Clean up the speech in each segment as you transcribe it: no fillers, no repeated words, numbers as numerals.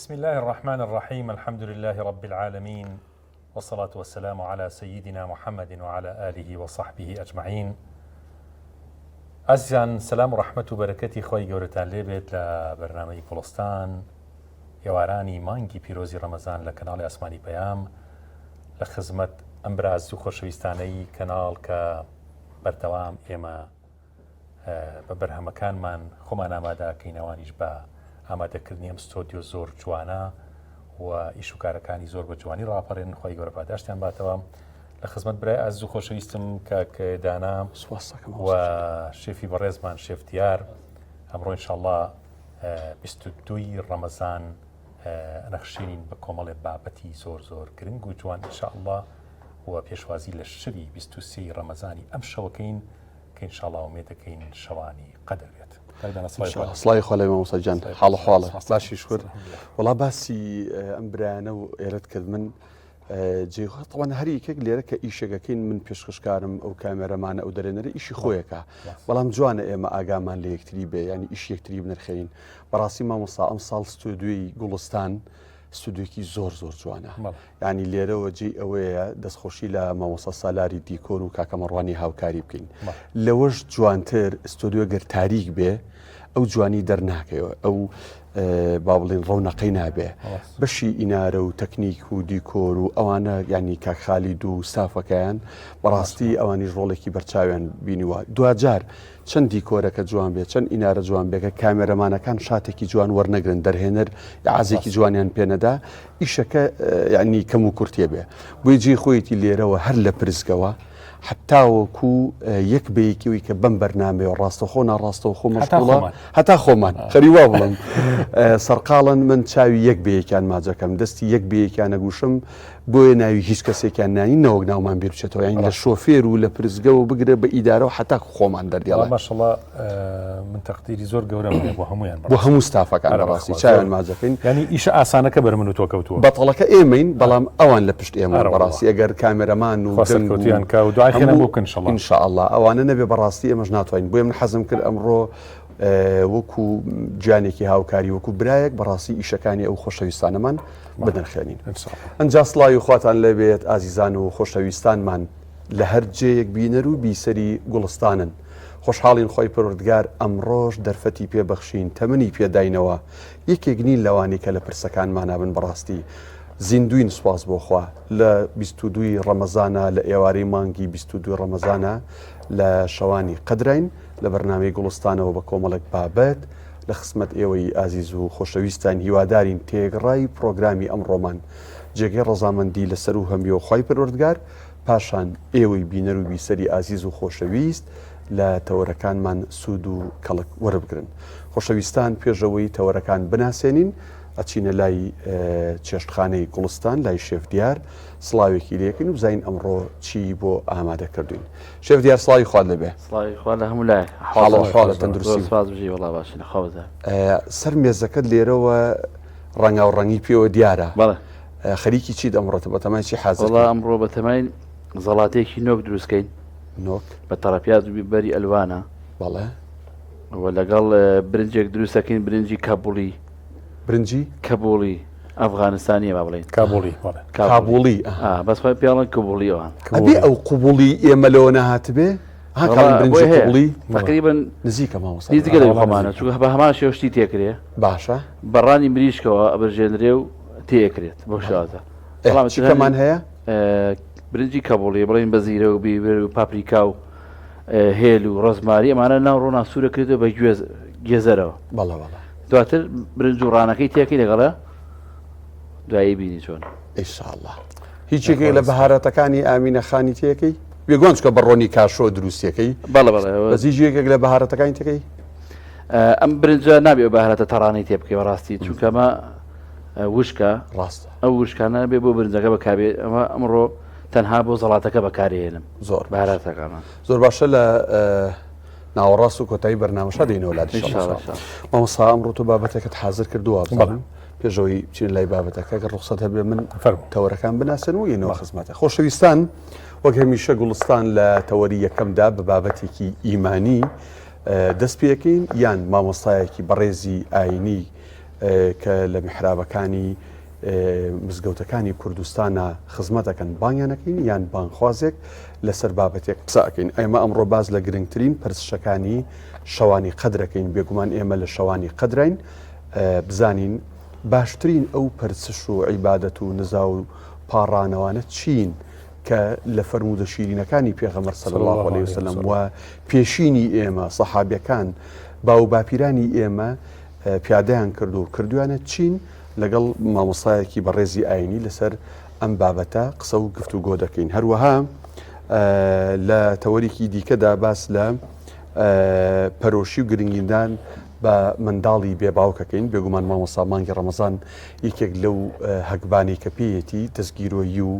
بسم الله الرحمن الرحیم الحمد لله رب العالمین والصلاة والسلام على سيدنا محمد وعلى آله وصحبه أجمعين ئازیزان سەلام و ڕەحمەت و بەرەکەتی خۆی گەورەتان لێبێت لە بەرنامەی گوڵستان ئێوارانی مانگی پیرۆزی ڕەمەزان لە کەناڵی ئاسمانی پەیام لە خزمەت ئەم براز و خۆشەویستانەی کەناڵ کە بەردەوام ئێمە بە بەرهەمەکانمان خۆمان ئامادەکەین ئەوانیش بە ئامادەکردنی ئەم ستۆدیۆ زۆر جوانە و ئیش و کارەکانی زۆر بە جوانی ڕاپەڕێن خی گەورە پاداشتیان باتەوە لە خزمەت برای ئازیز و خۆشەویستم کاک دانا و شێفی بەڕێزمان شێف دیار ئەمڕۆ ئینشاءاللە 22 ڕەمەزان ئەنەخشێنین بە کۆمەڵێ بابەتی زۆر زۆر گرنگ و جوان ئینشاءاللە و پێشوازی لە شەوی 23 ڕەمەزانی ئەم شەوەکەین کە ئینشاءاللە ئومێد دەکەین شەوانی قەدر بێت. سڵاوی خوا لێ مامۆستا گیان حاڵ و حواڵە باشی شکر وەڵا باسی ئەم برایانە و ئێرەت کرد من جێ تەوان هەر یەکێک لێرە کە ئیشێکەکەین من پێشکەشکارم ئەو کامێرەمانە ئەو دەرێنەرە ئیشی خۆیەکە بەڵام جوانە ئێمە ئاگامان لە یەکتری بێ ینی ئیش یەکتری بنرخێنین بەڕاستی مامۆستا ئەم ساڵ ستۆدیۆی گوڵستان ستودیۆکی زۆر زۆر جوانە ینی لێرەوە جێی ئەوەیە دەستخۆشی لە مامۆستا سالاری دیکۆر و کاکە مەڕوانی هاوکاری بکەین لەوەش جوانتر ستۆدیۆ گەر تاریک بێ ئەو جوانی دەرناکەوە ئەو با بڵین ڕەونەقەی نابێ بەشی ئینارە و تەکنیک و دیکۆر و ئەوانە ینی کاکخالی دوو ستافەکەیان بەڕاستی ئەوانیش ڕۆڵێکی بەرچاویان بینیوە دوجار چەند دیکۆرەکە جوان بێت چەند ئینارە جوان بێت کە کامێرەمانەکان shot ێکی جوان وەرنەگرن دەرهێنەر عازێکی جوانیان پێنەدا ئیشەکە یعنی کەم و کورتێ بێ بۆی جێی خۆیەتی لێرەوە هەر لە پرسگەوە حتاوەکو یەک بە یەکەوەی کە بەم بەرنمەیەوە ڕاستەخۆ ناڕاستەوخۆ مەشغوڵە هەتا خۆمان خەری وا بڵم سەرقاڵن من چاوی یەک بە یەکیان ماجەکەم دەستی یەک بە یەکیان نەگوشم بۆیە ناوی هیچ کەسێکیان نانی نەوەک ناومان بیر بچێتەوە یانی لە شۆفێر و لە پرسگەوە بگرە بە ئیدارە و حتا خۆمان دەردێڵە ماشەڵا من تەقدیری زۆر گەورەم هەیە بۆ هەمویان بۆ هەموو ستافەکان بەڕاستی چاویان ماجەکەین ینی ئیشە ئاسانەکە بەر من و تۆ کەوتووە بەتەڵەکە ئێمەین بەڵام ئەوان لە پشت ئێمە بەڕاستی ئەگەر کامێرەمان و سەرکەوتیان کا و دوای خێران بۆ بکەن ان شاء الله ئەوانە نەبێ بەڕاستی ئێمەش ناتوانین بۆیە من حەزم کرد ئەمڕۆ وەکو گیانێکی هاوکاری وەکو برایەک بەڕاستی ئیشەکانی ئەو خۆشەویستانەمان بنرخێنین ئەنجا سڵاوی خواتان لێبێت ئازیزان و خۆشەویستانمان لە هەر جێیەک بینەر و بیسەری گوڵستانن خۆشحاڵین خۆی پەروەردگار ئەمڕۆش دەرفەتی پێ بەخشین تەمەنی پێداینەوە یەکێک نین لەوانی کە لە پرسەکانمانا بن بەڕاستی زیندوین سوپاس بۆ خوا لە 22 ڕەمەزانە لە ئێوارەی مانگی 22 ڕەمەزانە لە شەوانی قەدراین لە بەرنامەی گوڵستانەوە بە کۆمەڵێک بابەت لە خزمەت ئێوەی ئازیز و خۆشەویستان هیوادارین تێگڕای پڕۆگرامی ئەمڕۆمان جێگەی ڕەزامەندی لە سەروو هەمیەوە خوای پەروەردگار پاشان ئێوەی بینەر و بیسەری ئازیز و خۆشەویست لە تەوەرەکانمان سوود و کەڵک وەربگرن خۆشەویستان پێشەوەی تەوەرەکان بناسێنین ئەچینە لای چێشتخانەی گوڵستان لای شێف دیار سڵاوێکی لێکەین و بزانین ئەمڕۆ چی بۆ ئامادە کردوین شێف دیار سڵاوی خوات لێبێ. سڵاوی خوا لە هەموو لایەک. حاڵ و حواڵە تەندروستی. زۆر سپاس بژی وەڵا باشین خوا بەزیاد. سەر مێزەکەت لێرەوە ڕەنگاو ڕەنگی پێوە دیارە. بەڵێ. خەریکی چیت ئەمڕۆ بەتەمای چی حازر وەڵا ئەمڕۆ بەتەمای زەڵاتەیەکی نۆک دروست کەین. نۆک. بە تەڕەپیاز و بیبەری ئەلوانە. بەڵێ. و لەگەڵ برنجێک دروست دەکەین برنجی کابوڵی. برنجی؟ کەبوڵی. ئەفغانستانیە با بڵێین. کابوڵی بەڵێ. کابوڵی ئەها. بەس خۆی پێڵن کبوڵی ئەوان. ئەبێ ئەو قبوڵی ئێمە لەوە نەهاتبێ؟ ها کاڵی برنجی قبوڵی تقریبا نزیکە مامۆستا. نزیکە لە خۆمانە چونکە بە هەمان شێوە شتی تێکرێ. باشە. بە ڕانی مریشکەوە ئەبرژێنرێ و تێکرێت بەو شێوازە. بەڵام چی کەمان هەیە؟ برنجی کابوڵی بڵێین بە زیرە و بیبەر و پاپریکا و هێل و ڕۆزماری ئەمانە ناو ڕۆنا سوورە کرێتەوە بە گوێز گێزەرەوە. بەڵێ بەڵێ. دواتر برنج و ڕانەکەی تێکەی لەگەڵە دوایی بینی چۆن. ئینشاءاللە. هیچ یەکێک لە بەهاراتەکانی ئامینە خانی تێکەی؟ بێگومان چونکە بە ڕۆنی کاشۆ دروستیەکەی. بەڵێ بەڵێ. بەس هیچ یەکێک لە بەهاراتەکانی تێکەی؟ ئەم برنجە نابێ ئەو بەهاراتە تەڕانەی تێ بکەی بەڕاستی چونکە ئەمە وشکە ڕاستە ئەو وشکانە بێ بۆ برنجەکە بەکاربێ ئەمە ئەمڕۆ تەنها بۆ زەڵاتەکە بەکارێنم زۆر بەهاراتەکانە زۆر باشە لە ناوەڕاست و کۆتایی بەرنامەشا دێینەوە لات ئینشاءاللە. مامۆستا ئەمڕۆ تۆ بابەتێکت حازر کردووە بزانم پێشەوەی بچین لای بابەتەکە گەر ڕوخسەت هەبێ من تەوەرەکان بناسن و یەنەوە خزمەتە خۆشەویستان وەک هەمیشە گوڵستان لە تەوەری یەکەمدا بە بابەتێکی ئیمانی دەست پێەکەین یان مامۆستایەکی بەڕێزی ئاینی. کە لە میحرابەکانی مزگەوتەکانی کوردستانا خزمەت ئەکەن بانگیان ئەکەین یان بانگخوازێک لەسەر بابەتێک قسە ئەکەین. ئێمە ئەمڕۆ باس لە گرنگترین پەرستشەکانی شەوانی قەدر ئەکەین، بێگومان ئێمە لە شەوانی قەدراین بزانین باشترین ئەو پەرسش و عیبادەت و نزا و پاڕانەوانە چین کە لە فەرموودە شیرینەکانی پێغەمبەر صلی اللە علیه وسلم و پێشینی ئێمە سەحابیەکان باو باپیرانی ئێمە پیادەیان کردو و کردویانە چین لەگەڵ مامۆستایەکی بەڕێزی ئاینی لەسەر ئەم بابەتە قسە و گفتوگۆ دەکەین. هەروەها لە تەوەرێکی دیکەدا باس لە پەرۆشی و گرنگیدان بە منداڵی بێ باوکەکەین. بێگومان مامۆستا مانگی ڕەمەزان یەکێک لەو هەگبانەی کە پێیەتی دەستگیرۆیی و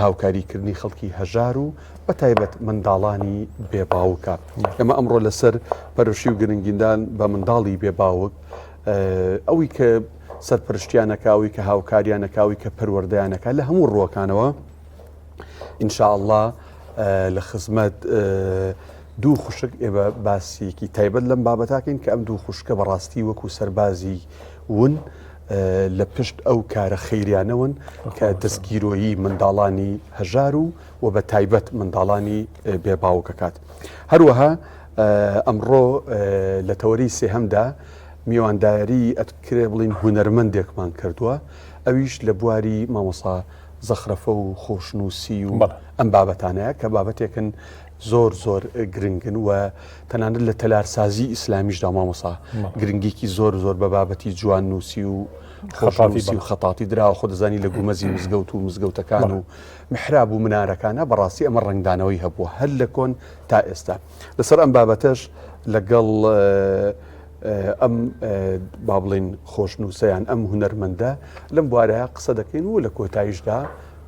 هاوکاریکردنی خەڵکی هەژار و بە تایبەت منداڵانی بێ باوکە. ئێمە ئەمڕۆ لەسەر پەرۆشی و گرنگیدان بە منداڵی بێ باوک ئەوی کە سەرپەرشتیانەکە ئەوی کە هاوکاریانەکە ئەوی کە پەروەردەیانەکە لە هەموو ڕووەکانەوە ئینشاءله لە خزمەت دوو خوشک ئێمە باسیەکی تایبەت لەم بابەتاکەین کە ئەم دوو خوشکە بەڕاستی وەکو سەربازی ون لە پشت ئەو کارە خەیریانەوەن کە دەستگیرۆیی منداڵانی هەژار و و بە تایبەت منداڵانی بێ باوکەکات. هەروەها ئەمڕۆ لە تەوەری سێهەمدا میوانداری ئەتکرێ بڵین هونەرمەندێکمان کردووە ئەویش لە بواری مامۆسا زەخرەفە و خۆشنووسی و ئەم بابەتانەیە کە بابەتێکن زۆر زۆر گرنگن و تەنانەت لە تەلارسازی ئیسلامیشدا مامۆسا گرنگێکی زۆر زۆر بە بابەتی جوان نووسی و خۆشنووسی و خەتاتی دراوە خۆ دەزانی لە گومەزی مزگەوت و مزگەوتەکان و محراب و منارەکانە بەڕاستی ئەمە ڕەنگدانەوەی هەبووە هەر لە کۆن تا ئێستا لەسەر ئەم بابەتەش لەگەڵ ئەم با بڵین خۆشنووسەیان ئەم هونەرمەندە لەم بوارەیە قسە دەکەین و لە کۆتاییشدا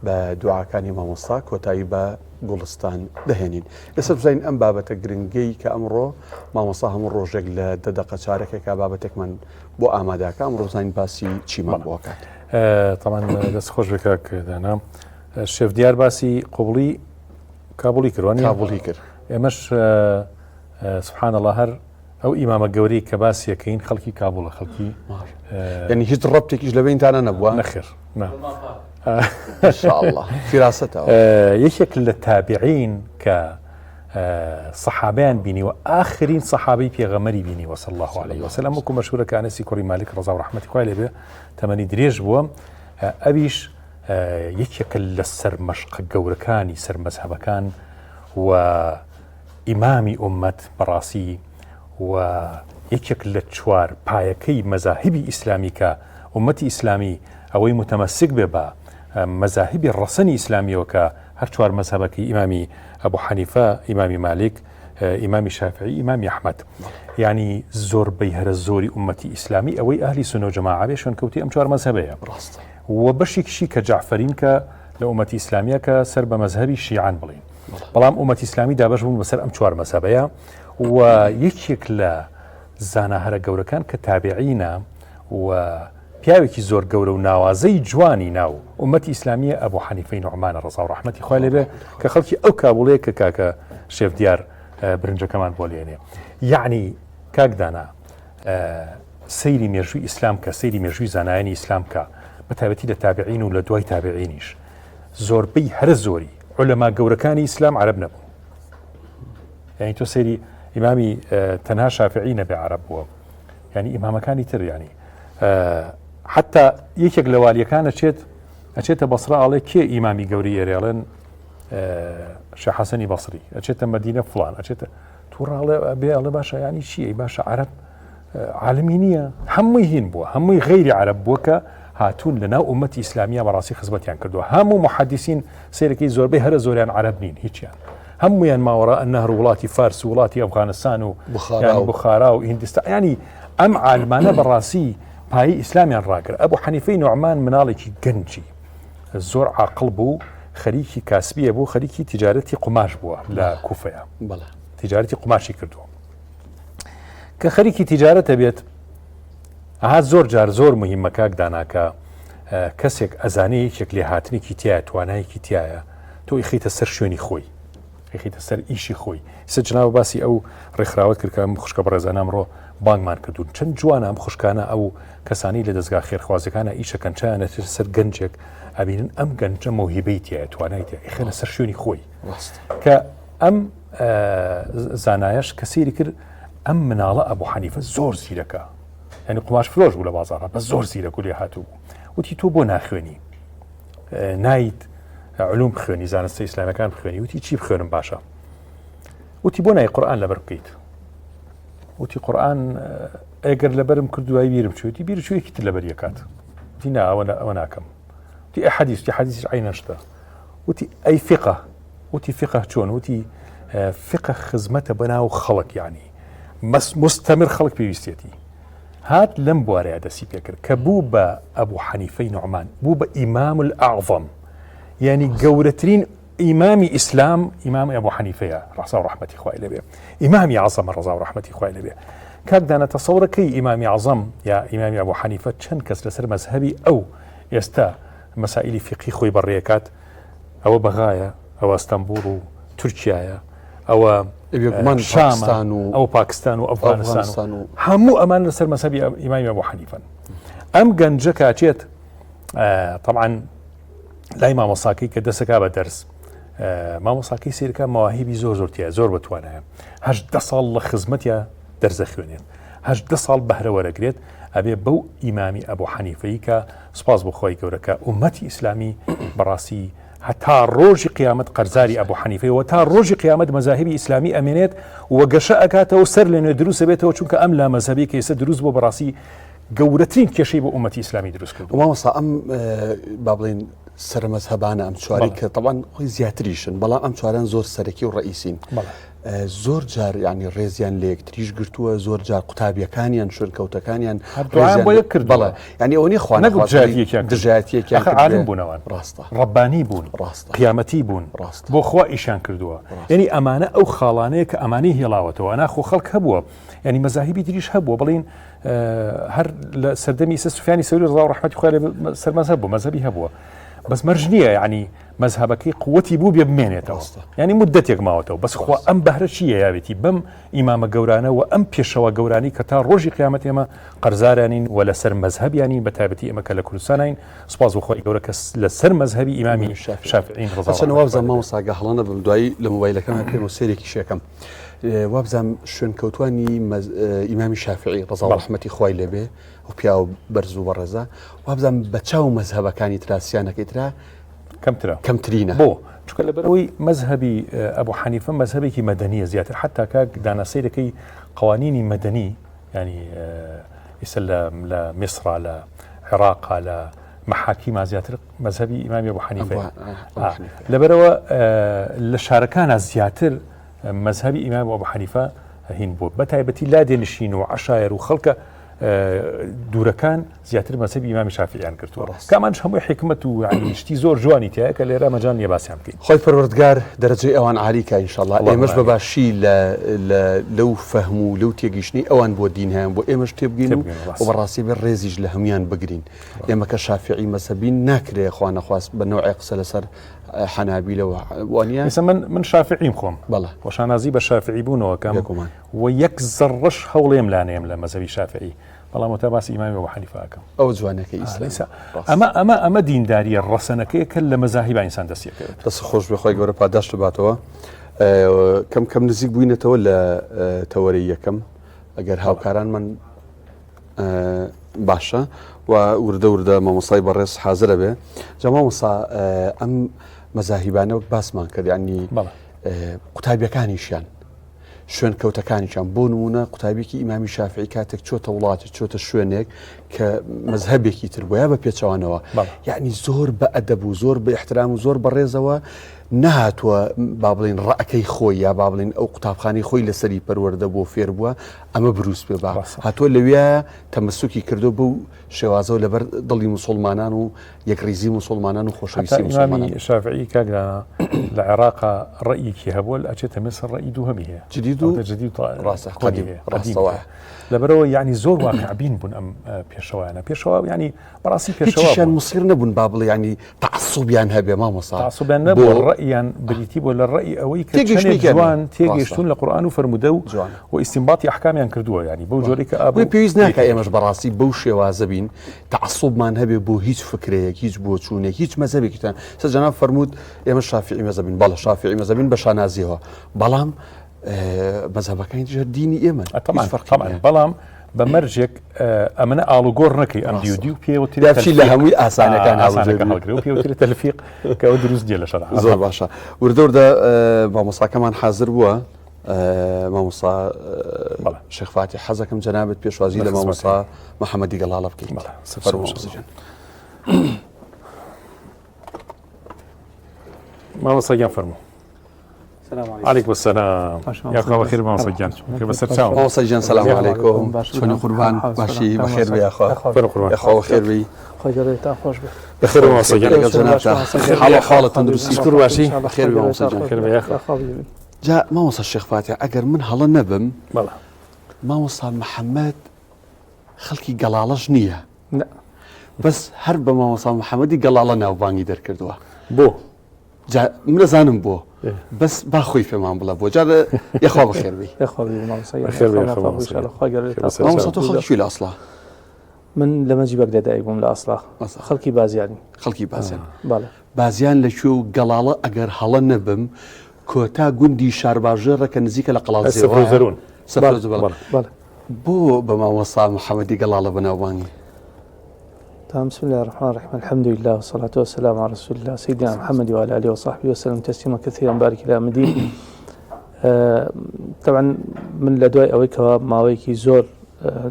بە دوعاکانی مامۆستا کۆتایی بە گوڵستان دەهێنین لەسەر بزانین ئەم بابەتە گرنگەی کە ئەمڕۆ مامۆستا هەموو ڕۆژێک لە دە دەقە چارەکێکا بابەتێکمان بۆ ئاماداکە ئەمڕۆ بزانین باسی چیمان بۆکات. تاوان دەست خۆش بێ کاک دانا شێف دیار باسی قوبڵی کابولی کردوانی کابولی کرد ئێمەش سبحان الله هەر ئەو ئیمامە گەورەی کە باسیەکەین خەڵکی کابوڵە خەڵکی یعنی هیچ ڕەبتێکیش لە بینتانە نەبووە نەخێر فراستەوە یەکێک لە تابعین کە سەحابیان بینیوە ئاخرین سەحابەی پێغەمەری بینیوە صلی الله عليه وسلم وەکو مەشهورە کە ئەنەسی کوڕی مالک ڕەزا و ڕەحمەتی خوای لێبێ تەمەنی درێژ بووە ئەویش یەکێکە لە سەرمەشقە گەورەکانی سەر مەزهەبەکان و ئیمامی ئومەت بەڕاستی و یەکێک لە چوار پایەکەی مەزاهبی ئیسلامی کە ئومەتی ئیسلامی ئەوەی متەمەسک بێ بە مەزاهبی ڕەسەنی ئیسلامیەوە کە هەر چوار مەزهەبەکەی ئیمامی ئەبو حەنیفە، ئیمامی مالیک، ئیمامی شافعی، ئیمامی ئەحمەد. یعنی زۆربەی هەرە زۆری ئومەتی ئیسلامی ئەوەی ئەهلی سوننە و جەماعە بێ شوێنکەوتی ئەم چوار مەزهەبەیە. ڕاستە. و بەشێکیشی کە جەعفەرین کە لە ئومەتی ئیسلامیە کە سەر بە مەزهەبی شیعان بڵین. بەڵام ئومەتی ئیسلامی دابەش بوون بەسەر ئەم چوار مەزهەبەیە و یەکێک لە زانا هەرە گەورەکان کە تابعینە و پیاوێکی زۆر گەورە و ناوازەی جوانی ناو ئومەتی ئیسلامیە ئەبو حەنیفەی نوعمانە ڕەزا و ڕەحمەتی خوای لێ بێ کە خەڵکی ئەو کابوڵەیە کە کاکە شێف دیار برنجەکەمان بۆ لێنێ یعنی کاک دانا سەیری مێژووی ئیسلام کە سەیری مێژووی زانایانی ئیسلام کە بە تایبەتی لە تابعین و لە دوای تابعینیش زۆربەی هەرە زۆری عولەما گەورەکانی ئیسلام عەرەب نەبوون یعنی تۆ سەیری ئیمامی تەنها شافعی نەبێ عەرەب بووە یعنی ئیمامەکانی تر یعنی حتا یەکێک لە والیەکان ئەچێت ئەچێتە بەسرا ئاڵێ کێ ئیمامی گەوری ئێرێڵێن شێخ حەسەنی بەسری ئەچێتە مەدینە فلان ئەچێتە تووڕاڵێ بێ ئەڵێ باشە ینی چی باشە عەرەب عالمی نییە هەمووی هین بووە هەمووی غەیری عەرەب بووە کە هاتوون لە ناو ئومەتی ئیسلامیە بەڕاستی خزمەتیان کردووە هەموو محەدیسین سەیرەکەی زۆربەی هەرە زۆریان عەرەب نین هیچیان هەمویان ماوەڕا النهر وڵاتی فارس و وڵاتی ئەفغانستان و بخارا و بخارا و هندستان ینی ئەم عالمانە بەڕاستی پایی ئیسلامیان ڕاگر ئەبوو حەنیفەی نوعمان مناڵێکی گەنجی زۆر عاقڵ بوو خەریکی کاسبیە بوو خەریکی تیجارەتی قوماش بووە لە کوفەیە بەڵێ تیجارەتی قوماشی کردووە کە خەریکی تیجارەتە بێت ئەها زۆر جار زۆر مهمە کاک دانا کە کەسێک ئەزانێ یەکێک لێهاتنێکی تایە توانایەکی تایە تۆ ئیخیتە سەر شوێنی خۆی. ئەیخەیتە سەر ئیشی خۆی. ئیستا جەنابت باسی ئەو ڕێکخراوەت کرد کە ئەم خوشکە بەڕێزانە ئەمڕۆ بانگمان کردوون. چەند جوانە ئەم خوشکانە ئەو کەسانەی لە دەزگا خێرخوازیەکانا ئیشەکەن چایان ئەچێتە سەر گەنجێک ئەبینن ئەم گەنجە مەوهیبەی تیایە توانای تیایە ئەیخەنە سەر شوێنی خۆی. کە ئەم زانایەش کە سەیری کرد ئەم مناڵە ئەبوو حەنیفە زۆر زیرەکە یعنی قوماش فرۆش بوو لە بازاڕە بە زۆر زیرەک و لێهاتوو بوو وتی تۆ بۆ ناخوێنی نایت علوم بخوێنی زانستە ئیسلامەکان بخوێنی وتی چی بخوێنم باشە وتی بۆ نای قورآن لەبەر بکەیت وتی قورآن ئەگەر لەبەرم کرد دوای بیرم چوتی بیر چوێکی تر لەبەر یەکات وتی نا ئەوە ئەوە ناکەم وتی ئە حەدیث وتی حەدیث عینەشتە وتی ئەی فقە وتی فقە چۆن وتی فقە خزمەتە بەناو خەڵک یعنی مستەمر خەڵک پێویستێتی هات لەم بوارەیا دەستی پێکرد کە بوو بە ئەبو حەنیفەی نوعمان بوو بە ئیمام الأعظم یعنی گەورەترین ئیمامی ئیسلام ئیمام ئەبو حەنیفەیە ڕەزا و ڕەحمەتی خوای لێبێ ئیمامی عەزەمە ڕەزا و ڕەحمەتی خوای لێبێ کاک دانا تەسەورەکەی ئیمامی عەزەم یا ئیمامی ئەبو حەنیفە چەند کەس لەسەر مەزهەبی ئەو ئێستا مەسائلی فیقهی خۆی بەڕێکات ئەوە بەغایە، ئەوە ئەستەنبوڵ و تورکیایە، ئەوە شامە و ئەوە پاکستان و ئەفغانستان و هەموو ئەمان لەسەر مەسەبی ئیمامی ئەبوو حەنیفەن. ئەم گەنجە کاچێت طبعا لای مامۆساکەی کە دەسەکا بە دەرس مامۆساکەی سیرکە مەواهیبی زۆر زۆر تیا زۆر بەتوانایە هەشدە ساڵ لە خزمەتیا دەرزە خوێنێت هەشدە ساڵ بەهرە وەرەگرێت ئەبێ بەو ئیمامی ئەبوو حەنیفەی کە سوپاس بۆ خوای گەورە کە ئومەتی ئیسلامی بەڕاستی هەتا ڕۆژی قیامەت قەرزاری ئەبوو حەنیفەیە و تا ڕۆژی قیامەت مەزاهبی ئیسلامی ئەمێنێت و گەشە ئەکاتەوە سەر لە نوێ دروست بێتەوە چونکە ئەم لا مەزهەبی کە ئێستا دروست بۆ بەڕاستی گەورەترین کێشەی بۆ ئومەتی ئیسلامی دروست کرد. مامۆستا ئەم با بڵێین سەرە مەزهەبانە ئەم چواری کە تەبعەن خۆی زیاتریشن بەڵام ئەم چواران زۆر سەرەکی و ڕئیسین. زۆر جار یانی ڕێزیان لە یەکتریش گرتووە زۆر جار قوتابیەکانیان شوێنکەوتەکانیان ڕێزیان بۆ یەک کرد بەڵێ یانی ئەوە نیە خوا نەگوت دژایەتیەکیان کرد. دژایەتیەکیان ئەخە کرد عالم بوون ئەوان ڕاستە ڕەبانی بوون ڕاستە قیامەتی بوون ڕاستە بۆ خوا ئیشیان کردووە یعنی ئەمانە ئەو خاڵانەیە کە ئەمانەی هێڵاوەتەوە ئەنا خۆ خەڵک هەبووە یعنی مەزاهیبی تریش هەبووە بڵین هەر لە سەردەمی سە سوفیانی سەوری ڕەزا و ڕەحمەتی خوای لێ سەر مەزهەب بوو مەزهەبی هەبووە بەس مەرج نییە یعنی مەزهەبەکەی قوتی بوو بێ بمێنێتەوە یعنی مدەتێک ماوەتەوە بەس خوا ئەم بەهرە چییە یاوێتی بەم ئیمامە گەورانە و ئەم پێشەوە گەورانی کە تا ڕۆژی قیامەت ئێمە قەرزارانین و لەسەر مەزهەبیانین بە تایبەتی ئێمە کە لە کوردستانین سوپاس بۆ خوای گەورە کە لەسەر مەزهەبی ئیمامی شافعین ڕەزا چەند وابزانم مامۆستا گە هەڵە نەبم دوایی لە مۆبایلەکەم پێم و سەیرێکی شێکەم وابزانم شوێنکەوتوانی ئیمامی شافعی ڕەزا و ڕەحمەتی خوای لێبێ ئەو پیاو بەرز و بەڕێزە وابزانم بە چاو مەزهەبەکانی ترا سیانەکەی ترا کەمترە کەمترینە بۆ چونکە لەبەرئەوەی مەزهەبی ئەبو حەنیفە مەزهەبێکی مەدەنیە زیاتر حتا کاک دانا سەیرەکەی قوانینی مەدەنی ینی ئیسە لە میسرا لە عێراقا لە محاکیما زیاتر مەزهەبی ئیمامی ئەبو حەنیفە لەبەرەوە لە شارەکانە زیاتر مەزهەبی ئیمام ئەبو حەنیفە هین بوو بە تایبەتی لادێ نشین و عەشایەر و خەڵکە دوورەکان زیاتر مەزهەبی ئیمامی شافعیان گرتووە کامانش هەمووی حیکمەت و یعنی شتی زۆر جوانی تایە کە لێرە مەجال نییە باسیان بکەین. خوای پەروەردگار دەرەجەی ئەوان عالی کا ان شاءاللە ئێمەش بە باشی لە لە لەو فەهم و لەو تێگەیشتنەی ئەوان بۆ دین هەیان بۆ ئێمەش تێبگەین و و بەڕاستی بێ ڕێزیش لە هەموویان بگرین ئێمە کە شافعی مەزهەبین ناکرێ خوا نەخواست بە نەوعێ قسە لەسەر حەنابیلە و وانە ئێستا من من شافعیم خۆم بەڵێ وە شانازی بە شافعی بوونەوە کەم بێگومان و یەک زەڕەش هەوڵێم لانەیەم لە مەزهەبی شافعی بەڵام وەتا باسی ئیمامی ئەبو حەنیفە ئەکەم. ئەوە جوانەکەی ئیسلامە. ئیسا ئەمە ئەمە ئەمە دینداریە ڕەسەنەکەیە کە لە مەزاهیبا ئینسان دەستی ئەکەوێت. دەست خۆش بێ خوای گەورە پاداشت باتەوە. کەم کەم نزیک بووینەتەوە لە تەوەرەی یەکەم ئەگەر هاوکارانمان باشە و وردە وردە مامۆستای بەڕێز حازرە بێ جا مامۆستا ئەم مەزاهیبانە وەک باسمان کرد یعنی قوتابیەکانیشیان شوێنکەوتەکانیشیان، بۆ نموونە قوتابیەکی ئیمامی شافعی کاتێک چۆتە وڵاتێک چۆتە شوێنێک کە مەزهەبێکی تر بووە یا بە پێچەوانەوە یعنی زۆر بە ئەدەب و زۆر بە احترام و زۆر بەڕێزەوە نهاتووە با بڵین ڕەکەی خۆی یا با بڵین ئەو قوتابخانەی خۆی لەسەری پەروەردە بۆ فێر بووە ئەمە بروست پێ با هاتووە لەوێ تەمەسوکی کردو بەو شێوازەوە لەبەر دڵی مسلمانان و یەکڕیزی مسوڵمانان و خۆشەویستی مسوڵمانان. ئیمامی شافعی کاک دانا لە عێراقا ڕەئیەکی هەبووە لە ئەچێتە میسر ڕەئی دووهەمی هەیە جدید و جدید و ڕاستە قەدیم هەیە ڕاستە وایە. لەبەرەوە یعنی زۆر واقعبین بوون ئەم پێشەوایانە پێشەوا یعنی بەڕاستی پێشەوا هیچیان موسیر نەبوون با بڵێ یعنی تەعەسوبیان هەبێ مامۆستا تەعەسوبیان نەبوو. ڕەئیان بریتی بووە لە ڕەئی ئەوەی کە چەندێک جوان تێگەیشتوون لە قورئان و فەرموودە و و ئیستینباتی ئەحکامیان کردووە یانی بەو جۆرەی کە ئابوو پێویست ناکا ئێمەش بەڕاستی بەو شێوازە بین تەعەسوبمان هەبێ بۆ هیچ فکرەیەک هیچ بۆچوونێک هیچ مەزهەبێکیتان سە جەناب فەرمووت ئێمە شافعی مەزهەبین بەڵێ شافعی مەزهەبین بە شانازیەوە بەڵام مەزهەبەکانی تریش هەر دینی ئێمەن طبعا طبعا بەڵام بە مەرجێک ئەمنە ئاڵوگۆڕ نەکەی ئەم دیو دیو پێوتری چی لە هەمووی ئاسانەکان ئاسانەکان هەڵگرێ و پێوتری تەلفیق کە ئەوە دروست نییە لە شەرع زۆر باشە وردە وردە مامۆستاکەمان حاضر بووە مامۆستا شێخ فاتی حەزەکەم جەنابت پێشوازی لە مامۆستا محەممەدی گەڵاڵە بکەیت مامۆستا گیان فەرموو علیکم السلام یاخوا بەخێر مامۆستا گیان کە بەسەر چاوم مامۆستا گیان سلام علیکم چۆنی قوربان باشی بەخێر بێ یاخوا یاخوا بەخێر بێی خۆی گەورەتان خۆش بێ بەخێر مامۆستا گیان لەگەڵ جەنابتا حاڵ حاڵە تەندروستی شکر باشی بەخێر بێ مامۆستا گیان بەخێر بێ یاخوا جا مامۆستا شێخ فاتح ئەگەر من هەڵە نەبم مامۆستا محەممەد خەڵکی گەڵاڵەش نییە بەس هەر بە مامۆستا محەممەدی گەڵاڵە ناوبانگی دەرکردووە بۆ جا من ئەزانم بۆ بەس با خۆی پێمان بڵێ بۆ جا یەخوا بەخێر بی مامۆستا تۆ خەڵکی کوێ لە ئەسڵا من لە مەجی بەگ لەدایک بووم لە ئەسڵا خەڵکی بازیانی خەڵکی بازیان بازیان لە کوێ و گەڵاڵە ئەگەر هەڵە نەبم کۆتا گوندی شارباژێڕە کە نزیکە لە قەڵادزێوە بۆ بە مامۆستا محەممەدی گەڵاڵە بەناوبانگی تمام بسم الله الرحمن الرحيم الحمد لله والصلاة والسلام على رسول الله سيدنا محمد وعلى آله وصحبه وسلم تسليما كثيرا بارك الله مدين طبعا من لە دوای ئەوەی کەوا ماوەیەکی زۆر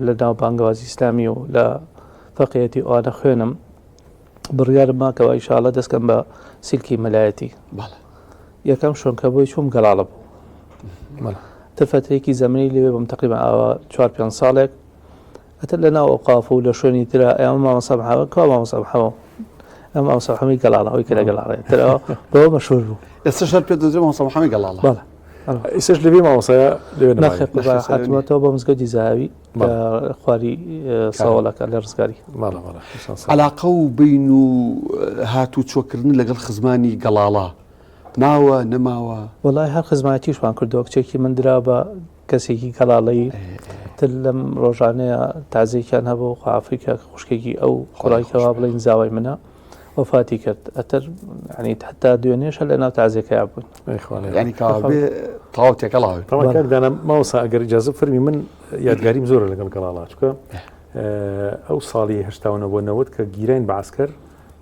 لە ناو بانگەوازی ئیسلامی و لە فەقیەتی ئەوانە خوێنم بڕیارم ما کەوا ئیشاڵە دەستکەم بە سیلکی مەلایەتی یەکەم شوێن کە بۆی چووم گەڵاڵە بوو تر فترێکی زەمنی لەوێ بم تقریبا ئاوا چوار پێنج ساڵێک ئەتر لە ناو ئەوقاف و لە شوێنی ترا ئەمە مامۆستا محەمەد کوا مامۆستا محەمەد ئەم مامۆستا محەمەدی گەڵاڵە ئەوی کە لە گەڵاڵەیە تر ئەوە بەوە مەشهور بوو ئێستاش هەر پێت دەدرێ مامۆستا محەمەد گەڵاڵە بەڵێ ئێستاش لەوێ مامۆستایە لەوێ نەماوی نەخێر قوربان هاتووەتەوە بۆ مزگەوتی زەهاوی لە خواری سەوەڵەکە لە ڕزگاری بەڵێ بەڵێ عەلاقە و بین و هاتوچۆکردن لەگەڵ خزمانی گەڵاڵە ماوە نەماوە؟ وەڵای هەر خزمایەتیشمان کردووە کچێکی من درا بە کەسێکی گەڵاڵەیی تر لەم ڕۆژانەیە تازێکیان هەبوو خوا عەفوی کا خوشکێکی ئەو کوڕای کەوا بڵین زاوای منە وەفاتی کرد ئەتر ینی حتا دوێنێش هەر لە ناو تازێکەیا بوون ینی کاوابێ تەواو تێکەڵاوی تەواو کاک دانا مامۆستا ئەگەر ئیجازە فەرمی من یادگاریم زۆرە لەگەڵ گەڵاڵا چونکە ئەو ساڵی 89 بۆ 90 کە گیراین بە عەسکەر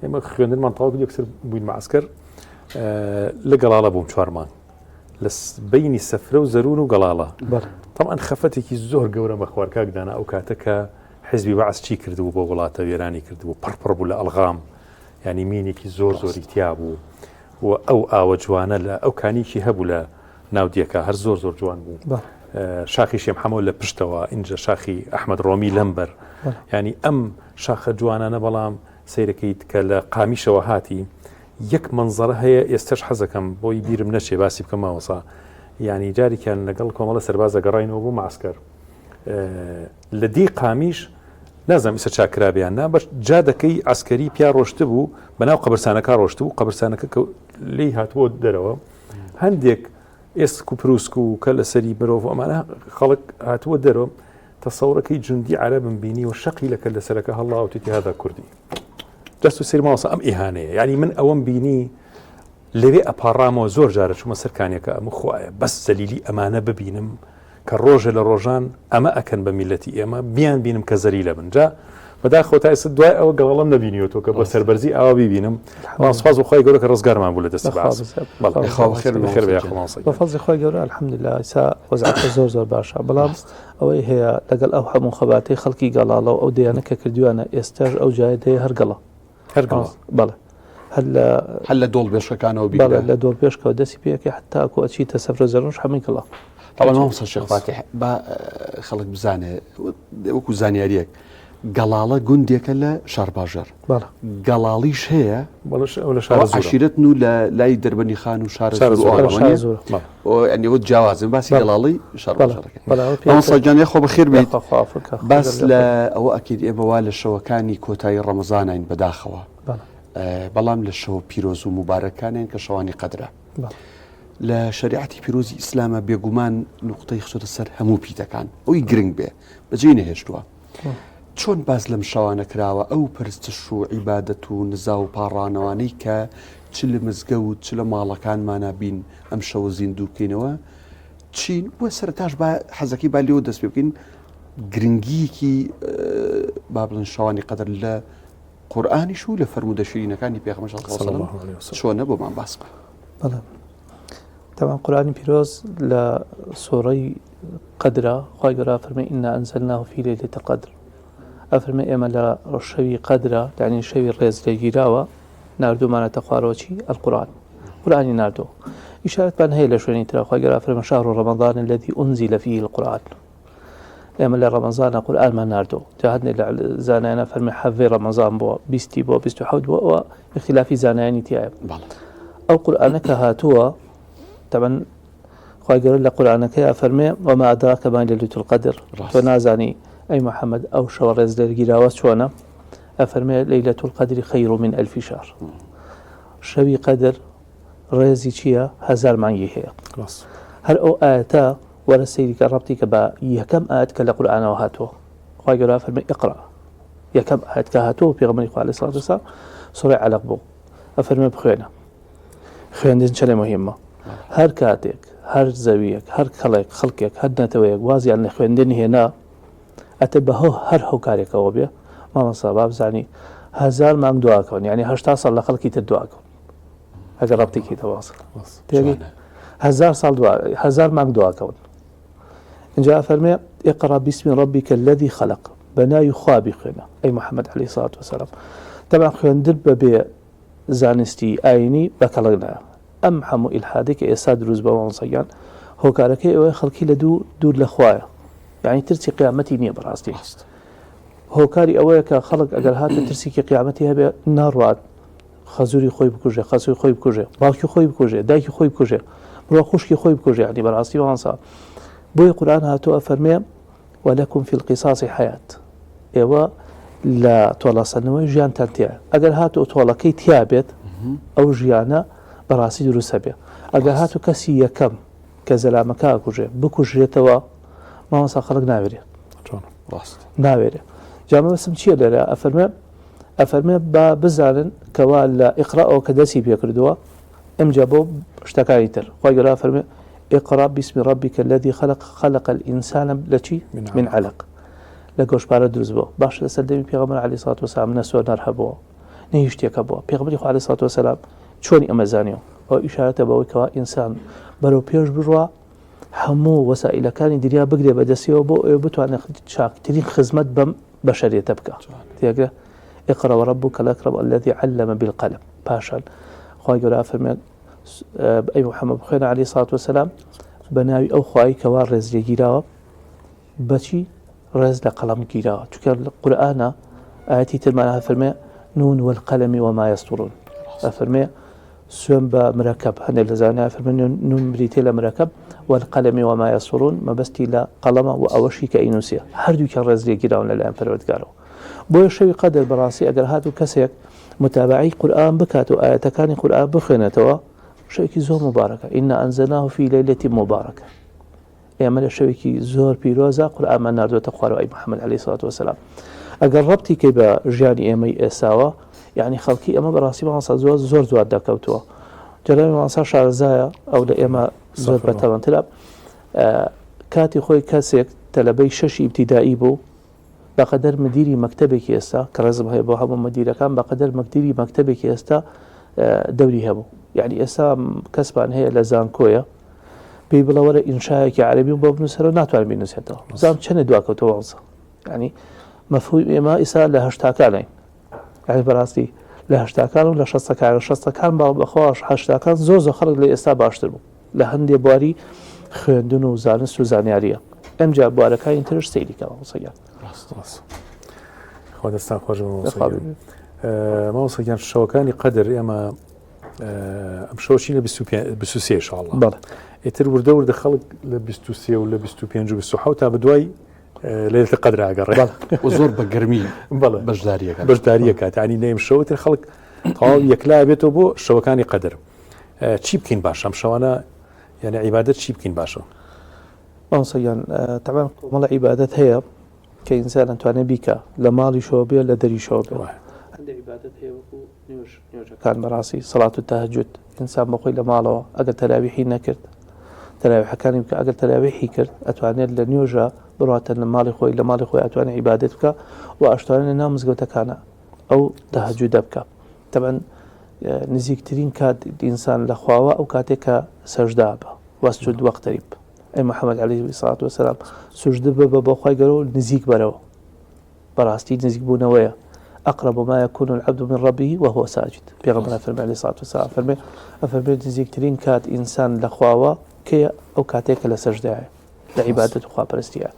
ئێمە خوێندنمان تەواو کرد یەکسەر بووین بە عەسکەر لە گەڵاڵە بووم چوار مانگ لە بینی سەفرە و زەرون و گەڵاڵە طبعا خەفەتێکی زۆر گەورە بەخوار کاک دانا ئەو کاتە کە حزبی بەعس چی کردبوو بۆ وڵاتە وێرانی کردبوو پڕ پڕ بوو لە ئەلغام ینی مینێکی زۆر زۆری تیا بوو و ئەو ئاوە جوانە لە ئەو کانیکی هەبوو لە ناودیەکە هەر زۆر زۆر جوان بوو شاخی شێمحەمەوە لە پشتەوە ئینجا شاخی ئەحمەد ڕۆمی لەمبەر ینی ئەم شاخە جوانانە بەڵام سەیرەکەیت کە لە قامیشەوە هاتی یەک مەنزەرە هەیە ئێستەش حەزەکەم بۆی بیرم نەچێ باسی بکەم مامۆسا یانی جارێکیان لەگەڵ کۆمەڵە سەربازە گەڕاینەوە بۆ معسکەر لە دی قامیش نازانم ئیسە چاکرابێ یان نا بەس جادەکەی عسکەری پیا ڕۆشتبوو بەناو قەبرسانەکە ڕۆشتبوو قەبرسانەکە کە لێی هاتبووە دەرەوە هەندێک ئێسک و پروسک و کە لەسەری مرۆڤ ئەمانە خەڵک هاتووە دەرەوە تەسەورەکەی جوندی عەرەبم بینی و شەقی لە کەللەسەرەکە هەڵا وتیتی هذا کوردی دەست و سەیر مامۆستا ئەم ئیهانەیە یعنی من ئەوەم بینی لەوێ ئەپاڕامەوە زۆر جارە چوومە سەر کانیەکە ئەم خوایە بەس زەلیلی ئەمانە ببینم کە ڕۆژێ لە ڕۆژان ئەمە ئەکەن بە میلەتی ئێمە بیان بینم کە زەلیلە بن جا بەداخەوە تا ئێستا دوای ئەوە گەڵاڵەم نەبینیوەتەوە کە بە سەربەرزی ئاوا بیبینم بەڵام سوپاس بۆ خوای گەورە کە ڕزگارمان بوو لە دەستی بەعس بەڵێ خوا بەخێر بێ بەخێر بێ یاخوا مامۆستا بە فەزڵی خوای گەورە الحمدللە ئێستا وەزعەکە زۆر زۆر باشە بەڵام ئەوەی هەیە لەگەڵ ئەو هەموو خەباتەی خەڵکی گەڵاڵە و ئەو دەیانە کە کردویانە ئێستاش ئەو جایە دەیە هەر گەڵا هەر گەڵا بەڵێ هەر لە هەر لە دۆڵ بێشکەکانەوە بیگرە بەڵێ لە دۆڵ بێشکەوە دەستی پێ ئەکەی حەتاکو ئەچیتە سەفرە زەرنوش هەمووی گەڵا. تەبعەن مامۆستا شێخ فاتیح با خەڵک بزانێ وەکو زانیاریەک گەڵاڵە گوندێکە لە شارباژێڕ بەڵێ گەڵاڵیش هەیە بەڵێ ئەو لە شارە ئەوە زۆرە. عەشیرەتن و لە لای دەربەنی خان و شارە شارە زۆر و زۆرە. ئەوانە بەڵێ شارە نییە؟ زۆرە. بەڵێ. ئۆ یانی ئەوە جیاوازن باسی بەڵێ گەڵاڵی بەڵێ شارباژێڕەکەی. بەڵێ ئەوە پێ مامۆستا گیان یاخوا بەخێر بێیت یاخوا خوا عەفو کا خوا باس گەورە لە بێت. ئەوە ئەکەیت ئێمە وا لە شەوەکانی کۆتایی ڕەمەزانین بەداخەوە بەڵێ. بەڵام لە شەوە پیرۆز و موبارەکانین کە شەوانی قەدرە. لە شەریعەتی پیرۆزی ئیسلامە بێگومان نوقتەی خستۆتە سەر هەموو پیتەکان ئەوی گرنگ بێ بەجێی نەهێشتووە. چۆن باس لەم شەوانە کراوە ئەو پەرستش و عیبادەت و نزا و پاڕانەوانەی کە چ لە مزگەوت چ لە ماڵەکانمانا بین ئەم شەوە زیندوو بکەینەوە چین وە سەرەتاش با حەزەکەی با لێوە دەست پێ بکەین گرنگیەکی با بڵێن شەوانی قەدر لە قورئانیش و لە فەرموودە شیرینەکانی پێغەمبەر صلی الله علیه و سلم چۆنە بۆمان باس بکە. بەڵێ تەبعەن قورئانی پیرۆز لە سوڕەی قەدرا خوای گەورە ئەفەرمێ ئینا ئەنزلناه فی لەیلەت القدر ئەفەرمێ ئێمە لە شەوی قەدرا یعنی شەوی ڕێز لێگیراوە ناردوومانەتە خوارەوە چی القرآن قورئانی ناردووە ئیشارەتمان هەیە لە شوێنی ترا خوای گەورە ئەفەرمێ شهر رمضان الذي أنزل فيه القرآن ئێمە لە ڕەمەزانە قورئانمان ناردووە جا هەندێک لە زانایانە فەرمی حەڤەی ڕەمەزان بووە بیستی بووە 27 بووە ئەوە اختلافی زانایانی تایە ئەو قورئانە کە هاتووە تەبەن خوای گەورە لە قورئانەکەی ئەفەرمێ وما أدراك ما ليلة القدر تۆ نازانی ئەی محەممەد ئەو شەوە ڕێز لێگیراوە چۆنە ئەفەرمێ ليلة القدر خير من ألف شهر شەوی قەدر ڕێزی چییە هەزار مانگی هەیە هەر ئەو ئاەتە وەرە سەیری کە ڕەبتی کە بە یەکەم ئایەت کە لە قورئانەوە هاتووە خوای گەورە فەرمی اقرا یەکەم ئایەت کە هاتووە پێغەمبەری خوا علیه الصلاة والسلام سورەی عەلەق بوو ئەفەرمێ بخوێنە خوێندن چەنێ مهمە هەر کاتێک هەر زەویەک هەر کەڵێک خەڵکێک هەر نەتەوەیەک وازیان لە خوێندن هێنا ئەتە بە هۆ هەر هۆکارێکەوە بێ مامۆستا بابزانی هەزار مانگ دواکەون یعنی هەشتا ساڵ لە خەڵکی تر دواکەون ئەگەر ڕەبتی کەیتەوە تێگەی هەزار ساڵ دوا هەزار مانگ دواکەون اینجا فەرمێ اقرا باسم ربك الذي خلق بە ناوی خوا بخوێنە ئەی محەممەد علیه الصلاة والسلام طبعا خوێندن بەبێ زانستی ئاینی بەکەڵک نایە ئەم هەموو ئیلحادێک کە ئێستا دروست بە مامۆستاگیان هۆکارەکەی ئەوەیە خەڵکی لە دوو دوور لە خوایە یعنی ترسی قیامەتی نییە بەڕاستی هۆکاری ئەوەیە کە خەڵک ئەگەر هاتە ترسێکی قیامەتی هەبێ ناڕوات خەزوری خۆی بکوژێ خەسوی خۆی بکوژێ باوکی خۆی بکوژێ دایکی خۆی بکوژێ بڕۆ خوشکی خۆی بکوژێ ینی بەڕاستی وانسا بۆیە قورآن هاتووە ئەفەرمێ ولكم في القصاص حياة ئێوە لە تۆڵەسەندنەوەی ژیانتان تیا ئەگەر هاتوو تۆڵەکەی تیا بێت ئەو ژیانە بەڕاستی دروستە بێ ئەگەر هاتوو کەسی یەکەم کە زەلامەکە ئەکوژێ بکوژرێتەوە مامۆستا خەڵک ناوێرێ ڕاست ناوێرێ جا مەبەستم چییە لێرە ئەفەرمێ ئەفەرمێ با بزانن کەوا لە ئیقرا-ەوە کە دەستی پێکردووە ئمجا بۆ شتەکانی تر خوای گەورە ئەفەرمێ اقرا باسم ربک الذی خلق خلق الانسان لە چی من علق لە گۆشپارە دروست بووە باشە لە سەردەمی پێغەمبەر علیه الصلاة والسلام نە سۆنەر هەبووە نە هیچ شتێک هەبووە پێغەمبەری خوا علیه الصلاة والسلام چۆنی ئەمە زانیوە ئەو ئیشارەتە بەوەی کەوا ئینسان بەرەو پێش بڕوا هەموو وەسائلەکانی دنیا بگرێ بەدەستیەوە بۆ ئەوەی بتوانێت چاکترین خزمەت بەم بەشەریەتە بکا تێگە اقرأ وربك الأكرم الذي علم بالقلم پاشان خوای گەورە ئەفەرمێت ئەی محەممەد بخوێنە عەلەیهی سڵات وەسەلام بە ناوی ئەو خوای کەوا ڕێز لێگیراوە بەچی ڕێز لە قەڵەم گیراوە چونکە قورئانە ئاەتی ترمان ئەفەرمێ نون والقلم وما يسطرون ئەفەرمێ سوێن بە مرەکەب، هەندێک لە زانایان فەرموون نون بریتیە لە مرەکەب، والقلم وما یسطرون مەبەستی لە قەڵەمە و ئەوەشی کە ئەینووسێ، هەردووکیان ڕێز لێگیراون لەلایەن پەروەردگارەوە. بۆیە شەوی قەدر بەڕاستی ئەگەر هاتوو کەسێک متابەعەی قورئان بکات و ئایەتەکانی قورئان بخوێنێتەوە شەوێکی زۆر موبارەکە، انا انزلناه فی لیلە مبارکە. ئێمە لە شەوێکی زۆر پیرۆزە قورئانمان ناردووەتە خوارەوە ئەی محمد علیە سڵات وسلام ئەگەر ڕەبتی کەی بە ژیانی ئێمەی ئێساوە یعنی خەڵکی ئەمە بەڕاستی مامۆستا زۆر زۆر زواد دەکەوتووە جەنابی مامۆستا شارەزایە ئەو لە ئێمە زۆر بەتەمەنترە کاتی خۆی کەسێک تەلەبەی شەشی ئیبتیدائی بوو بەقەدەر مدیری مەکتەبێکی ئێستا کە ڕێزم هەیە بۆ هەموو مدیرەکان بەقەدەر مەکدیری مەکتەبێکی ئێستا دەوری هەبوو یعنی ئێستا کەسمان هەیە لە زانکۆیە پێی بڵێ وەرە ئینشایەکی عەرەبیم بۆ بنووسەرەوە ناتوانێت بینووسێتەوە بزانم چەندێ دواکەوتەوە وەزە یعنی مەفهومی ئێمە ئیسا لە هەشتاکانین یعنی بەڕاستی لە هەشتاکان و لە شەستەکان شەستەکان با بەخواش هەشتاکان زۆر زۆر خەڵک لە ئێستا باشتر بوو لە هەندێ بواری خوێندن و زانست و زانیاریە ئەمجا بوارەکانی ترش سەیری کە مامۆستا گیان ڕاست ڕاست خوا دەستان خۆش بێ مامۆستا گیان. مامۆستا گیان شەوەکانی قەدر ئێمە ئەم شەو چینە 23 شاڵ ئیتر وردە وردە خەڵک لە 23 و لە 25 و 27 تا بدوای لەیلەتە قەدر ئاگەڕێ زۆر بە گەرمی بەشداریەکە بەشداریەکات ینی نەیم شەوتر خەڵک تەواو یەکلا بێتەوە بۆ شەوەکانی قەدر. چی بکەین باشە ئەم شەوانە یعنی عیبادەت چی بکەین باشە؟ مامۆستا گیان تەبعەن کۆمەڵە عیبادەت هەیە کە ئینسان ئەتوانێت بیکا لە ماڵیشەوە بێ لە دەریشەوە بێ هەندێک عیبادەت هەیە وەکو نوێژ نوێژەکان بەڕاستی سەڵات و تەهەجود ئینسان بەخۆی لە ماڵەوە ئەگەر تەراویحی نەکرد تەراویحەکانی بکە ئەگەر تەراویحی کرد ئەتوانێت لە نوێژە بڕاتە لە ماڵی خۆی لە ماڵی خۆی ئەتوانێت عیبادەت بکە و ئەشتوانێت لە ناو مزگەوتەکانە ئەو تەهەجودە بکە تەبعەن نزیکترین کات ئینسان لە خواوە ئەو کاتێک کە سەجدا بە وەسجود وەقتەریب ئەی محەممەد عەلەیهی سڵات وسلام سوجدە ببە بۆ خوای گەورە و نزیک بەرەوە بەڕاستی نزیک بوونەوەیە أقرب ما يكون العبد من ربه وهو ساجد پێغەمبەر فەرمی عەلەیهی سڵات وسلام فەرمی ئەفەرمێ نزیکترین کات ئینسان لە خواوە کەیە ئەو کاتێک کە لە سەجدایە لە عیبادەت و خواپەرستیە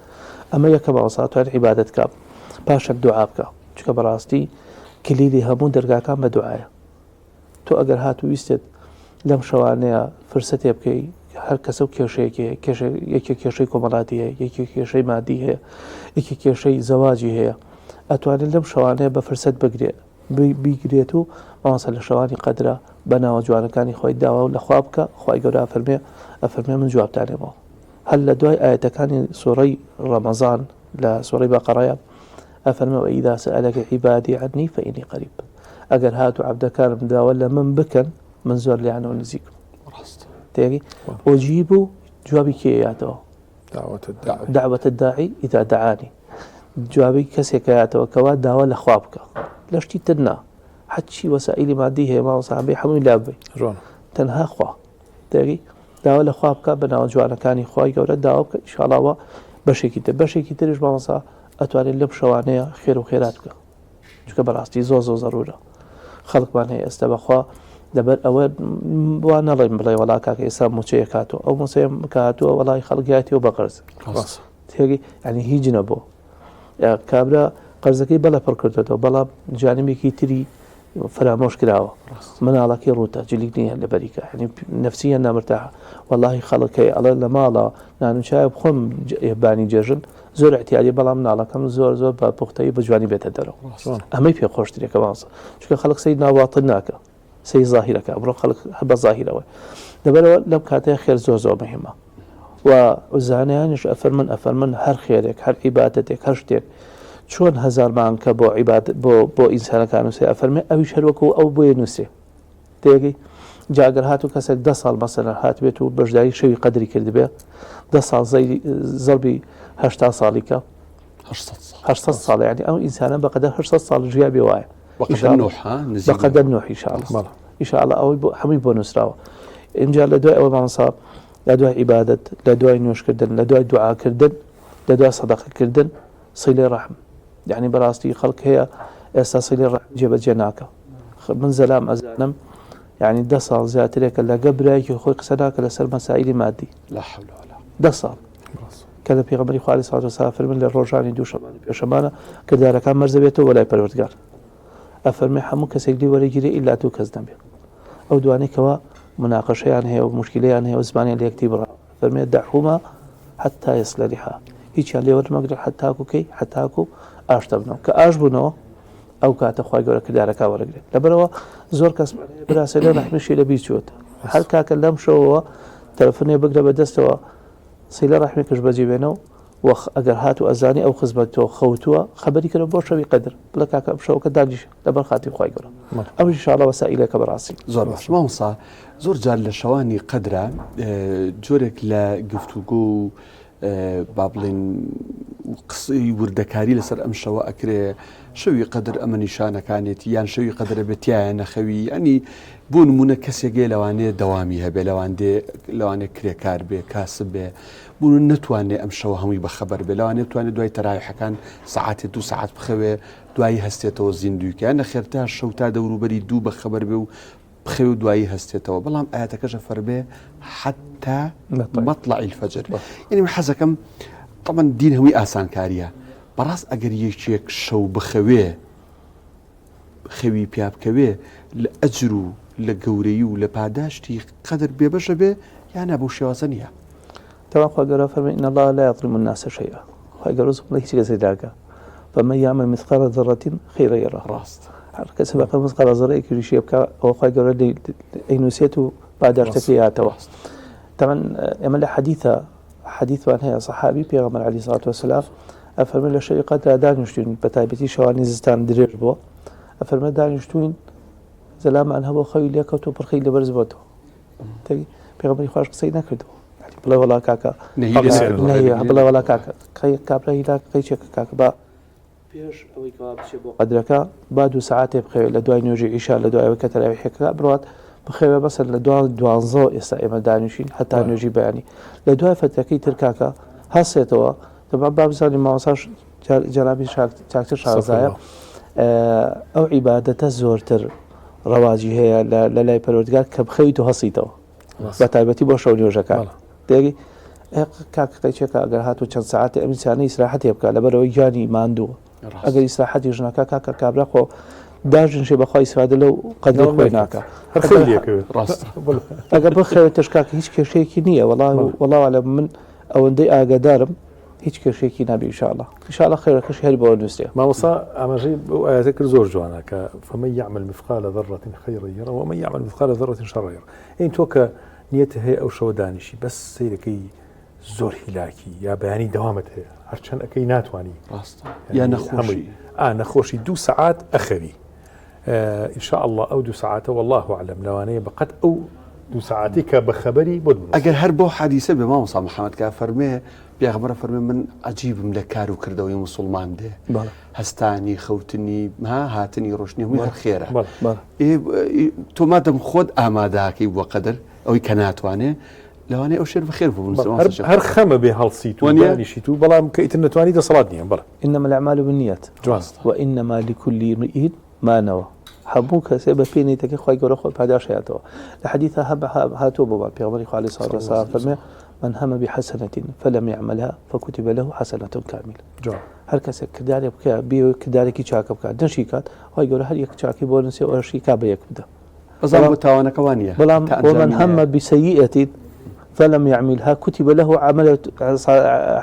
ئەمە یەکەم ئەوسا توانێت عیبادەت بکە پاشان دوعا بکە چونکە بەڕاستی کلیلی هەموو دەرگاکان بە دوعایە تۆ ئەگەر هات و ویستت لەم شەوانەیە فرسەتێ بکەی هەر کەسە و کێشەیەکی هەیە کێشە یەکێک کێشەی کۆمەڵاتی هەیە یەکێک کێشەی مادی هەیە یەکێک کێشەی زەواجی هەیە ئەتوانێت لەم شەوانەیە بە فرسەت بگرێت بیگرێت و مامۆستا لە شەوانی قەدرە بە ناوە جوانەکانی خۆی داوا و لەخوا بکە خوای گەورە ئەفەرمێ ئەفەرمێ من جوابتانێمەوە هەر لە دوای ئایەتەکانی سوڕەی ڕەمەزان لە سوڕەی بەقەڕەیە ئەفەرمێ وإذا سألك عبادي عني فإني قريب ئەگەر هاتو عەبدەکانم داوا لە من بکەن من زۆر لێیانەوە نزیکم ڕاست تێگەی ئۆجیب و جوابی کێ یاتەوە دعوة الداعی اذا دعانی جوابی کەسێک هاتەوە کەوا داوا لە خوا بکە لە شتی تر نا هەرچی وەسائلی مادی هەیە مامۆستا بێ هەمووی لا ببەی تەنها خوا تێگەی داوا لە خوا بکە بە ناوە جوانەکانی خوای گەورە داوا بکە ئیشاڵاوە بەشێکی تر بەشێکی ترش مامۆستا ئەتوانێت لەم شەوانەیە خێر و خێرات بکە چونکە بەڕاستی زۆر زۆر زەرورە خەڵکمان هەیە ئێستا بەخوا لەبەر ئەوە وا نەڵێن بڵێ وەڵا کاکە ئێستا موچەیەک هاتووە ئەو موچەیە کە هاتووە وەڵای خەڵکیاتیەوە بە قەرز تێگەی یعنی هیچ نەبوو کابرا قەرزەکەی بەڵێ پڕ کردێتەوە بەڵام جانبێکی تری فەرامۆش کراوە مناڵەکەی ڕووتە جلیک نییە لە بەریکە یعنی نفسیە نامرتاحە واللهی خەڵکەکەی ئەڵێ لە ماڵە نان و چای بخۆم بانی جێژن زۆر اعتیادی بەڵام مناڵەکەم زۆر زۆر بە پوختەیی بە جوانی بێتە دەرەوە ئەمەی پێ خۆشترێکە مامۆستا چونکە خەڵک سەیر ناوباتن ناکە سەیر زاهیرەکە ئەمڕۆ خەڵک هەر بە زاهیرەوە لەبەرەوە لەم کاتەیە خێر زۆر زۆر مهمە و زانایانیش ئەفەرمن ئەفەرمن هەر خێرێک هەر عیبادەتێک هەر شتێک چۆن هەزار مانکە بۆ عیباد بۆ بۆ ئینسانەکان نووسێ ئەفەرمێ ئەویش هەروەکو ئەو بۆیە نووسێ تێگەی جا ئەگەر هاتوو کەسێک دە ساڵ مەسەلەن هاتبێت و بەشداری شەوی قەدری کردبێ دە ساڵ زەربی هەشتا ساڵی کە هەشت ساڵ یعنی ئەو ئینسانە بەقەدەر هەشت ساڵ ژیا بێ وایە بەقەدەر نوح ئینشاءاللە ئینشاءاللە ئەوەی بۆ هەمووی بۆ نووسراوە ئینجا لە دوای ئەوە مامۆستا لە دوای عیبادەت لە دوای نوێژکردن لە دوای دوعاکردن لە دوای سەدەقەکردن سیلەی ڕەحم یعنی بەڕاستی خەڵک هەیە ئێستا سیلەی ڕەحم جێبەجێ ناکە من زەلام ئەزانم یعنی دە ساڵ زیاترێکە لەگە برایەکی خۆی قسە ناکە لەسەر مەسائلی مادی لا حول ولا دە ساڵ کە لە پێغەمبەری خوا علیه الصلاة والسلام فەرمووی لە ڕۆژانی دووشەمانە پێشەمانە کردارەکان مەرزە بێتەوە وەلای پەروەردگار ئەفەرمێ هەموو کەسێک لێ وەرەگیرێ ئیلا دوو کەس نەبێ ئەو دوانەی کەوا مناقەشەیان هەیە و مشکلەیان هەیە و زمانیان لە یەکتری بڕاوە فەرمێ دعهما حتى يصلحا هیچیان لێ وەرمەگرە حتاکو کەی حتاکو ئاشتە بنەوە کە ئاش بوونەوە ئەو کاتە خوای گەورە کردارەکە وەرەگرێت لەبەرەوە زۆر کەس براسە لە ڕەحمیشی لە بیر چووەتە هەر کاکە لەم شەوەوە تەلەفۆنێ بگرە بە دەستەوە سیلە ڕەحمێکش بەجێ بێنە و وەخ ئەگەر هات و ئەزانی ئەو خزمەت تۆ خەوتووە خەبەری کەرە بۆ شەوی قەدر بڵێ کاکە ئەم شەوەکە دانیش لەبەر خاتری خوای گەورە ئەم ئینشاءاللە وەسائیلێکە بەڕاستی. زۆر باش مامۆستا زۆر جار لە شەوانی قەدرا جۆرێک لە گفتوگۆ و با بڵێن قسەی وردەکاری لەسەر ئەم شەوە ئەکرێ شەوی قەدر ئەمە نیشانەکانێتی یان شەوی قەدرە بێت تایە نەخەوی ئەنی بۆ نمونە کەسێکێ لەوانەیە دەوامی هەبێ لەواندێ لەوانێ کرێکار بێ کاسب بێ بوون نتوانێ ئەم شەوە هەمووی بەخەبەر بێ لەوانێ بتوانێت دوای تەراویحەکان سەعاتێ دو سەعات بخەوێ دوایی هەستێتەوە زیندوویکە نەخێر تا شەو تا دەوروبەری دوو بەخەبەر بێ و بخەوێ و دوایی هەستێتەوە بەڵام ئاەتەکەش ئەفەرمێ حتا مطلع الفجر یعنی من حەزەکەم طبعا دین هەمووی ئاسانکاریە بەڕاست ئەگەر یەکێک شەو بخەوێ خەوی پیا بکەوێ لە ئەجر و لە گەورەی و لە پاداشتی قەدر بێبەشە بێ یا نا بەو شێوازە نییە تەوا خوا گەورە فەرمی ان الله لا یظلم الناس شیئا خوای گەورە زوڵم لە هیچ کەسێک ناکا فمن یعمل مثقال ذرة خیرا یره ڕاست هەر کەسێ بەقەد مثقال ذرەیەکی ریشێ بکا ئەوە خوای گەورە ئەینووسێت و پاداشتەکەی هاتەوە. تەمەن ئێمە لە حەدیثە حەدیثمان هەیە سەحابی پێغەمبەر عەلەیهی سڵات وەسەلام ئەفەرمێ لە شەوی قەدرا دانیشتوین بە تایبەتی شەوانی زستان درێژ بووە ئەفەرمێ دانیشتوین زەلامان هەبوو خەوی لێکەوت و پرخەی لە بەرز بۆتەوە پێغەمبەری خواش قسەی نەکردەوە بڵێ وەڵا کاکە بڵێ وەڵا کاکە کابرا هیلاک قەیچێکە کاکە با پێش ئەوەی کەوا بچێ بۆ قەدرەکە با دوو سەعاتێ بخەوێ لە دوای نوێژی عیشا لە دوای ئەوەی کە تەراویحەکە بڕات بخەوێ مەسەن لە دوا دوانزەوە ئێستا ئێمە دانیشین هەتا نوێژی بەیانی لە دوای فەترەکەی تر کاکە هەسێتەوە دەبا با بزانین مامۆستاش جەنابی چاکتر شارەزایە ئەو عیبادەتە زۆرتر ڕەواجی هەیە لە لای پەروەردگار کە بخەویت و هەسیتەوە بە تایبەتی بۆ شەو نوێژەکان دێری کاک قەیچێکە ئەگەر هاتوو چەند سەعاتێ ئەم ئینسانە ئیسراحەتێ بکە لەبەرەوەی گیانی ماندووە ئەگەر ئیسراحەتی ژنەکە کاکە کابرا خۆ داژنشێ بەخوا ئیسفادە لەو قەدری خۆی ناکە ئەگەر بخەوێتش کاکە هیچ کێشەیەکی نییە وەڵا وەڵا لە من ئەوەندەی ئاگادارم هیچ کێشەیەکی نابی ئینشاءاللە ئینشاءاللە خێرەکەشی هەر بۆ نووسێ. مامۆستا ئاماژەی بەو ئایەتە کرد زۆر جوانە کە فمن یعمل مثقال ذرة خیرا یره ومن یعمل مثقال ذرة شرا یره ئەین تۆ کە نیەت هەیە ئەو شەوە دانیشی بەس سەیرەکەی زۆر هیلاکی یا بەیانی دەوامت هەیە هەرچەند ئەەکەی ناتوانانی ڕاستە یا نەخۆشی ئا نەخۆشی دوو سەعات ئەخەوی ان شاء الله ئەو دوو سەعاتە والله اعلم لەوانەیە بەقەت ئەو دوو سەعاتی کە بە خەبەری بۆت بنووسێ. ئەگەر هەر بەو حەدیسە بێ مامۆستا محەمەد کە ئەفەرمێ پێغەمبەر ئەفەرمێ من عەجیبم لە کار و کردەوەی موسڵمان دێ بەڵێ. هەستانی خەوتنی ها هاتنی ڕۆشتنی هەمووی هەر خێرە بەڵێ. بەڵێ. ئێ تۆ مادەم خۆت ئامادەکەی بۆ قەدر ئەوەی کە ناتوانێ لەوانەیە ئەو شێر بەخێر بوو بنووسێ بەڵێ. هەر مامۆستا شێخ. هەر خەمە بێ هەڵسیت و وەنیە؟ دانیشیت و بەڵام کە ئیتر نەتوانی دەسەڵات نییە بەڵێ. انما الاعمال بالنیات جوان. وانما لکل امرئ ما نوی هەموو کەسێ بە پێی نیەتەکەی خوای گەورە خۆی پاداش هەیاتەوە لە حەدیثا هە هاتووە بۆمان پێغەمبەری خوا علیه الصلاة والسلام فەرمێ من هم بحسنة فلم يعملها فكتب له حسنة كاملة جوان. هەر کەسێک کردارێک بکە بێ کردارێکی چاکە بکات نەشی کات خوای گەورە هەر یەک چاکی بۆ نووسێ و ئەشی کا بە یەک بدە بەزان بۆ تاوانەکە وا نییە بەڵام تا ئەنجامی ومن هم نایە. بسيئة فلم يعملها كتب له عمل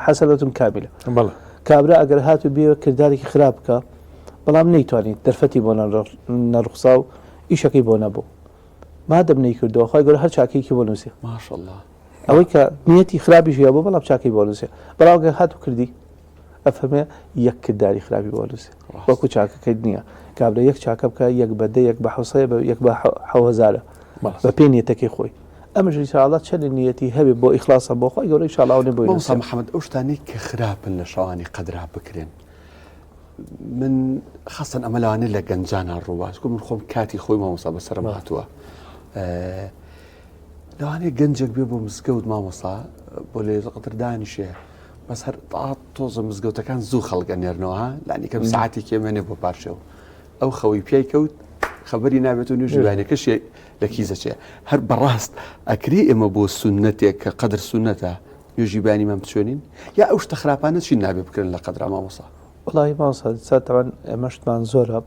حسنة كاملة بەڵێ. کابرا ئەگەر هاتوو بێ کردارێکی خراپ بکە بەڵام نەیتوانی دەرفەتی بۆ نەڕوخسا و ئیشەکەی بۆ نەبوو مادەم نەیکردەوە خوای گەورە هەر چاکەیەکی بۆ نووسێ ماشاءاللە ئەوەی کە نیەتی خراپیش هەبوو بەڵام چاکەی بۆ نووسێ بەڵام گەر هاتوو کردی ئەفەرمێ یەک کرداری خراپی بۆ نووسێ وەکو چاکەکەی نییە کابرا یەک چاکە بکە یەک بە دە یەک بە حوسەیە بە یەک بە حەوهزارە بە پێی نیەتەکەی خۆی ئەمەش ان شاء اللە چەند نیەتی هەبێ بۆ ئیخلاصە بۆ خوای گەورە ان شاء اللە ئەوەنەی بۆی مامۆستا نووسێ. محمد ئەو شتانەی کە خراپن لە شەوانی قەدرا بکرێن من خاستن ئەمە لەوانەیە لە گەنجانا ڕووبا چونکە من خۆم کاتی خۆی مامۆستا بەسەرم هاتووە لەوانەیە گەنجێک بێ بۆ مزگەوت مامۆستا بۆ لێ قەدر دانیشێ بەس هەر تۆزە مزگەوتەکان زوو خەڵک ئەنێرنەوە ها لانی کەم ساعتێکی ئەمێنێ بۆ پارشێو ئەو خەوی پیای کەوت خەبەری نابێت و نوێژی بەیانەکەشی لە کیزەچێ هەر بەڕاست ئەکرێ ئێمە بۆ سوننەتێک کە قەدر سوننەتە نوێژی بەیانیمان بچوێنین یا ئەو شتە خراپانە چین نابێ بکرێن لە قەدرا مامۆستا؟ وەڵاهی مامۆستا سا تەبعەن ئێمە شتمان زۆرە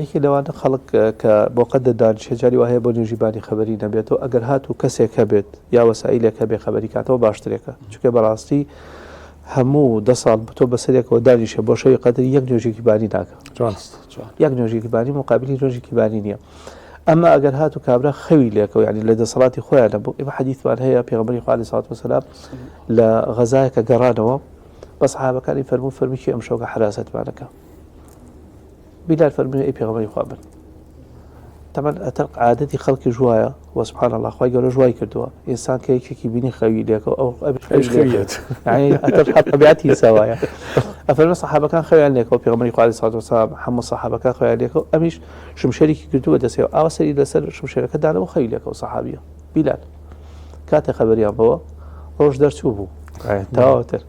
یەکێ لەوانە خەڵک کە بۆ قەدر دانیشێ جاری وا هەیە بۆ نوێژی بانی خەبەری نەبێتەوە ئەگەر هاتوو کەسێک هەبێت یا وەسائیلێک هەبێ خەبەری کاتەوە باشترێکە چونکە بەڕاستی هەموو دە ساڵ تۆ بەسەرێکەوە دانیشە بۆ شەوی قەدر یەک نوێژێکی بانی ناکە یەک نوێژێکی بانی مقابلی نوێژێکی بانی نییە ئەمە ئەگەر هات و کابرا خەوی لێکەوە یعنی لە دەسەڵاتی خۆیان نەبوو ئێمە حەدیثمان هەیە پێغەمبەری خوا علیه الصلاة والسلام لە غەزایەکە گەڕانەوە بە سەحابەکانی فەرموو فەرمی کێ ئەم شەوکە حەراسەتمانەکە بیلال فەرمووی ئەی پێغەمبەری خوا من تەمەن ئەتەر عادەتی خەڵکی ژوایە و سبحان الله خوای گەورە ژوای کردووە ئینسان کە یەکێکی بینی خەوی لێکەوە ئەو ئەویش خەویەت یعنی ئەتەر طبیعەتی سەوایە ئەفەرمە سەحابەکان خەویان لێکەوە پێغەمبەری خوا علیه الصلاة والسلام هەموو سەحابەکان خەویان لێکەوە ئەمیش شمشێرێکی گرتووە دەستەوە ئاوا سەری لەسەر شمشێرەکە دانەوە خەوی لێکەوە سەحابیە بیلال کاتێ خەبەریان بەوە ڕۆژ دەرچوو بوو تەواوتر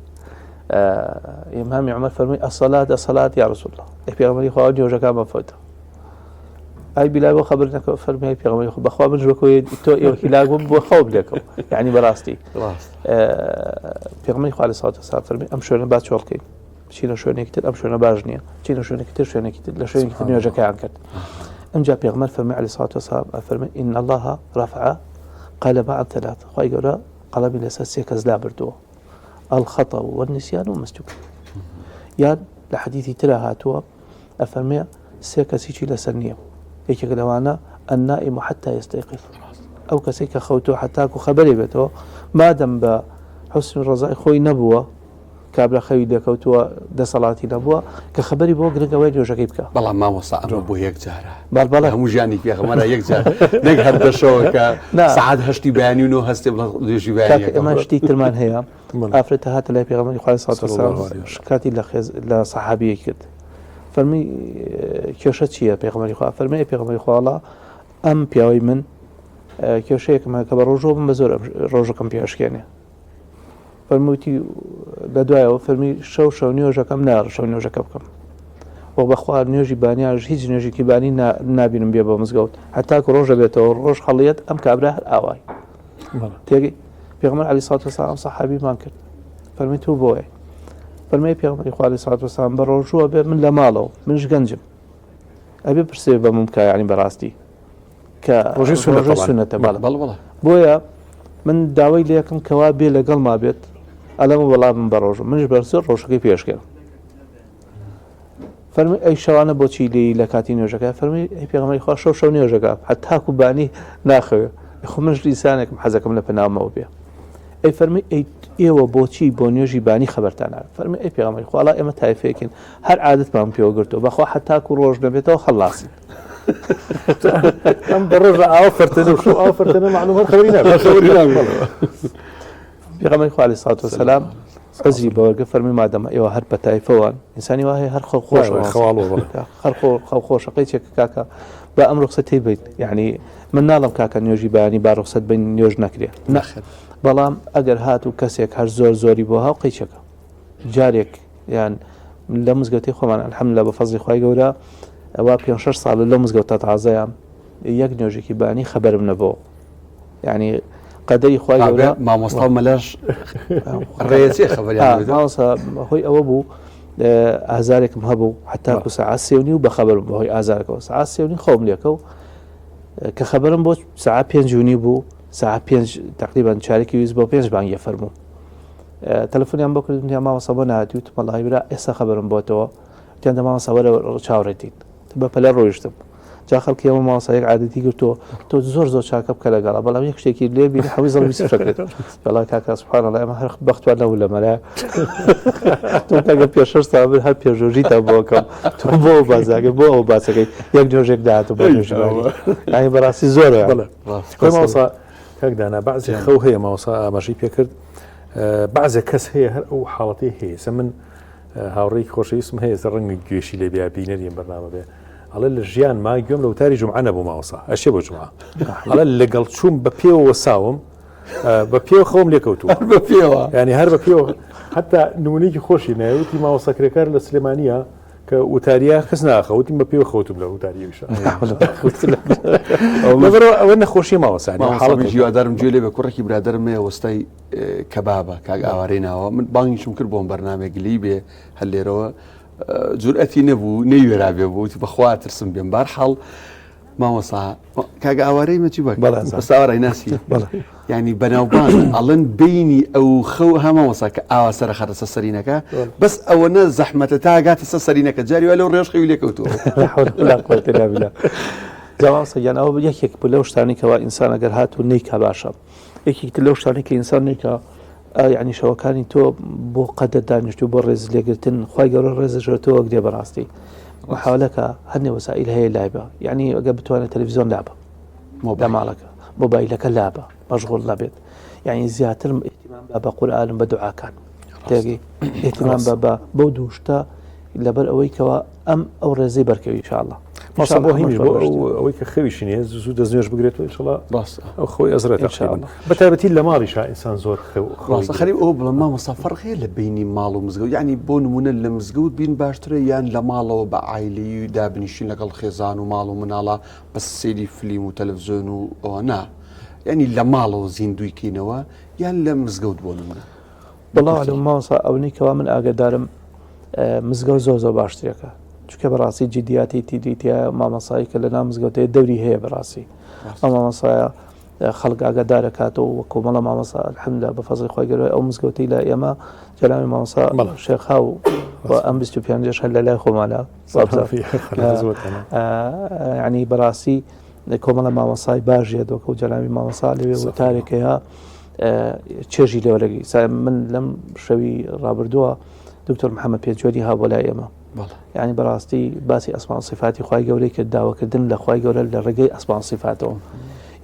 ئیمامی عمر فەرمووی الصلاة الصلاة یا رسول الله ئەی پێغەمبەری خوا نوێژەکان بەفەوتە ئای بیلال بۆ خەبەر نەکەوە فەرمی پێغەمبەری خوا بەخوا من وەکو تۆ ئێوە هیلاک بووم بۆ خەوم لێکەوە یعنی بەڕاستی پێغەمبەری خوا علیه الصلاة والسلام فەرمی ئەم شوێنە با چۆڵ کەین بچینە شوێنێکی تر ئەم شوێنە باش نییە بچینە شوێنێکی تر شوێنێکی تر لە شوێنێکی تر نوێژەکەیان کرد ئەمجا پێغەمبەر فەرمی علیه الصلاة والسلام ئەفەرمی إن الله رفع قلم عن ثلاث خوای گەورە قەڵەمی لەسەر سێ کەس لابردووە الخطأ والنسيان ومستوك یان لە حەدیثی ترا هاتووە ئەفەرمێ سێ کەس هیچی لەسەر نییە یەکێک لەوانە النائم حتى يستيقظ. ئەو کەسێک کە خەوتووە حتاکو خەبەری بێتەوە مادەم بە حوسنی ڕەزای خۆی نەبووە کابرا خەوی لێکەوتووە دەسەڵاتی نەبووە کە خەبەری بۆ گرنگ ئەوەیە نوێژەکەی بکا. بەڵام مامۆستا ئەمە بۆ یەک جارە بەڵ بەڵێ هەموو ژیانی پێغەمبەرە یەک جار نەک هەر دەشەوە کە نا. سەعات هەشتی بەیانی و نۆ هەستێ بڵێ نوێژی کاکە بەیانی ئێمە ئەکەم. شتی ترمان هەیە بەڵێ. ئافرەتە هاتە لای پێغەمبەری خوای سڵات صلی وسلام الله علیه وسلم. شکاتی لە خێز لە سەحابیەک کرد فەرمی کێشە چییە پێغەمبەری خوا فەرمی ئەی پێغەمبەری خوا وەڵا ئەم پیاوەی من کێشەیەکم هەیە کە بە ڕۆژەوە بم بە زۆر ئەم ڕۆژەکەم پێ ئەشکێنێ فەرمووتی لە دوایەوە فەرمی شەو شەو نوێژەکەم ناڕ شەو نوێژەکە بکەم و بەخوا نوێژی بانیاش هیچ نوێژێکی بانی نابینم بێ بۆ مزگەوت هەتاکو ڕۆژە بێتەوە ڕۆژ هەڵیەت ئەم کابرا هەر ئاوای تێگەی پێغەمبەر عەلەیهی سڵات وسلام سەحابیمان کرد فەرمی تۆ بۆیە فەرمی پێغەمبەری خوا عەلەیهی سڵات وسلام بە ڕۆژووە بێ من لە ماڵەوە منش گەنجم ئەبێ پرسێ بە ممکە یعنی بەڕاستی کە ڕۆژی سوننەتە ڕۆژی سوننەتە بەڵێ. بەڵێ بەڵێ. بۆیە من داوای لێکم کەوا بێ لەگەڵ ما بێت ئەلەمە وەڵا من بە ڕۆژم منش بەرزر ڕۆژەکەی پێشکەم فەرمی ئەی شەوانە بۆچی لێی لە کاتی نوێژەکە فەرمی ئەی پێغەمبەری خوا شەو شەو نوێژەکە هەتاکو بانی ناخەوێ خۆ منش ئینسانێکم حەزەکەم لە پەناومەوە بێ ئەی فەرمی ئەی ئێوە بۆچی بۆ نوێژی بانی خەبەرتان ناوێت فەرمی ئەی پێغەمبەری خوا ئەڵا ئێمە تایفەیەکین هەر عادەتمان پێوە گرتووە بەخوا هەتاکو ڕۆژ نەبێتەوە خەڵاسین ئەم بە ڕۆژ ئاو فەرتەنە و شەو ئاو فەرتەنە معلوم هەر خەبەری نابێت. خەبەری نابێت. پێغەمبەری خوا عەلەیهی سڵات وەسەلام عوزری بەوەرگە فەرمی مادەمە ئێوە هەر بە تایفەوان ئینسانی وا هەیە هەر خەو خۆش وای، خەواڵوە بەڵێ. هەر خۆ خەو خۆشە قەیچێک کاکە با ئەم ڕوخسەتەی بین یعنی من ناڵم کاکە نوێژی بەیانی با ڕوخسەت بین نوێژ نەکرێ نەخێر بەڵام ئەگەر هات و کەسێک هەر زۆر زۆری بۆ هاو قەیچێکە جارێک یان لە مزگەوتی خۆمان الحمدلله بە فەزڵی خوای گەورە ئەوە پێ شەش ساڵە لەو مزگەوتە تازەیە یەک نوێژێکی بانی خەبەرم نەبەوە یعنی قەدەری خوای گەورە مامۆستا و مەلاش ڕێچێ خەبەریان نەبێت. مامۆستا هۆی ئەوە بوو ئازارێکم هەبوو حتاکو سەعات سێ و نیو بەخەبەرم بەهۆی ئازارەکەەوە سەعات سێ و نیو خەوم لێکەوت کە خەبەرم بۆ سەعات پێنج و نیو بوو سەعات پێنج تقریبا چارێکی ویست بۆ پێنج بانگیە فەرموو تەلەفۆنیان بۆ کردم وتیان مامۆستا بۆ نەهاتی وتم وەڵاهی برا ئێستا خەبەرم بۆتەوە وتیان دە مامۆستا وەرە چاوەڕێتین بە پەلە ڕۆیشتم جا خەڵکی ئەمە مامۆستا یەک عادەتی گرتووە تۆ زۆر زۆر چاکە بکە لەگەڵا بەڵام یەک شتێکی لێ بینی حەوی زەڵمی سفرە کرد بەڵا کاکە سبحان الله ئێمە هەر بەختوان نەبوو لە مەلا تۆ کاکە پێش شەش ساڵ من هەر پێشۆژیتان بۆکەم تۆ بۆ بازاگە بۆ ئەو باسەکەی یەک نوێژێک داهاتوو بۆ نوێژی بەیانی. یانی بەڕاستی زۆرە بەڵێ خۆی مامۆستا کاک دانا بەعزێ خەو هەیە مامۆستا ئاماژەی پێکرد بەعزێ کەس هەیە هەر ئەو حاڵەتی هەیە سە من هاوڕێی خۆشەویستم هەیە سە ڕەنگە گوێشی لێ بیا بینەری ئەم بەرنامە بێ ئەڵێ لە ژیان ما گوێم لە وتاری جومعە نەبوو مامۆستا ئەشێ بۆ جومعە ئەڵێ لەگەڵ چووم بە پێوە وەساوم بە پێوە خەوم لێکەوتووە بە پێوە ینی هەر بە پێوە حتا نمونەیەکی خۆشی نایوتی مامۆستا کرێکار لە سلێمانیە کە وتاریە کەس ناخە وتیم بە پێوە خەوتم لە وتاریەویشە لەبەرەوە ئەوە نەخۆشی مامۆستا حاڵەتی هیوادارم گوێ لێ بێ کوڕێکی برادەرم هەیە وەستای کەبابە کاک ئاوارەی ناوە من بانگیشم کرد بۆم بەرنامەیەک گلەی بێ هەر لێرەوە جورئەتی نەبوو نەیوێرا بێ بوو وتی بەخوا ترسم بێم بارحاڵ مامۆستا کاک ئاوارەی مەچی بەک بەڵێ ئازاد. بەس ئاوارەی ناسی بەڵێ. یعنی بەناوبانگ ئەڵێن بینی ئەو خەو ها مامۆستا کە ئاوا سەرەخاتە سەر سەرینەکە بەس ئەوەنە زەحمەتە تا گاتە سەر سەرینەکە جاری وا لەو ڕێژ خەوی لێکەوتووە لا حول ولا قوة إلا بالله. جا مامۆستا گیان ئەوە یەکێک بوو لەو شتانەی کەوا ئینسان ئەگەر هاتوو نەیکا باشە یەکێک تر لەو شتانەی کە ئینسان نەیکا یعنی شەوەکانی تۆ بۆ قەدەر دانیشتوو بۆ ڕێز لێگرتن خوای گەورە ڕێزش لە تۆ ئەگرێ بەڕاستی محاولەکە هەندێ وەسائیل هەیە لایبە یعنی ئەگەر بتوانێت تەلەڤیزیۆن لابە لە ماڵەکە مۆبایلەکە لابە مەشغوڵ نەبێت یعنی زیاتر اهتمام بە بە قورئان و بە دوعاکان تێگەی اهتمام بە بە بەو دوو شتە لەبەر ئەوەی کەوا ئەم ئەو ڕێزەی بەرکەوی ان شاء الله مامۆستا بۆ هینیش بۆ ئەوەی کە خەویشی نییە زوو دەست نوێژ بگرێت و ئینشەڵا ڕاستە ئەو خۆی ئەزرێت إن شاء الله. بە تایبەتی لە ماڵیشا ئینسان زۆر خەو خەوی ڕاستە خەریب ئەوە بڵێم مامۆستا فەرق هەیە لە بینی ماڵ و مزگەوت یعنی بۆ نمونە لە مزگەوت بین باشترە یان لە ماڵەوە بە عایلەیی دابنیشین لەگەڵ خێزان و ماڵ و مناڵە بەس سەیری فلیم و تەلەفزیۆن و ئەوە نا یعنی لە ماڵەوە زیندووی کەینەوە یان لە مزگەوت بۆ نمونە والله اعلم مامۆستا ئەونەی کەوا من ئاگادارم مزگەوت زۆر زۆر باشترەکە چونکە بەڕاستی جدیاتی تیدی تایە مامۆسایی کە لەناو مزگەوتەیە دەوری هەیە بەڕاستی ئەو مامۆسایە خەڵک ئاگادارە کاتەوە وە کۆمەڵە مامۆسا الحمدلله بە فەزڵی خوای گەورە ئەو مزگەوتەی لای ئێمە جەنابی مامۆسا شێخ و ئەم 25 هەر لە لای خۆمانە ینی بەڕاستی کۆمەڵە مامۆسای باش یە دۆکە و جەلامی مامۆسا لەوێ وتارێک هەیە چێژی لێوە لەگەی من لەم شەوی ڕابردووە دکتۆر محەممەد پێنجوێنی هابوو لای ئێمە یعنی بەڕاستی باسی ئەسمان سیفاتی خوای گەورەی کرد داواکردن لە خوای گەورە لە ڕێگەی ئەسمان سیفاتەوە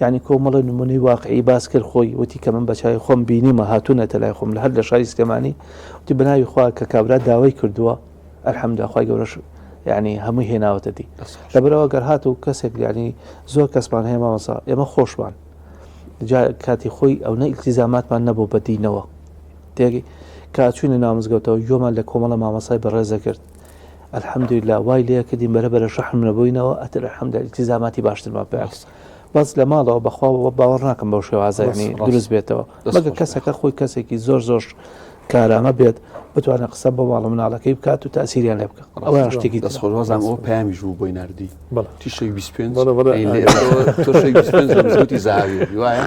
یعنی کۆمەڵە نمونەی واقعی باس کرد خۆی وتی کە من بەچوی خۆم بینیمە هاتوونەتە لای خۆم لە هەر لە شاری سلێمانی وتی بەناوی خوا کە کابرا داوای کردووە الحمدلله خوای گەورەش یعنی هەمووی هێناوەتە دی لەبەرەوە گەر هاتوو کەسێک یعنی زۆر کەسمان هەیە مامۆستا ئێمە خۆشمان جا کاتی خۆی ئەو نە ئیلتیزاماتمان نەبوو بە دینەوە تێگەی کە چوینە ناو مزگەوتەوە گوێمان لە کۆمەڵە مامۆستای بەڕێزە کرد الحمدلله وای لێ کردین بەرە بەرە شەحم نەبووینەوە ئەتر الحمدلله ئیلتیزاماتی باشترمان پێ بەس لە ماڵەوە بەخوا باوەڕ ناکەم بەو شێوازە یعنی دروست بێتەوە مەگە کەسەکە خۆی کەسێکی زۆر زۆر کارامە بێت بتوانێت قسە بۆ ماڵە مناڵەکەی بکات و تاسیریان لێ بکە ئەوە شتێکی دەست خۆش وازم ئەوە پەیامیش بوو بۆی ناردی تی شەوی 25 تۆ شەوی 25 لە مزگەوتی زەهاوی وایە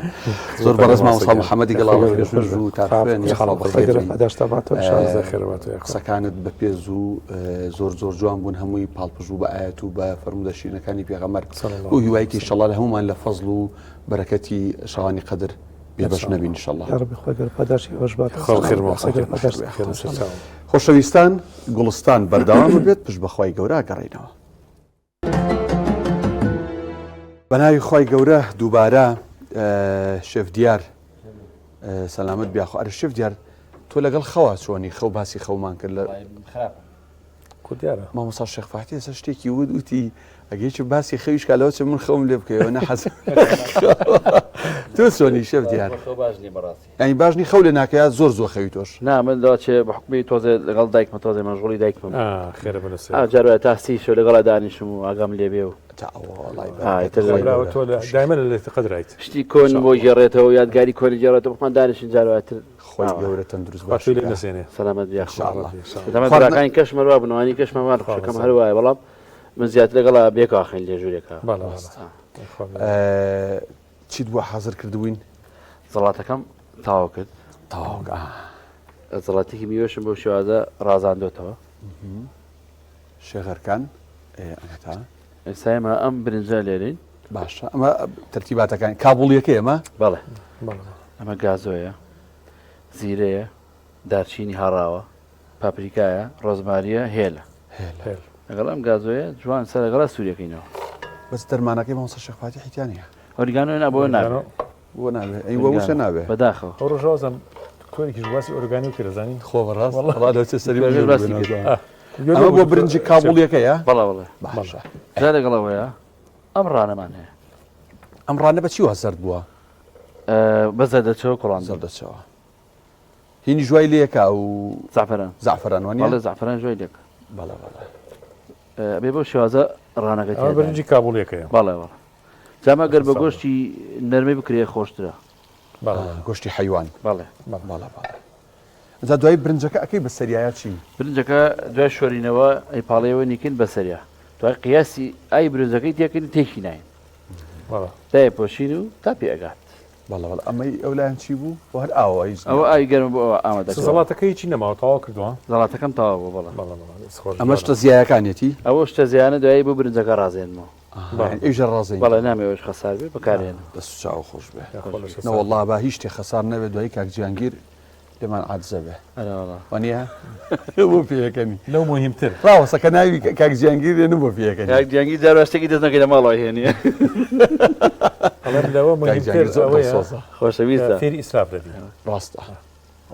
زۆر بەڕێز مامۆستا محەممەدی گەڵاڵە پێشنوێژ و تاخوێن یاخوا بەخێر بێی. قسەکانت بەپێز و زۆر زۆر جوان بوون هەمووی پاڵپشت بوو بە ئاەت و بە فەرموودە شیرینەکانی پێغەمبەر و هیوایەکی ئینشەڵڵا لە هەموومان لە فەزڵ و بەرەکەتی شەوانی قەدر بێبەش نەبین ئینشەڵڵا. یاڕەبی خوای گەورە پاداشتی ئێوەش بات. خۆشەویستان گوڵستان بەردەوام بێت پشت بەخوای گەورە گەڕینەوە. بەناوی خوای گەورە دووبارە شێف دیار سەلامت بیاخۆ ئەرە شێف دیار تۆ لەگەڵ خەوا چۆنی خەو باسی خەومان کرد لە دیارە مامۆستا شێخ فاتی ئێستا شتێکی وت وتی ئەگەیچ باسی خەویش کا لەوە چ من خەوم لێ بکەیەوە نە حەز تۆ چۆنی شێف دیار خەو باش نییە بەڕاستی یانی باش نی خەو لێ ناکەیا زۆر زۆر خەوی تۆش نا من لەوە چێ بە حوکمی تۆزێ لەگەڵ دایکمە تۆزێ مەشغوڵی دایکمم ئا خێرە بنووسێ ئا جار وایە تا سی شەو لەگەڵا دانیشم و ئاگام لێ بێ و تا ئەوە وەڵای ئا بەرەکەتی ئیتر خوای براوە گەورە تۆ لە دایمە لە لەیلەتی قەدرایت شتی کۆن بۆ گێڕێتەوە و یادگاری کۆنی گێڕێتەوە خۆمان دانیشین جار وایە تر خوای ئاوا گەورە تەندروست خوا باشی تۆی لێ کا نەسێنێ سەلامەت بی یاخوا ان شاء الله ان شاء الله تەمەن خواردنە براکانی کەشم هەر وا بوون ئەوانی کەشمان وان خوا خوشەکەم بەزانێ هەر وایە بەڵام من زیاتر لەگەڵا بێکەوە خەین لە ژوورێکا بەڵێ بەڵێ ڕاستە خوا بێ چیت بۆ حازر کردبووین؟ زەڵاتەکەم تەواو کرد. تەواو ئا. زەڵاتێکی میوەشم بەو شێوازە ڕازاندۆتەوە. شێخ ئەرکان ئەمەتا. ئێستا ئێمە ئەم برنجە لێرین. باشە ئەمە تەرتیباتەکان کابوڵیەکەی ئەمە؟ بەڵێ. ئەمە گازۆیە، زیرەیە، دارچینی هاڕاوە، پاپریکایە، ڕۆزمارییە، هێلە. هێل. لەگەڵ ئەم گازۆیە جوان سەر لەگەڵا سوورەکەینەوە. بەس دەرمانەکەی مامۆستا شێخ فاتیحی تیا نییە. ئۆریگانۆ نا بۆ نابێ. بۆ نابێ ئەی وە وشە نابێ. بەداخەوە. ئەو ڕۆژە وازم دکتۆرێکیش باسی ئۆرگانیۆ کرد ئەزانی؟ خۆ بەڕاست وەڵا لەو چێ سەری دکتۆرەکەش باسی کرد. ئەمە بۆ برنجی کابوڵیەکەیە؟ بەڵێ بەڵێ. باشە. جا لەگەڵ ئەوەیە ئەم ڕانەمان هەیە. ئەم ڕانە بە چی وا زەرد بووە؟ بە زەردەچەوە کوڵاندووە. زەردەچەوە. هینیش وای لێکا و زەعفەران. زەعفەران وانیە؟ بەڵێ زەعفەرانیش وای لێکا. بەڵێ بەڵێ. ئەبێ بەو شێوازە ڕانەکە ئەمە برنجی کابوڵیەکەیە. بەڵێ بەڵێ. جا مەگەر بە گۆشتی نەرمەی بکرێ خۆشترە. بەڵێ. گۆشتی حەیوان. بەڵێ. بەڵێ بەڵێ. جا دوایی برنجەکە ئەکەی بە سەریایە چی؟ برنجەکە دوای شۆرینەوە ئەی پاڵێوە نیکن بە سەریا. دوای قیاسی ئای برنجەکەی تێکردین تێکی ناین. بەڵێ. دایپۆشین و تا پێ ئەگات. بەڵێ بەڵێ ئەمەی ئەو لایان چی بوو؟ بۆ هەر ئاوە هیچ ئەوە ئاوی گەرمە بۆ ئەوە ئامادە کراوە. زەڵاتەکە هیچی نەماوە تەواو کردووە؟ زەڵاتەکەم تەواو بوو بەڵێ. بەڵێ بەڵێ دەست خۆش ئەمە شتە زیایەکانیەتی؟ ئەوە شتە زیایانە دوایی بۆ برنجەکە ڕازێنمەوە. ئەویش هەر ڕازێنی؟ بەڵێ نامەوێ ئەویش خەسار بێ بەکارێنم. دەست و چاو خۆش بێ. نەوەڵڵا با هیچ شتێ خەسار نەبێ دوایی کاک جیهانگیر لێمان عاجزە بێ. ئەرێ وەڵا. وانییە؟ بۆ پێیەکەنی. لەو موهیمتر. ڕاوەستە کە ناوی کاک جیهانگیر دێنم بۆ پێیەکەنی. کاک جیهانگیر جار وا شتێکی دەست نەکەی لە ماڵەوە هێنی. ئەڵێم لەوە کاک موهیمتر جیهانگیر زۆر ئەوەیە دڵسۆزە. خۆشەویستە. فێری ئیسراف دەبی. ڕاستە.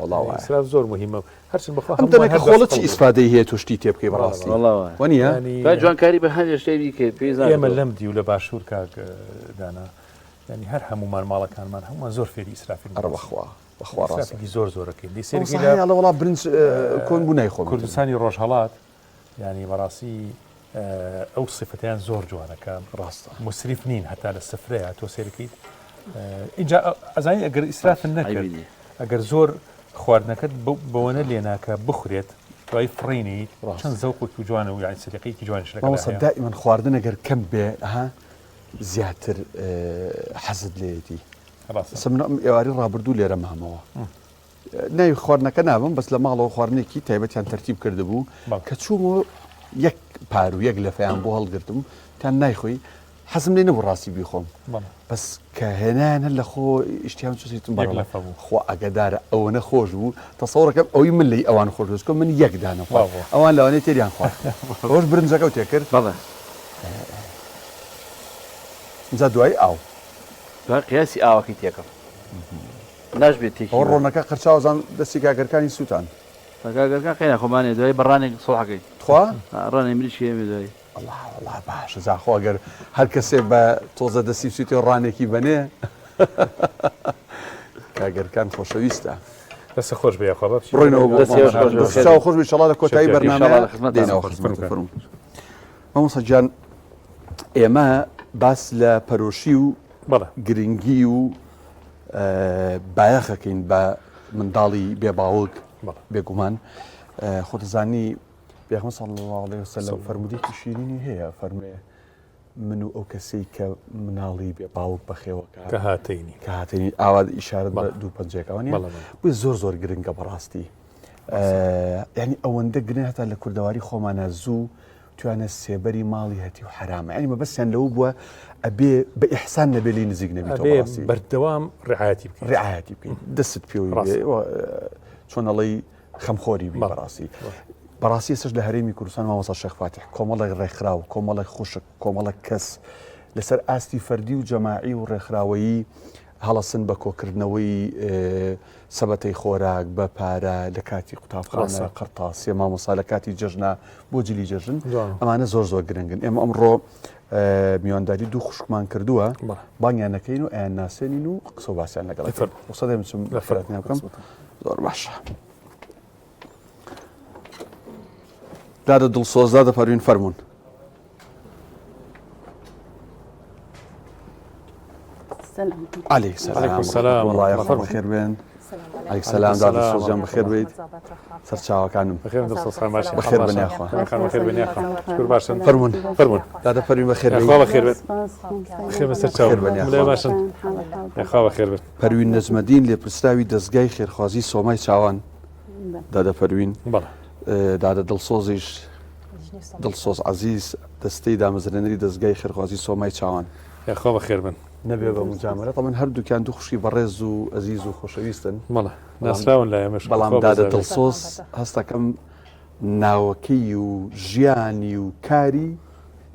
وەڵا وایە. ئیسراف زۆر موهیمە. هەرچەند بەخوا ئەم هەموومان دەمێکە هەر خۆڵە دەست چی قەڵ بووین. ئیسفادەی هەیە تۆ شتی تێ بکەی بەڕاستی. وەڵا وایە. وەنییە؟ یانی دوای جوانکاری بە هەندێ شتێ بیکەی پێویست ناکات ئێمە تۆ. لەم دیو لە باشوور کاک دانا یانی هەر هەموومان ماڵەکانمان هەموومان زۆر فێری ئیسرافین. ئەرە بەخوا. بەخوا ڕاستە. ئیسرافێکی زۆر زۆرەکەین دی سێرەکەی مامۆستا لە هەیە ئەڵێ وەڵا برنج کۆن بوو نایخۆم ئیتر. کوردستانی ڕۆژهەڵات یانی بەڕاستی ئەو سیفەتەیان زۆر جوانە کە ڕاستە. موسریف نین هەتا لە سفرەیە تۆ سێرەکەیت ئینجا ئەزانی ئەگەر ئیسرافت نەکرد عەیبی نییە. ئەگەر زۆر خواردنەکەت بەوەنە لێناکە بخورێت دوای فڕینیت ڕاستە. چەند زەوقێکی جوانە و یانی سەلیقەیەکی جوانیش لەگەڵا مامۆستا هەیە. دائیمەن خواردن ئەگەر کەم بێ ها زیاتر حەزت لێیەتی. ڕاستە. من ئەم ئێوارەی ڕابردوو لێرە مامەوە ناوی خواردنەکە نابم بەس لە ماڵەوە خواردنێکی تایبەتیان تەرتیب کردبوو کە چوومەوە یەک پار و یەک لەفەیان بۆ هەڵگرتم تان نایخۆی حەزم لێ نەبوو ڕاستی بیخۆم بەس کە هێنایان هەر لە خۆ ئیشتیام چوسیتم بەڵێ خۆ ئەگەدارە ئەوەنە خۆش بوو تەسەوڕەکەم ئەوی من لەی ئەوان خۆش بوو من یەک دانە خوارد ئەوان لەوانەیە تێریان خوارد ئەوەش برنجەکە و تێکرد بەڵێ جا دوایی ئاو دوای قیاسی ئاوەکەی تێکەم ناشبێت تێکی ئەوە ڕۆنەکە قرچاوە زان دەستی کاگەرکانی سووتان کاگەرکان قەینا خۆمانێ دوای بەڕانێک سڵحەکەی تخوا ڕانێ مریشکی ئێمە دوایی ئەڵا وەڵا باشە جا خۆ ئەگەر هەر کەسێ بە تۆزە دەستی بسووتێ و ڕانێکی بەنێ کاگەرکان خۆشەویستە. دەست خۆش بێ یاخوا با بچین بڕۆینەوە بۆ دەستی مامۆستا. خۆش بێ. دەست چاو خۆش بێ ئینشەڵا لە کۆتایی شەفیع. بەرنامەیە ئینشەڵا لە خزمەتتان. دێینەوە خزمەتت فەرموو. مامۆستا گیان ئێمە باس لە پەرۆشی و بەڵێ. گرنگی و بایەخەکەین بە منداڵی بێ باوک بەڵێ. بێگومان خۆتەزانی پێغەمبەر صلی اللە علیە وسلم فەرموودەیەکی شیرینی هەیە فەرموێ من و ئەو کەسەی کە مناڵی بێ باوک بەخێوەکە کە هاتەینی کە هاتەینی ئاوا ئیشارەت بە دوو پەنجەکەوە نیە بۆیە زۆر زۆر گرنگە بەڕاستی یعنی ئەوەندە گرنگ هەتا لە کوردەواری خۆمانە زوو توانە سێبەری ماڵی هەتی و حرامە ینی مەبەستیان لەوە بووە ئەبێ بە ئیحسان نەبێ لێی نزیک نەبیتەوە بەڕاستی بەردەوام ڕعایەتی بکەیت ڕعایەتی بکەیت دەست پێوەی چۆن ئەڵێی خەمخۆری بی بەڕاستی بەڕاستی ئێستاش لە هەرێمی کوردستان مامۆستا شێخ فاتیح کۆمەڵێک ڕێکخراو کۆمەڵێک خوشک کۆمەڵێک کەس لەسەر ئاستی فەردی و جەماعی و ڕێکخراوەیی هەڵەسن بە کۆکردنەوەی سەبەتەی خۆراک بە پارە لە کاتی قوتابخانە قەرتاسیە مامۆسا لە کاتی جەژنە بۆ جلی جەژن ئەمانە زۆر زۆر گرنگن ئێمە ئەمڕۆ میوانداری دوو خوشکمان کردووە بانگیان نەکەین و ئەیان ناسێنین و قسە باسییان لەگەڵ قسە دەمچم لە فرەتنیا بکەم زۆر باشە دادە دڵسۆز دادە پەروین فەرمونون عليك سلام سلام والله يا بخير بين عليك سلام دادە سۆزیان بەخێر بیت سەرچاوەکانم بەخێر دڵسۆز خان باشی بەخێر بن یاخوا خان بەخێر بن یاخوا شکر باشن فەرموون فەرموون دادە پەروین بەخێر یاخوا بەخێر بێت بەخێر بن سەرچاو بەخێر بن یاخوا. باشن یاخوا بەخێر بن پەروین نەجمەدین لێپرسراوی دەزگای خێرخوازی سۆمای چاوان دادە پەروین بەڵێ دادە دڵسۆزیش دڵسۆز عەزیز دەستەی دامەزرێنەری دەزگای خێرخوازی سۆمای چاوان. یاخوا بەخێر بن. نەبێ بە موجامەلە تەبعەن هەردووکیان دوو خوشکی بەڕێز و ئەزیز و خۆشەویستن. بەڵێ ناسراون لای ئێمەش بەڵام خوا دادە بەزانێت. دڵسۆز هەستەکەم ناوەکەی و ژیانی و کاری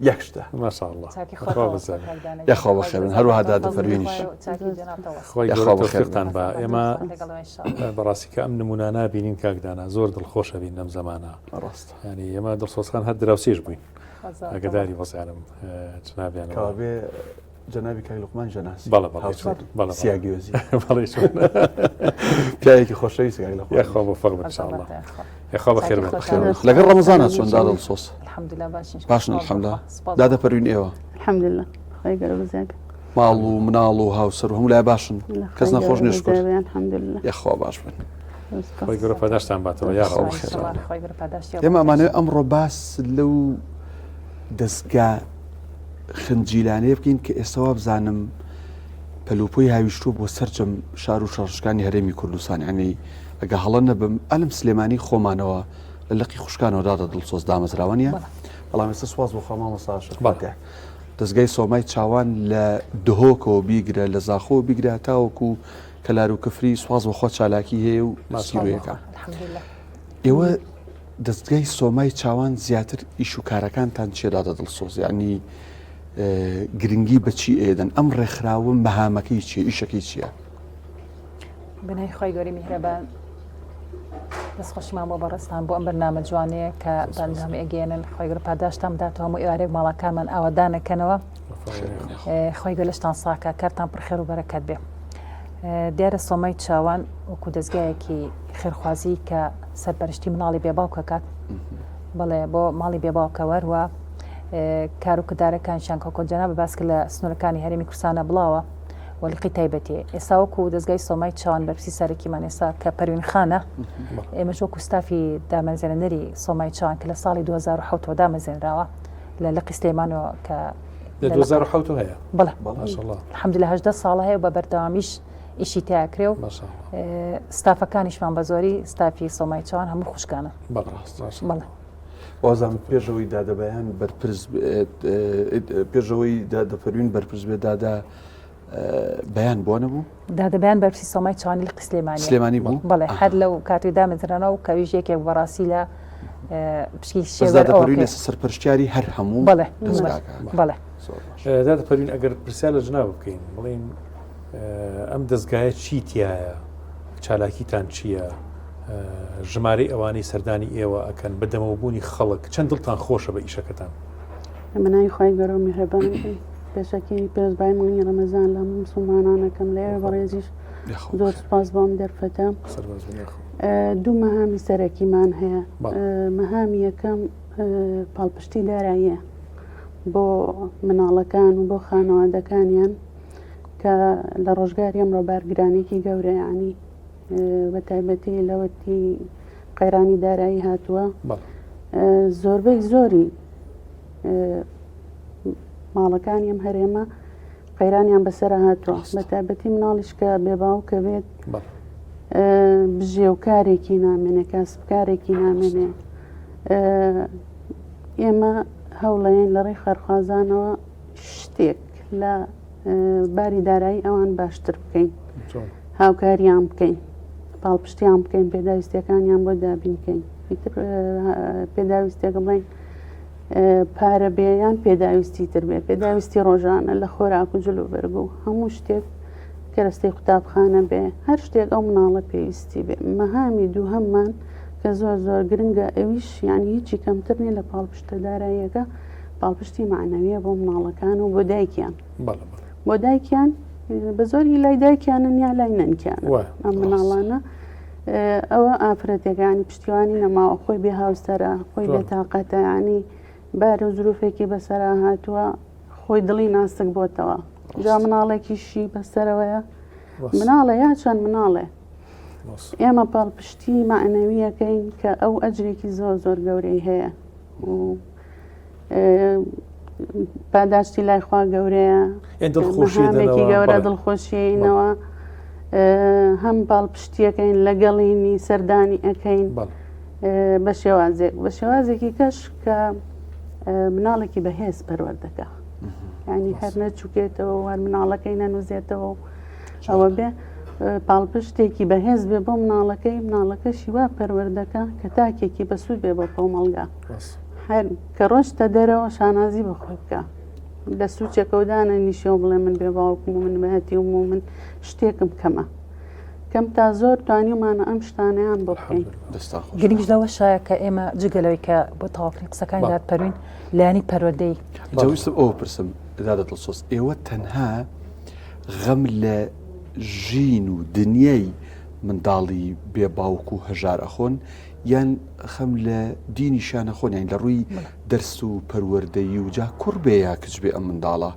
یەک شتە. ما شاء الله چاکی خوا خۆتەوە بەزانێت. کاک دانە یاخوا بەخێر بن هەروەها دادە پەروینیش. چاکی جەنابتەوە. خوای یاخوا گەورە بەخێر بن. تەوفیقتان با ئێمە لەگەڵ ئەوە ان شاء الله. بەڕاستی کە ئەم نمونانە بینین کاک دانا زۆر دڵخۆشە بین لەم زەمانە ڕاستە. یعنی ئێمە دڵسۆز خان هەر دراوسێش بووین خۆزاوتەوە. ئاگداری وەزیانم جنابیانەوە. کەوابێ جەنابی کاک لوقمان ژەناسی بەڵێ بەڵێ هاوسەر بەڵێ سیاگوێزی بەڵێ چۆن پیاوێکی خۆشەویست کاک لوقمان یاخوا موفق بن ان شاء الله یاخوا بەخێر بن بەخێر بن لەگەڵ ڕەمەزانە چۆن دادە دڵسۆز الحمدلله باشین باشن الحمدلله دادە پەروین ئێوە الحمدلله خی گەورە بەزیاد ماڵ و مناڵ و هاوسەر و هەموو لای باشن کەس نەخۆش نییە شکر الحمدلله یاخوا باش بن خی گەورە پاداشتان باتەوە یاخوا بەخێر ئێمە ئەمانەوێ ئەمڕۆ باس لەو دەستگا خنجیلانەیە بکەین کە ئێستا وابزانم پەلوپۆی هاویشتووە بۆ سەرجەم شار و شارۆچکانی هەرێمی کوردستان یعنی ئەگە هەڵە نەبم ئەلم سلێمانی خۆمانەوە لە لقی خوشکانەوە دادە دڵسۆز دامەزراوە نیە بەڵام ئێستا سواز بۆ خوا مامۆستا شەفاتە دەستگای سۆمای چاوان لە دهۆکەوە بیگرە لە زاخۆ بیگرە تاوەکو کەلار و کفری سواز بەخوا چالاکی هەیە و سیرۆیەکە ئێوە دەزگای سۆمای چاوان زیاتر ئیش و کارەکانتان چیە دادە دڵسۆز یانی گرنگی بە چی ئێدەن ئەم ڕێکخراوە مەهامەکەی چیە ئیشەکەی چییە؟ بەناوی خوای گەورەی میهرەبان دەستخۆشیمان بۆ بەڕێزتان بۆ ئەم بەرنامە جوانەیە کە بەندام ئەگەێنن خی گەورە پاداشتان بداتەوە هەموو ئێوارێک ماڵەکانمان ئاوادانەکەنەوە خی گەورە لەشتان ساکە کارتان پڕ خێر و بەرەکەت بێ دیارە سۆمای چاوان وەکو دەزگایەکی خێرخوازی کە سەرپەرشتی مناڵی بێ باوک ئەکات بەڵێ بۆ ماڵی بێ باوکە وەروە کار و کردارەکانشان کۆکۆ جەناب باس کرد لە سنوورەکانی هەرێمی کوردستانە بڵاوە و لقی تایبەتی ئێستا وەکو دەزگای سۆمای چاوان بەرپرسی سەرەکیمان ئێستا کە پەروین خانە ئێمەش وەکو ستافی دامەزرێنەری سۆمای چاوان کە لە ساڵی 2007 دامەزرێنراوە لە لقی سلێمانەوە کە لە 2007 هەیە بەڵێ ماشاءالله الحمدلله 18 ساڵە هەیە و بە بەردەوامیش ئیشی تیاکرێ و ستافەکانیشمان بە زۆری ستافی سۆمای چاوان هەموو خوشکانە. بەڵێ. بەڵێ. وازانم پێشەوەی دادە بەیان بەرپرس پێشەوەی دادە پەروین بەرپرس بێ دادە بەیان بۆ نەبوو؟ دادە بەیان بەرپرسی سۆمای چوانی لقی سلێمانی سلێمانی بوو؟ بەڵێ هەر لەو کاتی دامەزرانەوە و کەویش یەکێک بەڕاستی لە پشکی دادە پەروین ئێستا سەرپەرشتیاری هەر هەموو بەڵێ دەزگاکە بەڵێ دادە پەروین ئەگەر پرسیار لە جناب بکەین بڵێین ئەم دەزگایە چی تایە چالاکیتان چییە؟ ژمارەی ئەوانەی سەردانی ئێوە ئەکەن بەدەمەوەبوونی خەڵک چەند دڵتان خۆشە بە ئیشەکەتان؟ بە ناوی خوای گەورە و میهرەبان پێشەکی پیرۆزبایی مانگی ڕەمەزان لە هەموو موسڵمانانەکەم لە ئێوە بەڕێزیش زۆر سوپاس بۆ ئەم دەرفەتە. دوو مەهامی سەرەکیمان هەیە. مەهامی یەکەم پاڵپشتی داراییە بۆ مناڵەکان و بۆ خانەوادەکانیان کە لە ڕۆژگاری ئەمڕۆ بارگرانێکی گەورە یانی بە تایبەتی لەوەتی قەیرانی دارایی هاتووە زۆربەی زۆری ماڵەکانی ئەم هەرێمە قەیرانیان بەسەر هاتووە بە تایبەتی مناڵیش کە بێباوکە بێت بژێوکارێکی نامێنێ کاسبکارێکی نامێنێ ئێمە هەوڵەیەن لە ڕێی خەرخوازانەوە شتێک لە باری دارایی ئەوان باشتر بکەین هاوکاریان بکەین پاڵپشتیان بکەین پێداویستیەکانیان بۆ دابین بکەین پێداویستێکە بڵین پارە بێ یان پێداویستی تر بێ پێداویستی ڕۆژانە لە خۆراک و جل و بەرگ و هەموو شتێک کەرەستەی قوتابخانە بێ هەر شتێک ئەو مناڵە پێویستی بێ مەهامی دووهەممان کە زۆر زۆر گرنگە ئەویش یعنی هیچی کەمتر نیە لە پاڵپشتە داراییەکە پاڵپشتی معنەویە بۆ مناڵەکان و بۆ دایکیان بۆ دایکیان بە زۆری لای دایکیانن یا لای نەنکیان ئەم مناڵانە ئەوە ئافرەتەکانی پشتیوانی نەماوە خۆی بێ هاوسەرە خۆی بێ تاقەتە ینی بار و زروفێکی بەسەرا هاتووە خۆی دڵی ناسک بۆتەوە جا مناڵێکیشی بەسەرەوەیە مناڵە یا چەند مناڵێ ئێمە پاڵپشتی معنەویەکەین کە ئەو ئەجرێکی زۆر زۆر گەورەی هەیە و پاداشتی لای خوا گەورەیە دڵخۆشیێکی گەورە دڵخۆشیینەوە هەم پاڵپشتیەکەین لەگەڵینی سەردانی ئەەکەین بە شێوازێک بە شێوازێکی کەش کە مناڵێکی بەهێز پەروەردەکە ینی هەر نەچووکێتەوە هەر مناڵەکەی نەنووزێتەوە و ئەوە بێ پاڵپشتێکی بەهێز بێ بۆ مناڵەکەی مناڵەکەشی وا پەروەردەکە کە تاکێکی بەسوود بێ بۆ کۆمەڵگا هەر کە ڕۆشتە دەرەوە شانازی بە خۆی بکە لە سوچێکەوە دانەنیشەوە بڵێ من بێ باوکم و من بەهەتی و من شتێکم کەمە کەم تا زۆر توانیومانە ئەم شتانەیان بۆ بکەین. گرنگیش لەوەشایە کە ئێمە جگە لەوەی کە بۆ تەواوکردنی قسەکانی داد پەروین لایەنی پەروەردەی جا ویستم ئەوە پرسم دادە دڵسۆز ئێوە تەنها غەم لە ژین و دنیای منداڵی بێ باوک و هەژار ئەخۆن یان خەم لە دینیشیان ئەخۆن یان لە ڕووی دەرس و پەروەردەیی و جا کوڕ بێ یا کچ بێ ئەم منداڵە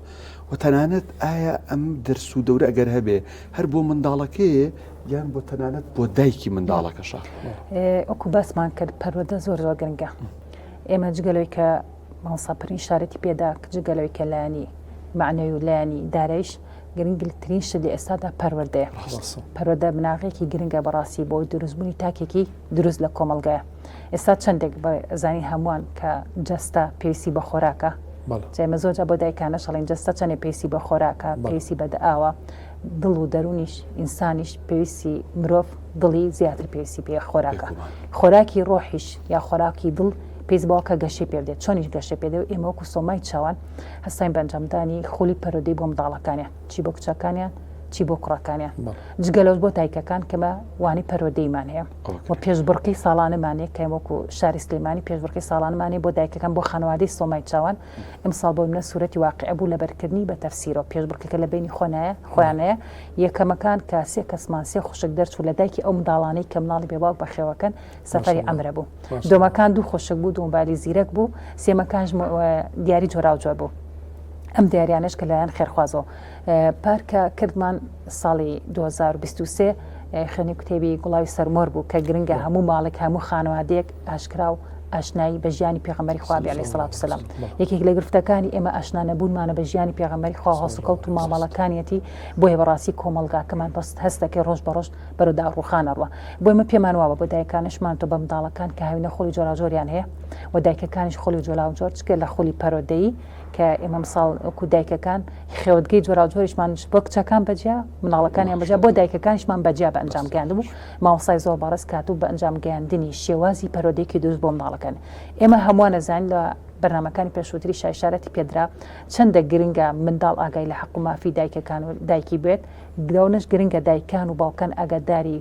و تەنانەت ئایا ئەم دەرس و دەورە ئەگەر هەبێ هەر بۆ منداڵەکەیە یان بۆ تەنانەت بۆ دایکی منداڵەکەشە؟ وەکو باسمان کرد پەروەردە زۆر زۆر گرنگە ئێمە جگە لەوەی کە مامۆستا پەروین ئیشارەتی پێدا جگە لەوەی کە لایەنی مەعنەوی و لایەنی داراییش گرنگترین شت لە ئێستادا پەروەردەیە پەروەردە بناغەیەکی گرنگە بەڕاستی بۆ دروستبوونی تاکێکی دروست لە کۆمەڵگایە ئێستا چەندێک زانین هەمووان کە جەستە پێویستی بە خۆراکە جایمە زۆر جا بۆ دایکانە شەڵین جەستە چەندێ پێویستی بە خۆراکە پێویستی بە ئاوە دڵ و دەرونیش ئینسانیش پێویستی مرۆڤ دڵی زیاتر پێویستی پێ خۆراکە خۆراکی ڕۆحیش یا خۆراکی دڵ پێویست بەوە کە گەشەی پێ بدێت چۆنیش گەشە پێ دێت ئێمە وەکو سۆمای چاوان هەستاین بە ئەنجامدانی خولی پەرۆدەی بۆ منداڵەکانیان چی بۆ کچەکانیان چی بۆ کوڕەکانیان جگە لەوەش بۆ دایکەکان کەمە وانی پەرۆدەیمان هەیە و پێشبڕکەی ساڵانەمان هەیە کە وەکو شاری سلێمانی پێشبڕکەی ساڵانمان هەیە بۆ دایکەکان بۆ خانەوادەی سۆمای چاوان ئمساڵ بۆ منە سوورەتی واقع بوو لەبەرکردنی بە تەفسیرەوە پێشبڕکەکە لە بینی خۆنایە خۆیانەیە یەکەمەکان کە سێ کەسمان سێ خوشک دەرچوو لە دایکی ئەو منداڵانەی کە مناڵی بێباوک بەخێوەکەن سەفەری عەمرە بوو دۆمەکان دوو خۆشک بوو دوو مۆبایلی زیرەک بوو سێمەکانش دیاری جۆراوجۆر بوو ئەم دیاریانەش کە لایەن خێرخوازەوە پارکە کردمان ساڵی 2023 خوێنی کتێبی گوڵاوی سەرمۆر بوو کە گرنگە هەموو ماڵێک هەموو خانوادێک ئاشکرا و ئاشنایی بە ژیانی پێغەمبەری خوا بێ علیە سڵات وسلام یەکێک لە گرفتەکانی ئێمە ئاشنا نەبوونمانە بە ژیانی پێغەمبەری خوا هەڵسوکەوت و مامەڵەکانیەتی بۆیە بەڕاستی کۆمەڵگاکەمان بەست هەست دەکەی ڕۆژ بە ڕۆژ بەرەو داڕوخان ئەڕوا بۆیە ئێمە پێمان وابە بۆ دایکانشمان تۆ بە منداڵەکان کە هاوینە خولی جۆراوجۆریان هەیە و دایکەکانیش خولی جۆراوجۆر چکە لە خولی پەرۆدەیی کە ئێمە مساڵ وەکو دایکەکان خێوەتگەی جۆراوجۆریشمان بۆ کچەکان بەجیا مناڵەکانیان بەجیا بۆ دایکەکانیشمان بەجیا بە ئەنجام گەیاندبوو مامۆستای زۆر بەڕێز کاتوو بە ئەنجام گەیاندنی شێوازی پەرۆدەیەکی دروست بۆ منداڵەکان. ئێمە هەمووان ئەزانین لە بەرنامەکانی پێشووتریشا ئیشارەتی پێدرا چەندە گرنگە منداڵ ئاگای لە حەق و مافی دایکەکان و دایکی بێت، لەوەنەش گرنگە دایکان و باوکان ئاگاداری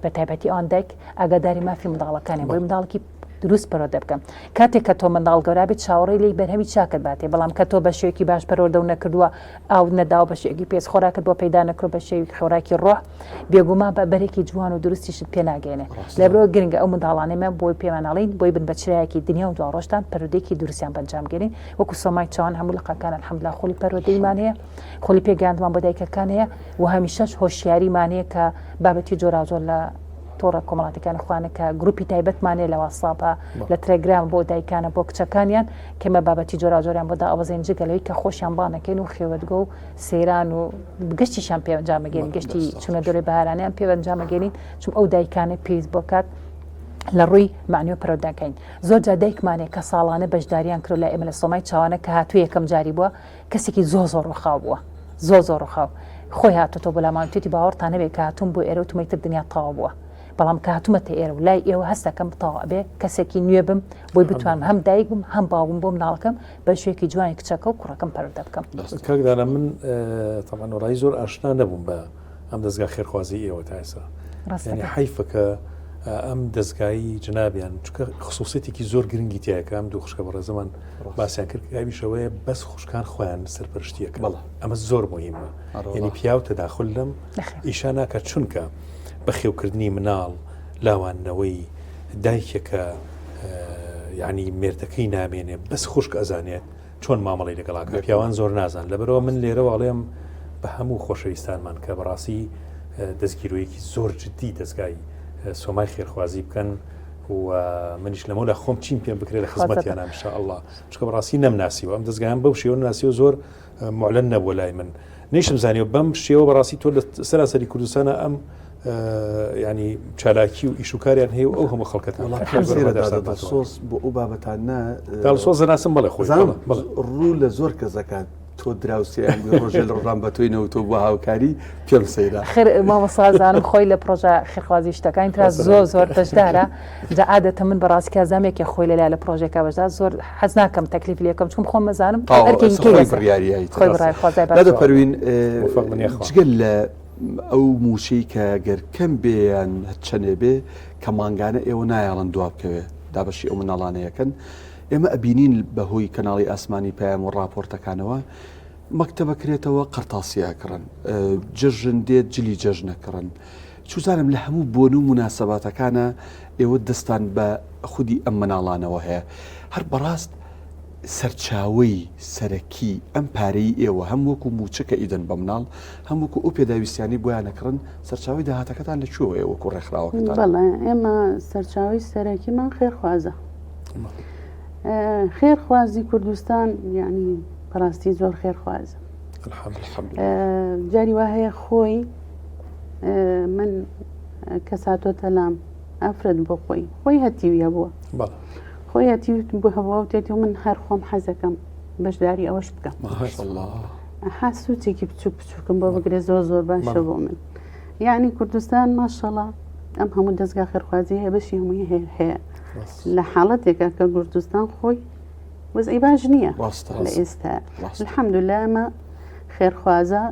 بە تایبەتی ئەوان دایک ئاگاداری مافی منداڵەکانیان بۆی منداڵێکی دروست پەروەردە بکەن. کاتێک کە تۆ منداڵ گەورە بێت چاوەڕێی لێی بەرهەمی چاکت باتێ بەڵام کە تۆ بە شێوەیەکی باش پەروەردەو نەکردووە ئاوت نەداوە بە شێوەیەکی پێست خۆراکت بۆ پەیدا نەکردووە بە شێوەیەکی خۆراکی ڕۆح بێگومان بە بەرێکی جوان و دروستیشت پێ ناگەێنێ لەبرەوە گرنگە ئەو منداڵانەی مە بۆی پێماناڵین بۆی بن بە چرایەکی دنیا و دواڕۆژتان پەروەردەیەکی دروستیان بەنجام گەێنین وەکو سۆمای چاوان هەموو لقەکان الحمدلله خولی پەروەردەیمان هەیە خولی پێگەیاندمان بۆ دایکەکان هەیە و هەمیشەش هۆشیاریمان هەیە کە بابەتی جۆراوجۆر لە تۆڕە کۆمەڵاتەکانی خوانە کە گروپی تایبەتمانەیە لە واتساپە لە تەلەگرام بۆ دایکانە بۆ کچەکانیان کەمە بابەتی جۆراوجۆریان بۆ داوەزێن جگە لەوەی کە خۆشیان بانەکەین و خێوەتگۆ و سەیران و گەشتیشان پێ ئەنجامەگەێنین گەشتی چونە دەرەوەی بەهارانیان پێ ئەنجامەگەێنین چون ئەو دایکانە پێویست بۆ کات لە ڕووی معنیۆ پەرۆداکەین زۆر جا دایکمانێک کە ساڵانە بەشداریان کرد لە ئێمە لە سۆمای چاوانە کە هاتوو یەکەم جاری بووە کەسێکی زۆر زۆر ڕوخاو بووە زۆر زۆر ڕوخاو خۆی هاتوتەوە بۆ لامان وتێتی باوەڕتان نەبێت کە هاتووم بۆ ئێرە وتمەی تر دنیا تەواو بووە بەڵام کە هاتوومەتە ئێرە و لای ئێوە هەستەکەم تەواو ئەبێ کەسێکی نوێ بم بۆی بتوانم هەم دایک بم هەم باوکم بۆ مناڵەکەم بە شوێکی جوانی کچەکە و کوڕەکەم پەروەردە بکەم. کاک دانا من تەبعەن وەڵایی زۆر ئاشنا نەبووم بە ئەم دەزگا خێرخوازی ئێوە تا ئێستا یعنی حەیفە کە ئەم دەزگایی جنابیان چونکە خصوصیتێکی زۆر گرنگی تایە کە ئەم دوو خوشکە بەڕێزەمان باسیان کرد ئەویش ئەوەیە بەس خوشکان خۆیان سەرپەرشتیەکە ئەمە زۆر مهمە یعنی پیاو تەداخل لەم ئیشا ناکە چونکە بەخێوکردنی مناڵ لاواندنەوەی دایکێکە یعنی مێردەکەی نامێنێ بەس خوشک ئەزانێت چۆن مامەڵی لەگەڵاکە پیاوان زۆر نازان لەبەرەوە من لێرەوە ئەڵێم بە هەموو خۆشەویستانمان کە بەڕاستی دەستگیرۆیەکی زۆر جددی دەستگای سۆمای خێرخوازی بکەن و منیش لەمە لە خۆم چیم پێم بکرێت لە خزمەتیانە ان شاء الله چونکە بەڕاستی نەمناسیوە ئەم دەستگایان بەو شێوە ناسیوە زۆر معلن نەبووە لای من نیشم زانیوە بەم شێوە بەڕاستی تۆ لە سەراسەری کوردستانە ئەم ینی چالاکی و ئیشوکاریان هەیە و ئەو هەموو خەڵکەتان سۆز بۆ ئەو بابەتانە سۆز ناسم بڵێ خۆی ڕوو لە زۆر کەسەکات تۆ دراوسێیان بووی ڕۆژێ لە ڕۆژان بە تۆی نەوتۆ بۆ هاوکاری پێم سەیرە. خێر مامۆستا زانم خۆی لە پرۆژە خێرخوازی شتەکانی ترا زۆر زۆر بەشدارە جا عادەتە من بەڕاستی کازامێکێ خۆی لەلا لە پرۆژێکا بەشدار زۆر حەز ناکەم تەکلیف لێ بکەم چون خۆم مەزانم ئەرکێکی کەی خۆی لەسەر بڕیاریایی خۆی بڕای خوازای باش دادە پەروین موفق بن یاخوا. جگە لە ئەو مووچەی کە گەر کەم بێ یان چەنێ بێ کە مانگانە ئێوە نایەڵن دوا بکەوێ دابەشی ئەو مناڵانەیەکەن ئێمە ئەبینین بە هۆی کەناڵی ئاسمانی پەیام و ڕاپۆرتەکانەوە مەکتەبە کرێتەوە قەرتاسیە ئەکڕن جەژن دێت جلی جەژن ئەکڕن چوزانم لە هەموو بۆن و موناسەباتەکانە ئێوە دەستان بە خودی ئەم مناڵانەوە هەیە هەر بەڕاست سەرچاوەی سەرەکی ئەم پارەی ئێوە هەم وەکو موچە کە ئیدەن بە مناڵ هەم وەکو ئەو پێداویستیانەی بۆیان ئەکڕن سەرچاوەی داهاتەکەتان لە کوێوەیە وەکو ڕێکخراوەکەتان؟ بەڵێ ئێمە سەرچاوەی سەرەکیمان خێرخوازە. خێرخوازی کوردستان یعنی بەڕاستی زۆر خێرخوازە جاری وا هەیە خۆی من کەساتۆتە لام ئافرەت بۆ خۆی خۆی هەتیوی هەبووە خۆی هەتیو بۆ هەبووە و تێتی و من هەر خۆم حەزەکەم بەشداری ئەوەش بکەم ها سوچێکی بچوک بچووکم بۆ بگرێ زۆر زۆر باشە بۆ من یعنی کوردستان ماشەڵا ئەم هەموو دەستگا خێرخوازی هەیە بەشی هەمووی هەیە لە حاڵەتێکا کە کوردستان خۆی وەزعی باش نییە لە ئێستا الحەمدلله ئەمە خێرخوازە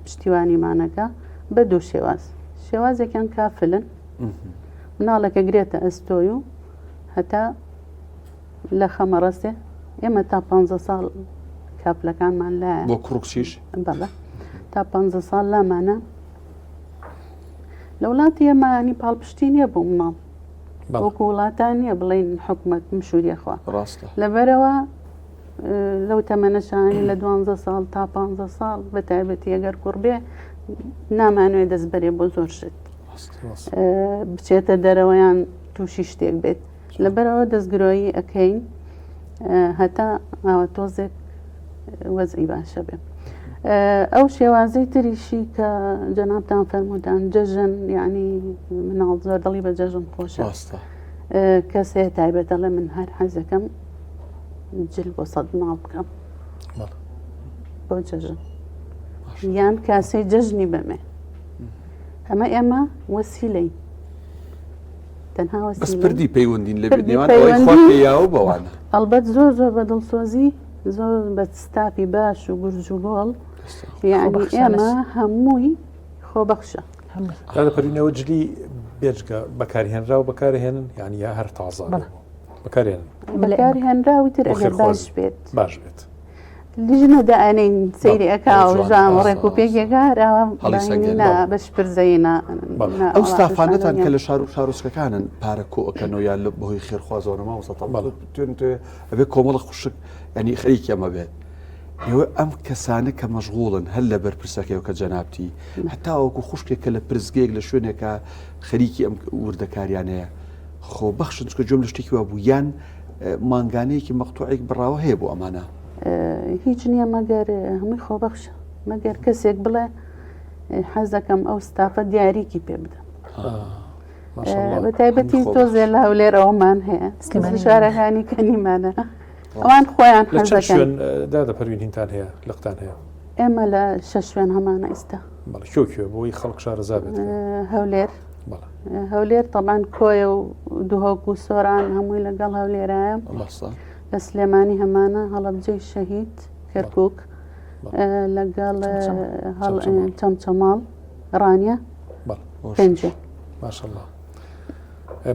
پشتیوانیمانەکە بە دوو شێواز شێوازێکیان کافلن مناڵێکە گرێتە ئەستۆی و هەتا لە خەمەڕەسێ ئێمە تا پ ساڵ کافلەکانمان لایە بۆ کوڕکچیش بەڵێ تا پ ساڵ لامانە لە وڵاتی ئێمانی پاڵپشتی نییە بۆ مناڵ وەکو وڵاتان نییە بڵین حکومت مشووریە خوا ڕاستە لەبەرەوە لەو تەمەنەشانی لە دوانزە ساڵ تا پ ساڵ بە تایبەتی ئەگەر کوڕ بێ نامانوێ دەست بەرێ بۆ زۆر شت بچێتە دەرەوەیان تووشی شتێک بێت. لەبەرەوە دەستگرۆیی ئەەکەین هەتا ئاوە تۆزێک وەزعی باشە بێ. ئەو شێوازەی تریشی کە جەنابتان فەرموودان جەژن یعنی مناڵ زۆر دڵی بە جەژن خۆشە کەسێ تایبەتەڵێ من هەر حەزەکەم جل بۆ سەد مناڵ بکەم بۆ جەژن یان کاسەی جەژنی بەمێ ئەمە ئێمە وەسیلەی تەنها بەس پردی پەیوەندین لە نێوان ئەوەی خوا پێیاوە بەوانە. ئەڵبەت زۆر زۆر بە دڵسۆزی زۆر بە ستافی باش و گورج و گۆڵ یعنی ئێمە هەمووی خۆبەخشە. دادە پەروینەوە جلی بێجگە بەکارهێنراو بەکارهێنن یعنی یا هەر تازە بەکارهێنن بەکارهێنراوی تر ئەگەر باش بێت باش بێت. لیژنە دائەنێین سەیری ئەکا و جوان و ڕێک و پێکێکە هەر نا بە شپرزەیی نا ئەو ستافانەتان کە لە شار و شارۆچکەکانن پارە کۆ ئەکەنەوە یا لە بەهۆی خێرخوازەوە مامۆستا تێن تێ ئەبێ کۆمەڵە خوشک ینی خەریکی ئەمە بێت ئێوە ئەم کەسانە کە مەشغوڵن هەر لە بەرپرسەکەیەوە کە جەنابتی هەتاوەکو خوشکێک کە لە پرسگەیەک لە شوێنێکە خەریکی ئەم وردەکاریانەیە خۆبەخشن چکە گوێم لە شتێکی وا بوو یان مانگانەیەکی مەقتوعێک بڕاوە هەیە بۆ ئەمانە؟ هیچ نییە مەگەر هەمووی خۆبەخشە مەگەر کەسێک بڵێ حەز دەکەم ئەو ستافە دیاریکی پێ بدەم بە تایبەتی تۆزێ لە هەولێر ئەومان هەیە شارەکانی کەنیمانە ئەوان خۆیان شوێن دادە پەروین هینتان هەیە لقتان هەیە ئێمە لە شەش شوێن هەمانە ئیستا کوێ کوێ بۆی خەڵک شارەزا بێت هەولێر هەولێر تەبان کۆیە و دهۆک و سۆران هەمووی لەگەڵ هەولێرایە لە سلێمانی هەمانە هەڵەبجەی شەهید کەرکک لەگەڵ چەمچەماڵ ڕانیە پێنجێ ماشەڵڵا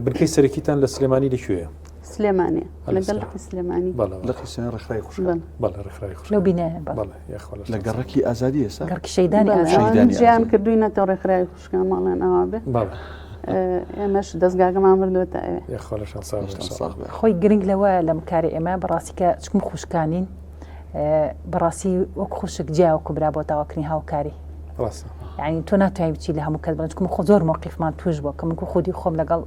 بنکەی سەرەکیتان لە سلێمانی لەکوێیە؟ سلێمانی لەگەڵ لقی سلێمانی لقی سلێمانی ڕێکخراوی خوشکان بەڵێ ڕێکخراوی خوشکان لەو بینایە بەڵێ یاخوا لە گەڕەکی ئازادی ئێستا گەڕەکی شەهیدانی ئازادی جیان کردوینەتەوە ڕێکخراوی خوشکان ماڵیان ئاوا بێ بەڵێ ئێمەش دەستگاکەمان بردووەتە ئەوێ یاخوا لەشان ساغ بێ ساغ بێ خۆی گرنگ لەوە لەم کاری ئێمە بەڕاستی کە چکم خوشکانین بەڕاستی وەک خوشک جیا وەکو برا بۆ داواکردنی هاوکاری ڕاستە یعنی تۆ ناتوانانی بچی لە هەموو کەس بڵێ چکم خۆ زۆر مۆقیفمان توش بووە کە من کو خودی خۆم لەگەڵ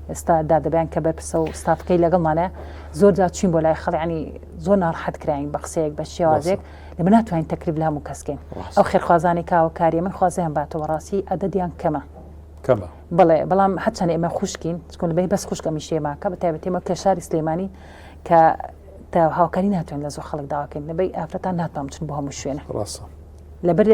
ئێستا دادەبیان کە بەرپرسە و ستافەکەی لەگەڵمانە زۆر جار چوین بۆ لای خەڵ ینی زۆر ناڕەحەت کراین بە قسەیەک بە شێوازێک لە من ناتوانین تەکلیف لە هەموو کەسکەین ئەو خێرخوازانی کاوەکاریە من خوازیان باتەوە ڕاستی ئەدەدیان کەمە کەمە بڵێ بەڵام هەچەند ئێمە خوشکین چکون لەبەی بەس خوشکە میشێماکە بە تایبەتیمە کە شاری سلێمانی کە تا هاوکاری ناتوانین لە زۆر خەڵک داواکەین لەبەی ئافرەتان ناتوان بچن بۆ هەموو شوێنە ڕاستە لەبەر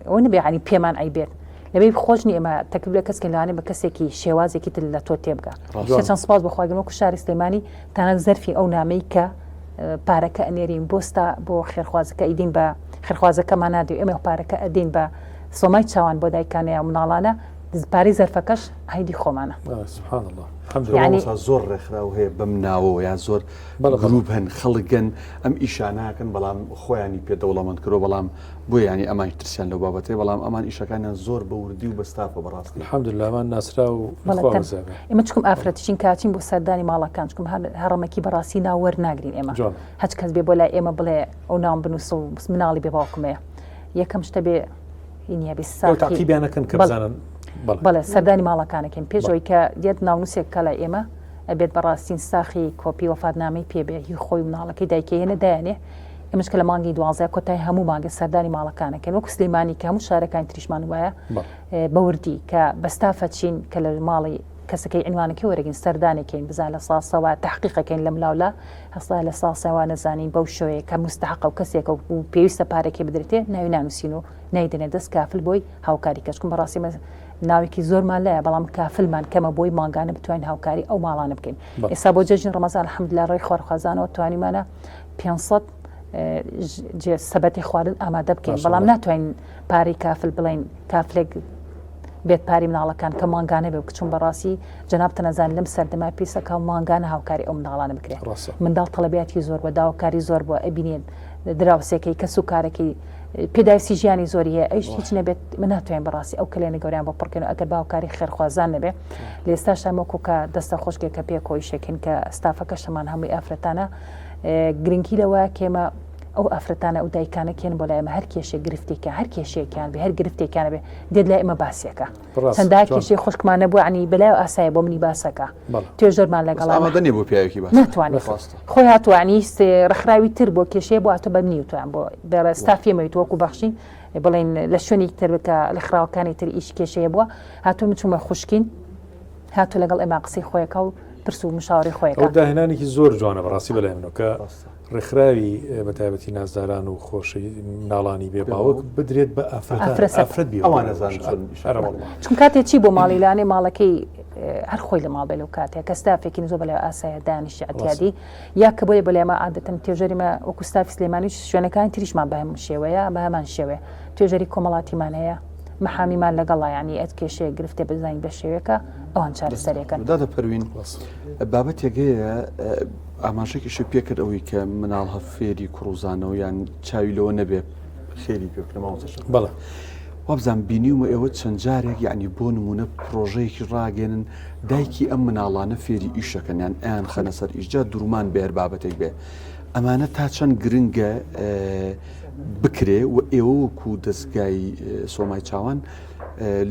ئەوە نەبێ یانی پێمان عەیب بێت لەبەی خۆش نیە ئێمە تەکلیف لە کەس کەین لەوانەیە بە کەسێکی شێوازێکی تر لە تۆ تێبگا جوان. چەند سپاس بۆ خوا گەر وەکو شاری سلێمانی تەنانەت زەرفی ئەو نامەی کە پارەکە ئەنێرین بۆ ستا بۆ خێرخوازەکە ئیدین بە خێرخوازەکەمان نادەین ئێمە پارەکە ئەدین بە سۆمای چاوان بۆ دایکانە یا مناڵانە پارەی زەرفەکەش عەیدی خۆمانە. سبحان اللە الحمدللە. یعنی مامۆستا زۆر ڕێکخراو هەیە بەم ناوەوە یا زۆر گروپ هەن خەڵکن ئەم ئیشاناکەن بەڵام خۆیانی پێ دەوڵەمەند کرۆ بەڵام بۆ ینی ئەمان ترسیان لەو بابەتەی بەڵام ئەمان ئیشەکانیان زۆر بە وردی و بەستافە بەڕاستی الحمدلله ئەمان ناسرا و ئێمە چکم ئافرەتشین کاچین بۆ سەردانی ماڵەکان چکم هەڕەمەکی بەڕاستی ناو وەرناگرین ئێمە هەچ کەس بێ بۆ لای ئێمە بڵێ ئەو ناوم بنووسە و مناڵی بێ باوکمەیە یەکەم شتە بێ ئینە بێ تاقیبیانەکەن کە بزانن بەڵێ سەردانی ماڵەکانەکەین پێشەوەی کە دێت ناونووسێک کە لای ئێمە ئەبێت بەڕاستین ساخی کۆپی وەفاتنامەی پێ بێ هی خۆی مناڵەکەی دایکەی هێنە دایانێ ئێمەش کە لە مانگی دوازدە کۆتای هەموو مانگە سەردانی ماڵەکانەکەن وەکو سلێمانی کە هەموو شارەکانی تریشمان وایە بەوردی کە بەستافە چین کە لە ماڵی کەسەکەی عنوانەکەی وەرەگین سەردانێکین بزان لە ساسەوە تحقیقەکەین لەم لاولا هەستا لە ساسەوە نەزانین بەو شوەیە کە مستحقە و کەسێکە و پێویستە پارێکی بدرێتێ ناوی نانووسین و نایدەنێ دەست کافل بۆی هاوکاری کەچکم بەڕاستی ناوێکی زۆرمان لایە بەڵام کافلمان کەمە بۆی مانگانە بتوانین هاوکاری ئەو ماڵانە بکەین ئێستا بۆ جەژنی ڕەمەزان الحمدلله ڕێی خوارخوازانەوە توانیمانە 500 جێ سەبەتی خواردن ئامادە بکەین بەڵام ناتوانین پارەی کافل بڵین کافلێک بێت پاری مناڵەکان کە مانگانە بێ کچون بەڕاستی جەناب تەنەزان لەم سەردەما پیسەکە و مانگانە هاوکاری ئەو مناڵانە بکرێت منداڵ تەڵەبیاتی زۆر بە داواکاری زۆر بووە ئەبینێن دراوسێکەی کەس و کارەکەی پێداویستی ژیانی زۆری هەیە ئەویش هیچ نەبێت من ناتوانین بەڕاستی ئەو کەلێنە گەوریان بۆ پڕکەین و ئەگەر باوکاری خێرخوازان نەبێ لە ئێستاش وەکو کە دەستە خۆشکێک کە پێکەوە ئیشەکەین کە ستافەکەشمان هەمووی ئافرەتانە گرنگی لەوە کێمە ئەو ئافرەتانە ئەو دایکانە کێن بۆ لای ئێمە هەر کێشێک گرفتێکە هەر کێشەیەکیان بێ هەر گرفتێکیان بێ دێت لای ئێمە باسیەکە چەندە کێشەی خوشکمان نەبوو عنی بەلای ئاسایە بۆ منی باسەکە توێژەرمان لەگەڵ ئامادە نیە بۆ پیاوێکی باس ناتوانێت خۆی هاتوانی ڕخراوی تر بۆ کێشەیە بۆ هاتۆ بە منی وتوان بۆ بەڕێ ستافی مەویت وەکو بەخشین بڵێن لە شوێنێکی تر بکە لە خراوەکانی تر ئیش کێشەیە بووە هاتوو من چوومە خوشکین هاتوو لەگەڵ ئێمە قسەی خۆیەکە و پرس و مشاوری خۆیەکە داهێنانێکی زۆر جوانە بەڕاستی بەلای منەوە کە ڕێکخراوی بە تایبەتی نازداران و خۆشی مناڵانی بێ باوک بدرێت بە ئافرەت بێ چون کاتێ چی بۆ ماڵی لانێ ماڵەکەی هەر خۆی لە ماڵ بێ لەو کاتێک کە ستافێکی زۆر بەلای ئاسایە دانیشی عتیادی یا کە بۆیە بەلای ما عادەتەن توێژەری مە وەکو ستافی سلێمانی و شوێنەکانی تریشمان بە هەموو شێوەیە بە هەمان شێوەیە توێژەری کۆمەڵاتیمان هەیە محامیمان لەگەڵا یعنی ئەت کێشەیە گرفتێ بزانین بە شێوەیەکە ئەوان چارەسەرێکن. دادە پەروین بابەتێک هەیە ئاماژەکیشی پێکرد ئەوەی کە مناڵ هە فێری کوڕوزانەوە یان چاوی لەوە نەبێ خێری پێ بکەن مامۆستا شەرەف. بەڵێ. وابزانم بینیومە ئێوە چەند جارێک یعنی بۆ نمونە پرۆژەیەکی ڕاگەێنن دایکی ئەم مناڵانە فێری ئیشەکەن یان ئەیان خەنە سەر ئیش جا درومان بێ هەر بابەتێک بێ ئەمانە تا چەند گرنگە بکرێ و ئێوە وەکو دەستگای سۆمای چاوان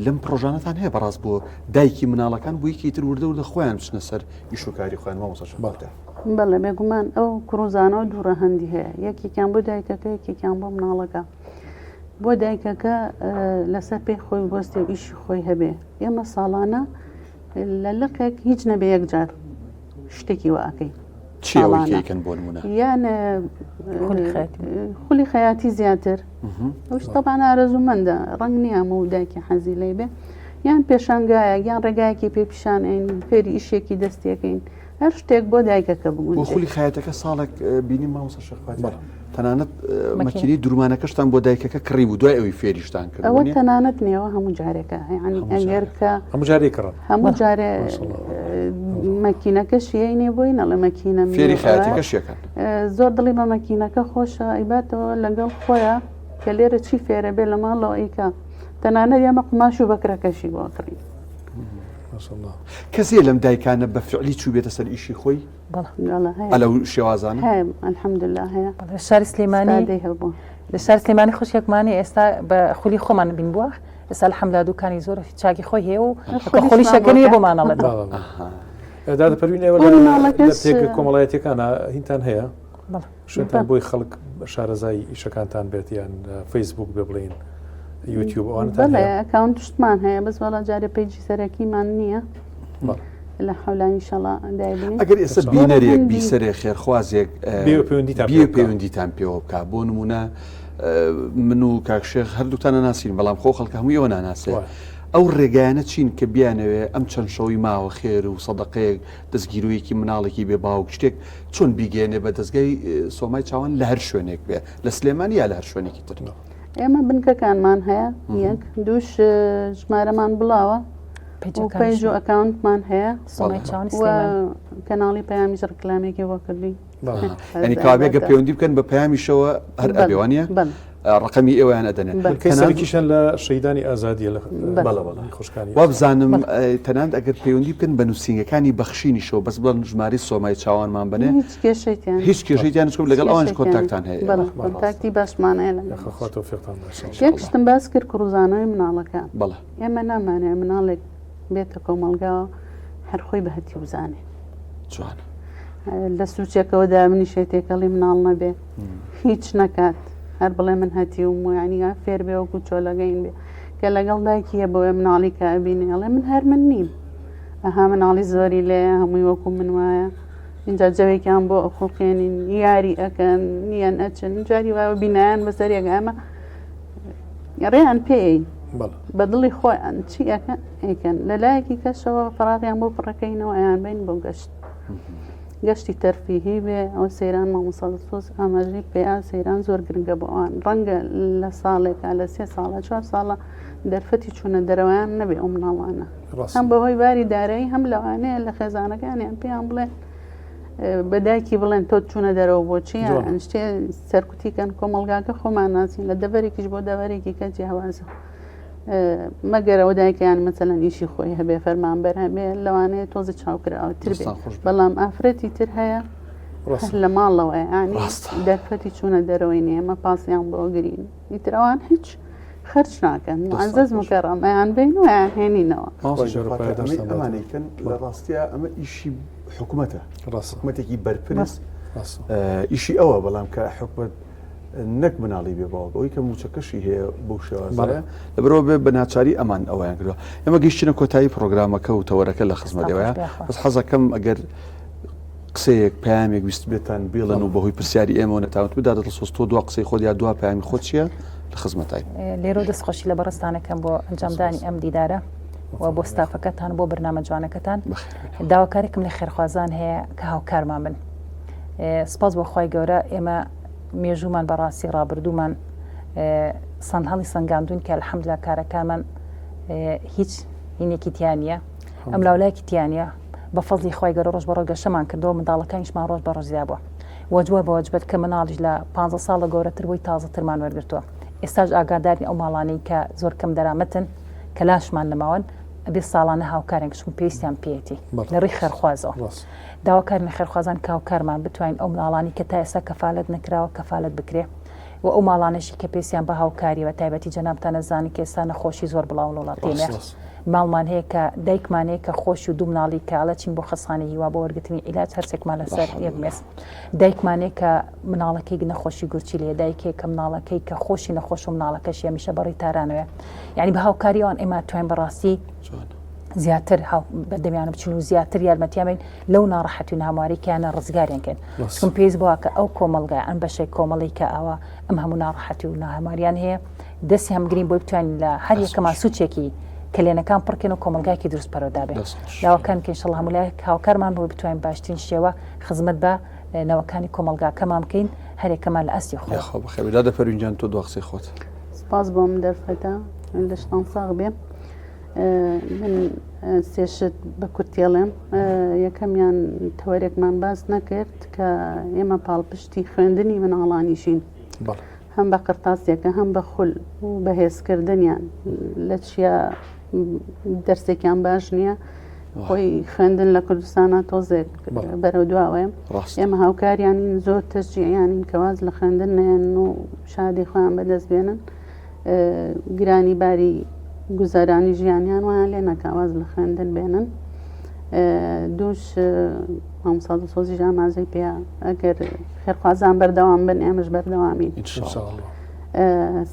لەم پرۆژانەتان هەیە بەڕاست بۆ دایکی مناڵەکان بۆ یەکی تر وردە وردە خۆیان بچنە سەر ئیش و کاری خۆیان مامۆستا شەقاتە. بەڵێ بێگومان ئەو کوڕوزانەوە دوو ڕەهەندی هەیە یەکێکیان بۆ دایکەکە یەکێکیان بۆ مناڵەکە بۆ دایکەکە لەسەر پێی خۆی بۆستێ و ئیشی خۆی هەبێ ئێمە ساڵانە لە لقێک هیچ نەبێ یەکجار شتێکی وا ئەکەین چیەکەن بۆ نمونە یان خولی خەیاتی زیاتر ئەوش تەبان ئارەزوومەندە ڕەنگ نییە و دایکی حەزی لێ بێ یان پێشانگایە یان ڕێگایەکی پێ پیشانین فێری ئیشێکی دەستیەکەین هەر شتێک بۆ دایکەکە بگونجێ. بۆ خولی خەیاتەکە ساڵێک بینیم مامۆستا شێخ فاتیح تەنانەت مەکینەی درومانەکەشتان بۆ دایکەکە کڕی بوو دوای ئەوی فێریشتان کرد ئەوە تەنانەت نیەوە هەموو جارێکە یعنی ئەگەر کە هەموو جارێک کڕن هەموو جارێ مەکینەکە شیەی بۆی نەڵێ مەکینە فێری خەیاتەکەش یەکەن زۆر دڵی بە مەکینەکە خۆشە ئیباتەوە لەگەڵ خۆیان کە لێرە چی فێرە بێ لە ماڵەوە ئیکا تەنانەت ئێمە قوماش و بەکرەکەشی بۆ کڕین. کەسێ لەم دایکانە بە فعلی چوو بێتە سەر ئیشی خۆی ئەلەو شێوازانە الحمدلله هەیە شاری سلێمانی لە شاری سلێمانی خوشکێکمانی ئێستا بە خولی خۆمان بین بووە ئێستا الحمدلله دوکانی زۆر چاکی خۆی هەیە و خولی شەکەنی بۆ مانەڵێت دادە پەروین ئێوە لە پێگە کۆمەڵایەتیەکانە هینتان هەیە شوێنتان بۆی خەڵک شارەزای ئیشەکانتان بێت یان فەیسبوک بێ بڵین یوتیوب ئەوانتان بەڵێ account شتمان هەیە بەس وەڵا جارێ page ی سەرەکیمان نییە لە حولان ئینشەڵا دایبنێ ئەگەر ئێستا بینەرێک بیسەرێ خێرخوازێک بێ پەیوەندیتان بێ پەیوەندیتان پێوە بکە بۆ نمونە من و کاک شێخ هەردووتان ناسین بەڵام خۆ خەڵکە هەمووی ئەوە ناناسێ ئەو ڕێگایانە چین کە بیانەوێ ئەم چەند شەوی ماوە خێر و سەدەقەیەک دەستگیرویەکی مناڵێکی بێ باوک شتێک چۆن بیگەێنێ بە دەستگای سۆمای چاوان لە هەر شوێنێک بێ لە سلێمانی یا لە هەر شوێنێکی تر ئێمە بنکەکانمان هەیە یەک دووش ژمارەمان بڵاوە page و account مان هەیە کەناڵی پەیامیش ڕکلامێکی بۆ کردین ینی کاوێگە پەیوەندی بکەن بە پەیامیشەوە هەر ئەبێوانە ڕقەمی ئێوەیان ئەدەنێ کەسێکیشان لە شەیدانی ئازادیە لە خوشکانی وابزانم تەنانەت ئەگەر پەیوەندی بکەن بە نووسینگەکانی بەخشینیشەوە بەس بڵێن ژمارەی سۆمای چاوانمان بنێ هیچ کێشەیان هیچ کێشەیان چکم لەگەڵ ئەوانش contact تان هەیە contact ی باشمان هەیە یەک شتم باس کرد کوڕزانەوەی مناڵەکان بەڵێ ئێمە نامانەوێ مناڵێک بێتە کۆمەڵگاوە هەر خۆی بە هەتیو بزانێ جوان لە سوچێکەوە دابنیشێ تێکەڵی مناڵ نەبێ هیچ نەکات هەر بڵێ من هەتیوم و یعنی فێر بێ وەکو چۆلەگەین بێ کە لەگەڵ دایکیە بۆیە مناڵی کە ئەبینێ ئەڵێ من هەر من نیم ئەها مناڵی زۆری لێ هەمووی وەکو من وایە اینجا جەوێکیان بۆ ئەخوڵقێنین یاری ئەکەن نییەن ئەچن جاری وایە بینایان بەسەر یەک ئەمە ڕێیان پێی بە دڵی خۆیان چی ئەکەن ئەیکەن لەلایەکی کەشەوە فراغیان بۆ پڕەکەینەوە ئەیان بین بۆ گەشت گەشتی تەرفیهی بێ ئەو سەیران مامۆستا دڵسۆز ئاماژەی پێیا سەیران زۆر گرنگە بۆ ئەوان ڕەنگە لە ساڵێکا لە سێ ساڵە چوار ساڵە دەرفەتی چوونە دەرەوەیان نەبێ ئەو مناڵانە هەم بەهۆی باری دارایی هەم لەوانەیە لە خێزانەکانیان پێیان بڵێن بە دایکی بڵێن تۆ چوونە دەرەوە بۆچی شتێ سەرکوتیکەن کۆمەڵگاکە خۆمان ناسین لە دەڤەرێکیش بۆ دەڤەرێکی کە جیاوازە مەگەر ئەوە دایکیان مەسەلەن ئیشی خۆی هەبێ فەرمانبەر هەبێ لەوانەیە تۆزە چاوکراوەتر بێ بەڵام ئافرەتی تر هەیە. هەر لە ماڵەوە ینی دەرفەتی چوونە دەرەوەی نیە ئێمە پاسیان بۆ گرین ئیتر ئەوان هیچ خەرج ناکەن معزز مکەڕەم ئەیان بین و ئەیان هێنینەوە. ئەمانەیکەن لە ڕاستیا ئەمە ئیشی حکومەتە حکومەتێکی بەرپرس ئیشی ئەوە بەڵام کە حکومەت نەک مناڵی بێ باوک ئەوەی کە موچەکەشی هەیە بەو شێوازە لەبەرەوە بێ بە ناچاری ئەمان ئەویان کردوە ئێمە گەیشتینە کۆتایی پرۆگرامەکە و تەوەرەکە لە خزمەتەوەیە بەس حەزەکەم ئەگەر قسەیەک پامێک ویست بێتان بێڵن و بەهۆی پرسیاری ئێمەوە نەتاوت بدا دڵسۆز تۆ دوا قسەی خۆت یا دوا پامی خۆت چییە لە خزمەتای لێرە دەستخۆشی لە بەڕێزتانەکەم بۆ ئەنجامدانی ئەم دیدارە و بۆ ستافەکەتان بۆ بەرنامە جوانەکەتان داواکارێکم لە خێرخوازان هەیە کە هاوکارمان بن سپاس بۆ خوای گەورە ئێمە مێژوومان بەڕاستی ڕابردوومان سەند هەڵی سەنگاندون کە الحمدلله کارەکانمان هیچ هینێکی تیا نییە ئەم لاولایەکی تیا نییە بە فەزلی خوای گەورە ڕۆژ بە ڕۆژ گەشەمان کردەوە منداڵەکانیشمان ڕۆژ بە ڕۆژ زیاد بووە وەجوە بە وەجبەت کە مناڵیش لە پ ساڵە گەورەتر بووی تازەترمان وەرگتووە ئێستاش ئاگاداری ئەو ماڵانەی کە زۆر کەم دەرامەتن کە لاشمان نەماون ئەبێ ساڵانە هاوکارێک چون پێویستیان پێیەتی لە ڕێی خێرخوازەوە داواکارین لە خێرخوازان کە هاوکارمان بتوانین ئەو مناڵانی کە تا ئێستا کەفالەت نەکراوە کەفالەت بکرێ و ئەو ماڵانەشی کە پێویستیان بە هاوکاریە بە تایبەتی جەنابتان ئەزانن کە ئێستا نەخۆشی زۆر بڵاو لە وڵاتی ئێمە ماڵمان هەیە کە دایکمان هەیە کە خۆش و دوو مناڵی کە ئەڵێ چین بۆ خەستخانەی هیوا بۆ وەرگرتنی عیلاج هەرسێکمان لەسەر یەک مێز دایکمان هەیە کە مناڵەکەی نەخۆشی گورچی لێ دایکێک کە مناڵەکەی کە خۆشی نەخۆش و مناڵەکەشی هەمیشە بەڕی تارانەوە یعنی بە هاوکاری ئەوان ئێمە توانین بەڕاستی زیاتر بەردەمیان بچن و زیاتر یارمەتیان بین لەو ناڕەحەتی و نامواریکیانە ڕزگاریان کەین چون پێویست بووە کە ئەو کۆمەڵگا ئەم بەشێک کۆمەڵی کە ئاوا ئەم هەموو ناڕەحەتی و ناهەماریان هەیە دەستی هەمگرین بۆی بتوانین لە هەر یەکەمان سوچێکی کەلێنەکان پڕکەن و کۆمەلگاکی دروست پەرۆدا بێت لاوەکان کە ئینشەڵا هەموو لایەک هاوکارمان بۆ بتوانین باشترین شێوە خزمەت بە نەوەکانی کۆمەلگاکەمان بکەین هەرێکەمان لە ئاستی خۆ خۆ بەخێر دادە پەروین تۆ دوا قسەی خۆت سپاس بۆم دەرفەتە لەشتان ساغ بێ من سێ شت بە کورتی ئەڵێم یەکەمیان تەوەرێکمان باس نەکرد کە ئێمە پاڵپشتی خوێندنی مناڵانیشین هەم بە قرتاسیەکە هەم بە خول و بەهێزکردنیان لە چیا دەرسێکیان باش نییە خۆی خوێندن لە کوردستانە تۆزێک بەرەو دواوەیە ئێمە هاوکاریانین زۆر تەشجیعیانین کە واز لە خوێندن نێن و شادی خۆیان بەدەست بێنن گرانی باری گوزەرانی ژیانیان وایان لێ نەکا واز لە خوێندن بێنن دووش مامۆستا دڵسۆزیش ئاماژەی پێ ئەگەر خێرخوازان بەردەوام بن ئێمەش بەردەوامین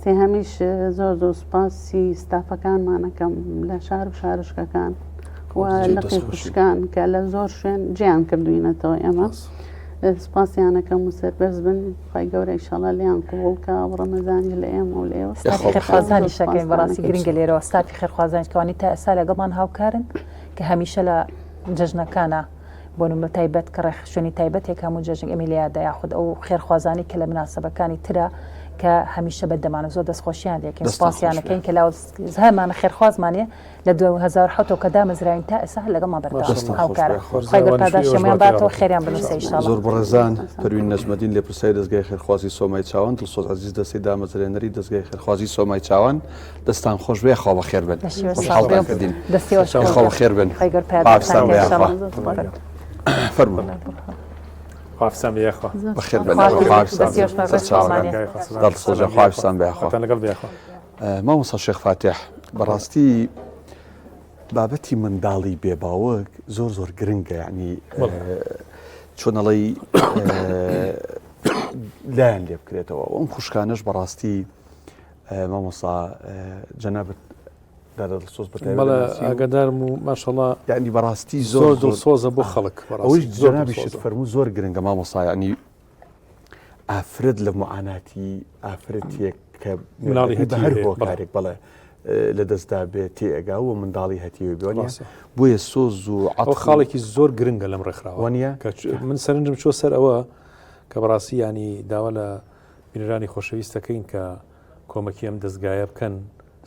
سێهەمیش زۆر زۆر سوپاسی ستافەکانمانەکەم لە شار و شارشکەکان و لقی خوشکان کە لە زۆر شوێن جیان کردوینەتەوە ئێمە سوپاسیان ئەکەم و سەربەرز بن خوای گەورە ئیشەڵا لێیان قبوڵ کا و ڕەمەزانیش لە ئێمە و لە ئێوە ستافی خێرخوازانیش ئەکەین بەڕاستی گرنگە لێرەوە ستافی خێرخوازانیش کەوانی تا ئێستا لەگەڵمان هاوکارن کە هەمیشە لە جەژنەکانە بۆ نمونە تایبەت کە ڕێخ شوێنی تایبەتێک هەموو جەژن ئێمەی لە یادە یاخود ئەو خێرخوازانی کە لە مناسبەکانی ترە کە هەمیشە بەردەمانە زۆر دەستخۆشیان لێکەین سپاسیانەکەین کە لاو هەمانە خێرخوازمانە لە 2007 کە دامەزراوین تا ئێستا هەر لەگەڵمان بەردەوامن هاوکارن خوای گەورە پاداشتی هەموویان باتەوە خێریان بنووسێ ان شاء اللە. زۆر بەڕێزان، پەروین نەجمەدین لێپرسراوی دەزگای خێرخوازی سۆمای چاوان، دڵسۆز عەزیز دەستەی دامەزرێنەری دەزگای خێرخوازی سۆمای چاوان، دەستان خۆش بێ یاخوا بەخێر بن خۆشحاڵتان کردین یاخوا بەخێر بن خواحافیزتان بێ یاخوا فەرموون. خواحافیزتان بێ یاخوا. بەخێر بن خواحافیزتان بێ سەرچاوەکان دڵسۆز خواحافیزتان بێ یاخوا. لەگەڵ بێ یاخوا. مامۆستا شێخ فاتیح بەڕاستی بابەتی منداڵی بێ باوک زۆر زۆر گرنگە یعنی چۆنەڵی لایەن لێ بکرێتەوە ئەم خوشکانەش بەڕاستی مامۆسا جەنابەت دادە دڵسۆز ئاگادارم و ماشەڵا یعنی بەڕاستی زۆر دڵسۆزە بۆ خەڵک ئەوەی جەنابیشت فەرموو زۆر گرنگە مامۆسا یعنی ئافرەت لە معاناتی ئافرەتێک کە مناڵی هەتی هەر هۆکارێک بەڵێ لە دەستدا بێت تێئگا و منداڵی هەتیوە بێ بۆیە سۆز و ئەو خاڵێکی زۆر گرنگە لەم ڕێکخراوە نیە من سەرنجم چۆ سەر ئەوە کە بەڕاستی ینی داوا لە بینەرانی خۆشەویست دەکەین کە کۆمەکی ئەم دەستگایە بکەن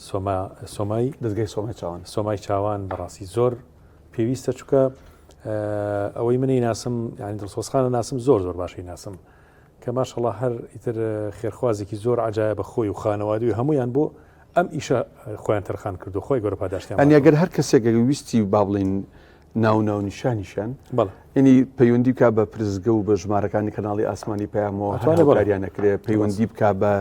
سۆما سۆمای دەستگای سۆمای چاوان سۆمای چاوان بەڕاستی زۆر پێویستە چکە ئەوەی منی ناسم یعنی دڵسۆزخانە ناسم زۆر زۆر باشی ناسم کە ماشەڵا هەر ئیتر خێرخوازێکی زۆر عجایە بە خۆی و خانەوادی و هەمویان بۆ ئەم ئیشە خۆیان تەرخان کردو خۆی گەورە پاداشتیان ئەنی ئەگەر هەر کەسێک ویستی با بڵین. ناو ناونیشانیشیان ینی پەیوەندی بک بە پرسگە و بە ژمارەکانی کەناڵی ئاسمانی پەیامەوە هاوکاریان نەکرێ پەیوەندی بک بە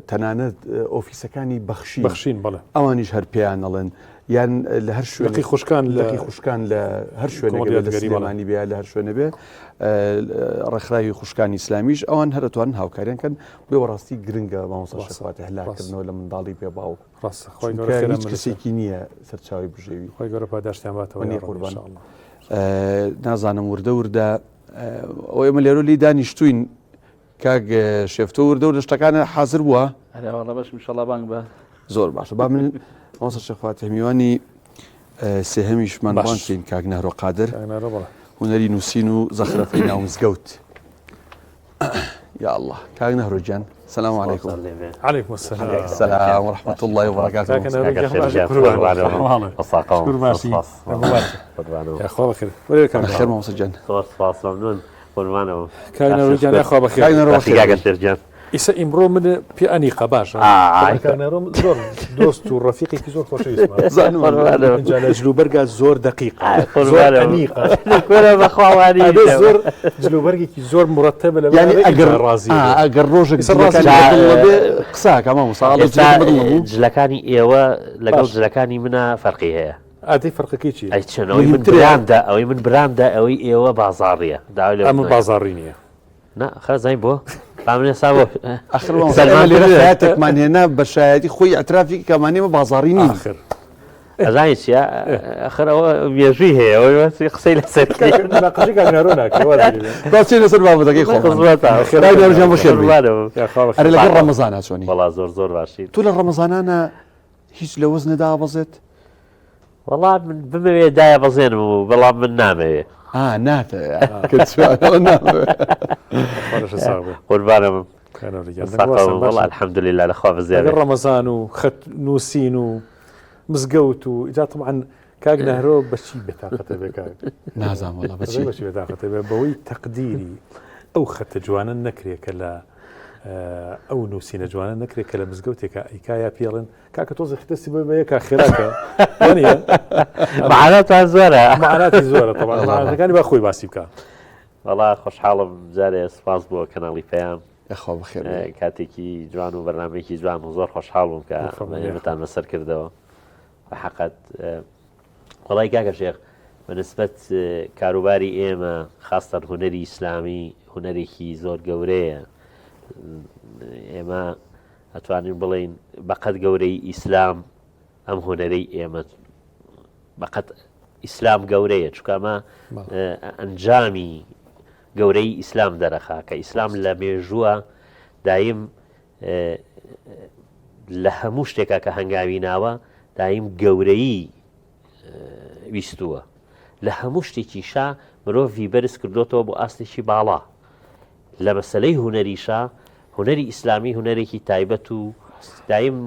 تەنانەت ئۆفیسەکانی بەخشی بەخشین بەڵێ ئەوانیش هەر پێیان ئەڵێن یان لە هەر شوێنێکی خوشکان لەقی خوشکان لە هەر شوێنێک لە سلێمانی بێ لە هەر شوێنە بێ ڕێکخراوی خوشکانی ئیسلامیش ئەوان هەرتوان هاوکاریان کەن بێ ڕاستی گرنگە مامۆستا شەفات هەلاکردنەوە لە منداڵی بێ باوک ڕاستە خۆی گەورە هیچ کەسێکی نییە سەرچاوی بژێوی خۆی گەورە پاداشتیان باتەوە قوربان نازانم وردە وردە ئەو ئێمە لێرە لی دانیشتوین کاک شێف تۆ وردە وردە شتەکانە حازر بووە؟ ئەرێ وەڵا بەشم ئینشەڵا بانگ بە. زۆر باشە با من مامۆستا شێخ فاتیح میوانی سێهەمیشمان باش. بانگ کەین کاک نەهرۆ قادر کاک نەهرۆ بەڵێ. هونەری نووسین و زەخرەفەی ناو مزگەوت یا الله کاک نەهرۆ گیان سلام علیکم سڵاوتان لێ بێ. علیکم السلام. سلام ورحمة الله وبركاته کاکە نەهرۆ کاکە گیان شێخ باش گیان، قوربان. قوربانەوە. ماڵێ. بەساقەوە. شکور باشی. سپاس. مبارک. قوربانەوە. یاخوا بەخێر. وەرە کاک بەخێر مامۆستا گیان زۆر سپاس مەمنون. قوربانەوە. کاک نەرۆ گیان یاخوا بەخێر. کاک نەرۆ باشی بەخێر کاکە شێر گیان. ئیسە ئیمڕۆ من پێ ئەنیقە باشە. ئای. کاک نەرۆم زۆر دۆست و ڕەفیقێکی زۆر خۆشەویستمە. زانم. قوربانەوە. ئینجا لە جلوبەرگا زۆر دەقیقە. ئای زۆر قوربانەوە. ئەنیقە. کورە بەخوا وانی ئەبێ نییە. زۆر جلوبەرگێکی زۆر مڕەتەبە لە یعنی ئەگەر ڕازی ئا، ئەگەر ڕۆژێک ئیسە ڕازی جلەکانی بێ. بەدڵ نەبێ قسە ئەکا مامۆستا ئەڵێ ئێستا جلەکە بەدڵ نەبوو جلەکانی ئێوە لەگەڵ باش. جلەکانی منە فەرقی هەیە. ئادەی فەرقەکەی چییە؟ ئەی چۆن ئەوەی من مهمترە. براندە ئەوەی من براندە ئەوەی ئێوە بازاڕیە داوای لێ ئەمە بکەن. بازاڕی نییە. نا خە زانین بۆ با من ئێستا بۆ ئەخر مامۆستا ئێمە سەلمان لێرە تر. خەیاتێکمان هێنا بە شایەتی خۆی ئیعترافی کە ئەمانە ئێمە بازاڕی نین. ئاخر ئەزانی چیە ئەخر ئەوە مێژووی هەیە ئەوەی باسی قسەی لەسەر کاک مناقەشەی کاک نارۆ ناکرێ واز لێ بێ. با بچینە سەر بابەتەکەی خۆمان. خزمەتە. کاک نارۆ گیان بەخێر بێی. قوربانەوە. یاخوا بەخێر. ئەرێ لەگەڵ ڕەمەزانا چۆنی؟ وەڵا زۆر زۆر باشین. تۆ لە ڕەمەزانانا هیچ لە وەزنە دابەزێت؟ وەڵا من بمەوێ دایە بەزێنم و بەڵام من نامەوێ. ئا ناتەوێ کە چوارەوە نامەوێ. خۆشە ساغ بێ. قوربانم. کانەوە گیان. دەنگ واسم وەڵا باشە. الحمدلله لە خوا بەزیاد لەگەڵ ڕەمەزان و خەت نووسین و مزگەوت و ئیجا طبعا کاک نەهرۆ بەچی بێتاقەتە بێ کاک نازانم وەڵا بەچی بەچی بێتاقەتە بێ بەوەی تەقدیری ئەو خەتە جوانە نەکرێ کە لە ئەو نووسینە جوانە نەکرێت کە لە مزگەوتێکە ئەیکایا پێڵێن کاکە تۆزێ دەستی بۆی بە یەکا خێراکە وانییە؟ مەعاناتان زۆرە مەعاناتی زۆرە طبعا مەعاناتەکانی با خۆی باسی بکا وەڵا خۆشحاڵم جارێ سپاس بۆ کەناڵی پەیام یاخوا بەخێر بێی. کاتێکی جوان و بەرنامەیەکی جوان و زۆر خۆشحاڵ بووم کە بەفەرموو. ئێمەتان بەسەر کردەوە بە حەقەت وەڵای کاکە شێخ بە نسبەت کاروباری ئێمە خاستەن هونەری ئیسلامی هونەرێکی زۆر گەورەیە ئێمە ئەتوانین بڵێین بەقەد گەورەی ئیسلام ئەم هونەرەی ئێمە بەقەد ئیسلام گەورەیە چونکە ئەمە ئەنجامی گەورەی ئیسلام دەرەخا کە ئیسلام لە مێژووە دایم لە هەموو شتێکا کە هەنگاوی ناوە دایم گەورەی ویستووە لە هەموو شتێکیشا مرۆڤی بەرز کردوتەوە بۆ ئاستێکی باڵا لە مەسەلەی هونەریشا، هونەری ئیسلامی هونەرێکی تایبەت و دایم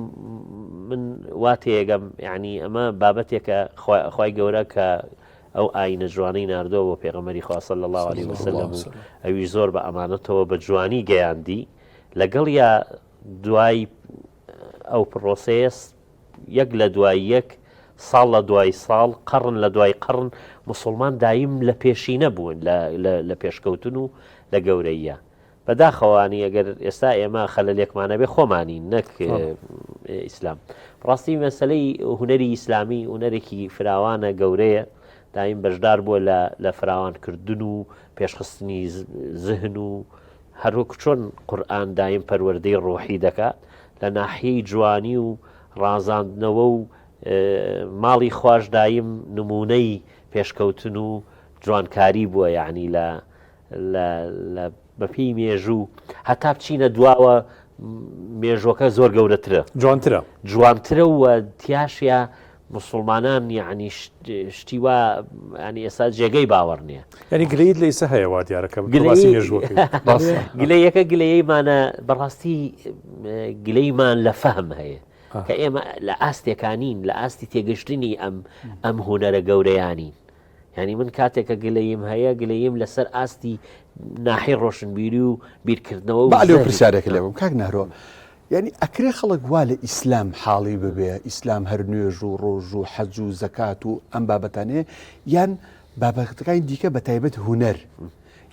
من وا تێگەم یعنی ئەمە بابەتێکە خوای گەورە کە ئەو ئاینە جوانەی ناردووە بۆ پێغەمبەری خوا صلی الله علیه وسلم و ئەویش زۆر بە ئەمانەتەوە بە جوانی گەیاندی لەگەڵ یا دوای ئەو پرۆسەیە یەک لە دوای یەک، ساڵ لە دوای ساڵ، قەڕن لە دوای قەڕن موسوڵمان دایم لە پێشینە بوون لە پێشکەوتن و لە گەورەییا. بەداخەوە ینی ئەگەر ئێستا ئێمە خەلەلێکمان هەبێ خۆمانین نەک ئیسلام. بەڕاستی مەسەلەی هونەری ئیسلامی هونەرێکی فراوانە گەورەیە دایم بەشدار بووە لە فراوانکردن و پێشخستنی زهن و هەروەک چۆن قورئان دایم پەروەردەی ڕۆحی دەکات لە ناحیەی جوانی و ڕازاندنەوە و ماڵی خواش دایم نمونەی پێشکەوتن و جوانکاری بووە یعنی لە لە بەپێی مێژوو هەتا بچینە دواوە مێژوەکە زۆر گەورەترە جوانترە جوانترە و تیاشیا موسڵمانان یەعنی شتی وا یانی ئێستا جێگەی باوەڕ نییە. یانی گلەیت لە ئیسە هەیە وا دیارە کە تۆ باسی مێژووەکەی. گلەیەکە گلەیەیمانە بەڕاستی گلەیمان لە فەهم هەیە کە ئێمە لە ئاستێکانین لە ئاستی تێگەشتنی ئەم ئەم هونەرە گەورەیانین. یعنی من کاتێک کە گلەیم هەیە گلەیم لەسەر ئاستی ناحی ڕۆشنبیری و بیرکردنەوە و با لێو پرسیارێک لێ بم کاک نەهرۆ. یعنی ئەکرێ خەڵک وا لە ئیسلام حاڵی ببێ ئیسلام هەر نوێژ و ڕۆژ و حەج و زەکات و ئەم بابەتانەیە یان بابەتەکانی دیکە بە تایبەت هونەر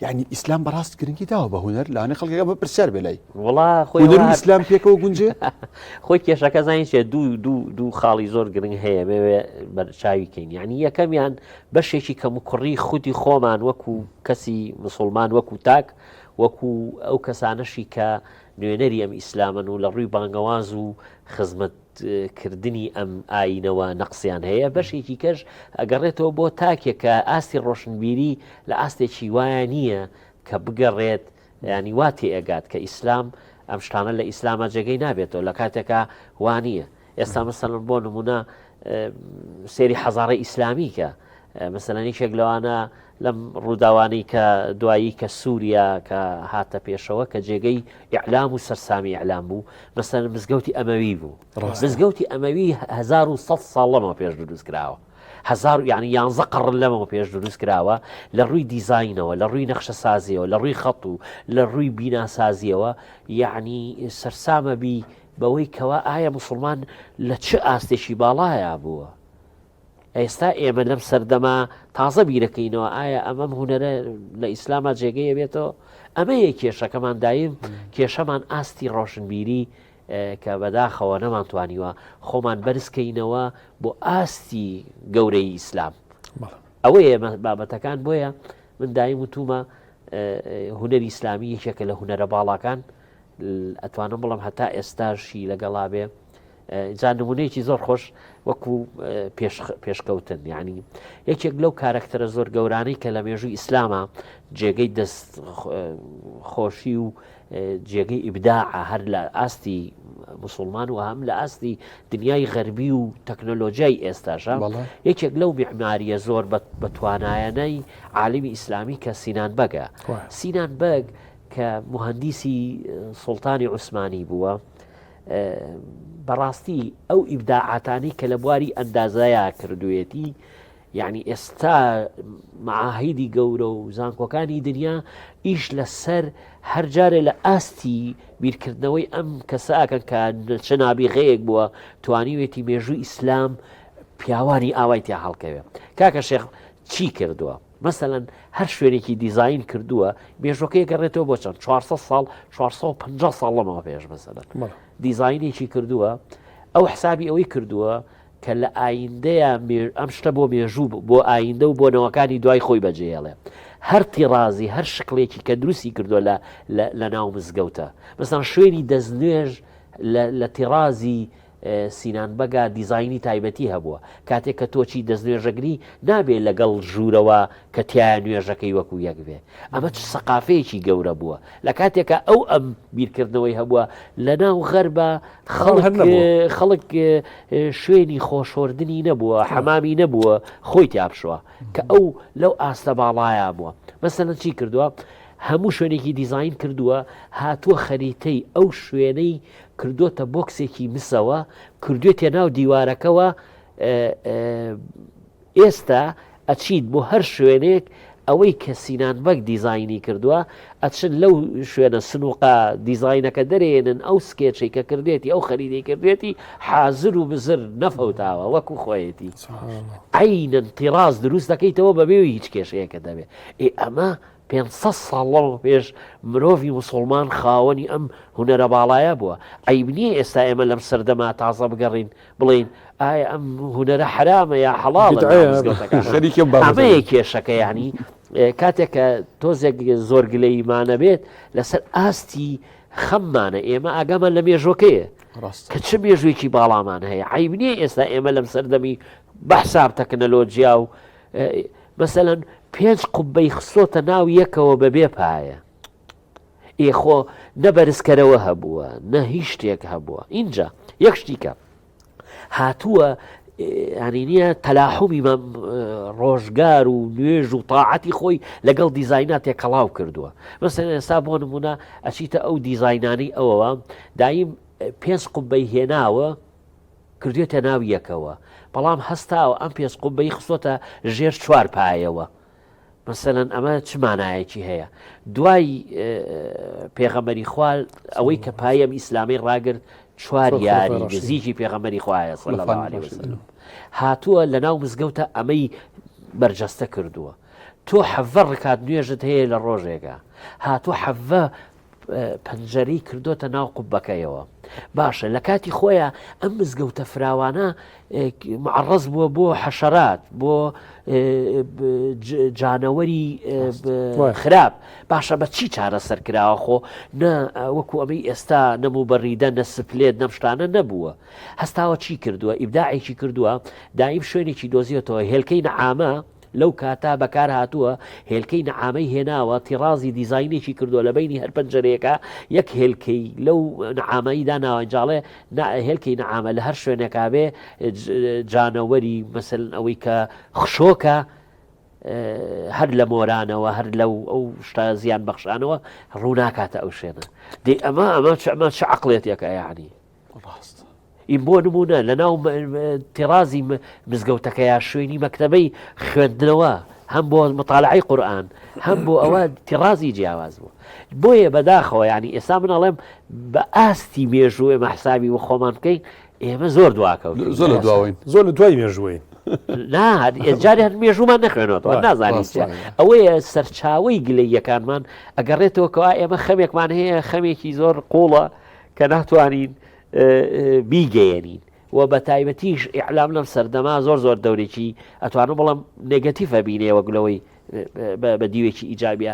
یعنی ئیسلام بەڕاست گرنگی داوە بە هونەر لەوانەیە خەڵکەکە بە پرسیار بێ لای وڵا خۆی هونەر و ئیسلام پێکەوە گونجێ خۆی کێشەکە زانین چیە دوو دوو دوو خاڵی زۆر گرنگ هەیە بێوێ بەرچاوی کەین یعنی یەکەمیان بەشێکی کەم و کوڕی خودی خۆمان وەکو کەسی مسلمان وەکو تاک وەکو ئەو کەسانەشی کە نوێنەری ئەم ئیسلامن و لە ڕووی بانگەواز و خزمەت کردنی ئەم ئایینەوە نەقسیان هەیە، بەشێکی کەش ئەگەڕێتەوە بۆ تاکێک کە ئاستی ڕۆشنبیری لە ئاستێکی وایە نییە کە بگەڕێت ینی وا تێئەگات کە ئیسلام ئەم شتانە لە ئیسلامە جێگەی نابێتەوە لە کاتێکا وا نییە ئێستا مەسەلەن بۆ نمونە سێری حەزارە ئیسلامی کە مەسەلەن یەکێک لەوانە لەم ڕووداوانەی کە دوایی کە سووریا کە هاتە پێشەوە کە جێگەی ئیعلام و سەرسامی ئیعلام بوو مەسەلەن مزگەوتی ئەمەوی بوو مزگەوتی ئەمەوی 1100 ساڵ لەمەوە پێش دروست کراوە هزار یعنی یانزە قەڕن لەمەوە پێش دروست کراوە لە ڕووی دیزاینەوە لە ڕووی نەخشەسازیەوە لە ڕووی خەت و لە ڕووی بیناسازیەوە یعنی سەرسامە بی بەوەی کەوا ئایا مسلمان لە چ ئاستێکی باڵایە بووە ئێستا ئێمە لەم سەردەمە تازە بیرەکەینەوە ئایا ئەمەم هونەرە لە ئیسلاما جێگەیە بێتەوە ئەمەیە کێشەکەمان دایم کێشەمان ئاستی ڕۆشنبیری کە بەداخەوە نەمانتوانیوە خۆمان بەرزکەینەوە بۆ ئاستی گەورەی ئیسلام ئەوەیە بابەتەکان بۆیە من دایم وتومە هونەری ئیسلامی یەکێکە لە هونەرە باڵاکان ئەتوانم بڵم هەتا ئێستاشی لەگەڵا بێ جا نمونەیەکی زۆر خۆش وەکو پێشکەوتن یعنی یەکێک لەو کارکتەرە زۆر گەورانەی کە لە مێژوو ئیسلامە جێگەی دەست خۆشی و جێگەی ئیبداع هەر لە ئاستی مسلمان و هەم لە ئاستی دنیای غەربی و تەکنۆلۆژیای ئێستاشە یەکێک لەو میعماریە زۆر بە توانایانەی عالمی ئیسلامی کە سینان بەگە سینان بەگ کە موهەندیسی سوڵتانی عوسمانی بووە، بەڕاستی ئەو ئیبداعاتانەی کە لە بواری ئەندازەیا کردوێتی یعنی ئێستا معاهیدی گەورە و زانکۆکانی دنیا ئیش لەسەر هەر جارێ لە ئاستی بیرکردنەوەی ئەم کەساکەن کە چ نابیغەیەک بووە توانیوێتی مێژوو ئیسلام پیاوانی ئاوای تیا هەڵکەوێ کاکە شێخ چی کردووە؟ مەسەلەن هەر شوێنێکی دیزاین کردووە مێژوەکەی گەڕێتەوە بۆ چەند 400 ساڵ 450 ساڵ لەمەوە پێش مەسەلەن دیزاینێکی کردووە ئەو حسابی ئەوەی کردووە کە لە ئایندەیە ئەم شتە بۆ مێژوو بۆ ئایندە و بۆ نەوەکانی دوای خۆی بەجێڵێ هەر تیڕازی هەر شکلێکی کە دروستی کردووە لە لە ناو مزگەوتە مەسەن شوێنی دەستنوێژ لە تیڕازی سینان بەگا دیزاینی تایبەتی هەبووە، کاتێک کە تۆ چی دەستنوێژەگری نابێ لەگەڵ ژوورەوە کە تیایا نوێژەکەی وەکو یەک بێ. ئەمە چ سەقافەیەکی گەورە بووە. لە کاتێکا ئەو ئەم بیرکردنەوەی هەبووە لەناو غەربا خەڵک خەڵک شوێنی خۆشۆردنی نەبووە، حەمامی نەبووە خۆی تیا بشوا کە ئەو لەو ئاستە باڵایا بووە. مەسەلەن چی کردووە؟ هەموو شوێنێکی دیزاین کردووە، هاتووە خەریتەی ئەو شوێنەی کردۆتە بۆکسێکی مسەوە کردوێتە ناو دیوارەکەوە ئێستا ئەچیت بۆ هەر شوێنێک ئەوەی کە سینان بەگ دیزاینی کردووە ئەچن لەو شوێنە سنووقە دیزاینەکە دەرێنن ئەو سکێچەی کە کردێتی ئەو خەریدەی کردێتی حازر و بزر نەفەوتاوە وەکو خۆیەتی عینەن تیڕاز دروست دەکەیتەوە بەبێ هیچ کێشەیەکە دەبێت ئێ ئەمە 500 ساڵ لەمەو پێش مرۆڤی موسوڵمان خاوەنی ئەم هونەرە باڵایە بووە، عەیب نییە ئێستا ئێمە لەم سەردەمە تازە بگەڕین بڵێین ئایا ئەم هونەرە حەرامە یا حەڵاڵە لەناو مزگەوتەکان؟ ئەمەیە کێشەکە یانی کاتێک کە تۆزێک زۆر گلەییمانە بێت لەسەر ئاستی خەممانە ئێمە ئاگامان لە مێژوەکەیە کە چ مێژوویەکی باڵامان هەیە عیب نییە ئێستا ئێمە لەم سەردەمی بە حساب تەکنەلۆجیا و مەسەلەن پێنج قوبەی خستۆتە ناو یەکەوە بەبێ پایە ئێ خۆ نە بەرزکەرەوە هەبووە نە هیچ شتێک هەبووە ئینجا یەک شتیکە هاتووە ینی نییە تەلاحومی ڕۆژگار و نوێژ و تاعەتی خۆی لەگەڵ دیزاینا تێکەڵاو کردووە مەسەن ئێستا بۆ نمونە ئەچیتە ئەو دیزاینانەی ئەوەوە دایم پێنج قوبەی هێناوە کردوێتە ناو یەکەوە بەڵام هەستاوە ئەم پێنج قوبەی خستۆتە ژێر چوار پایەوە. مەسەلەن ئەمە چ مانایەکی هەیە؟ دوای پێغەمبەری خوا ئەوەی کە پایەم ئیسلامی ڕاگرت چوار یاری نزیکی پێغەمبەری خوایە صلی الله علیه وسلم هاتووە لە ناو مزگەوتە ئەمەی بەرجەستە کردووە تۆ حەڤە ڕکات نوێژت هەیە لە ڕۆژێکە هاتوو حەڤە پەنجەرەی کردۆتە ناو قوبەکەیەوە باشە لە کاتی خۆیان ئەم مزگەوتە فراوانە معڕز بووە بۆ حەشەرات بۆ جانەوەری خراپ باشە بە چی چارەسەر کراوە خۆ نە وەکو ئەمەی ئێستا نەموو بەڕیدە نە سپلێت نەمشتانە نەبووە هەستاوە چی کردووە ئیبداعێکی کردووە دایم شوێنێکی دۆزیەتەوە هێلکەی نەعامە لەو کاتە بەکار هاتووە، هێلکەی نەعامەی هێناوە، تیڕازی دیزاینێکی کردووە لە بەینی هەر پەنجەرەیەکا یەک هێلکەی لەو نەعامەی داناوە ئینجا ئەڵێ نا هێلکەی نەعامە لە هەر شوێنێکا بێ جانەوەری مەسەلەن ئەوەی کە خشۆکە هەر لە مۆرانەوە هەر لەو ئەو شتە زیان بەخشانەوە ڕووناکاتە ئەو شوێنە دەی ئەمە ئەمە چ ئەمە چ عەقڵێتێکە یعنی ڕاستە. ی بۆ نموونە لە ناو تێڕازی مزگەوتەکەیا شوێنی مەکتەبەی خوێندنەوە هەم بۆ مطالعەی قورئان هەم بۆ ئەوە تێڕازی جیاواز بوو بۆیە بەداخەوە ینی ئێستا من ئەڵێم بە ئاستی مێژوو ئێمە حسابی و خۆمان بکەین ئێمە زۆر دواکەوت زۆر لە دواوەین زۆر لە دوای مێژووین نا جارێ هەر مێژوومان نەخوێنەوە نازانین چیە ئەوەیە سەرچاوەی گلەیەکانمان ئەگەڕێتەوە کەوا ئێمە خەمێکمان هەیە خەمێکی زۆر قوڵە کە ناتوانین بیگەیەنین و بە تایبەتیش ئیعلام لەم سەردەما زۆر زۆر دەورێکی ئەتوانم بڵم نێگەتیڤ بینێ وەک لەوەی بە دیوێکی ئیجابە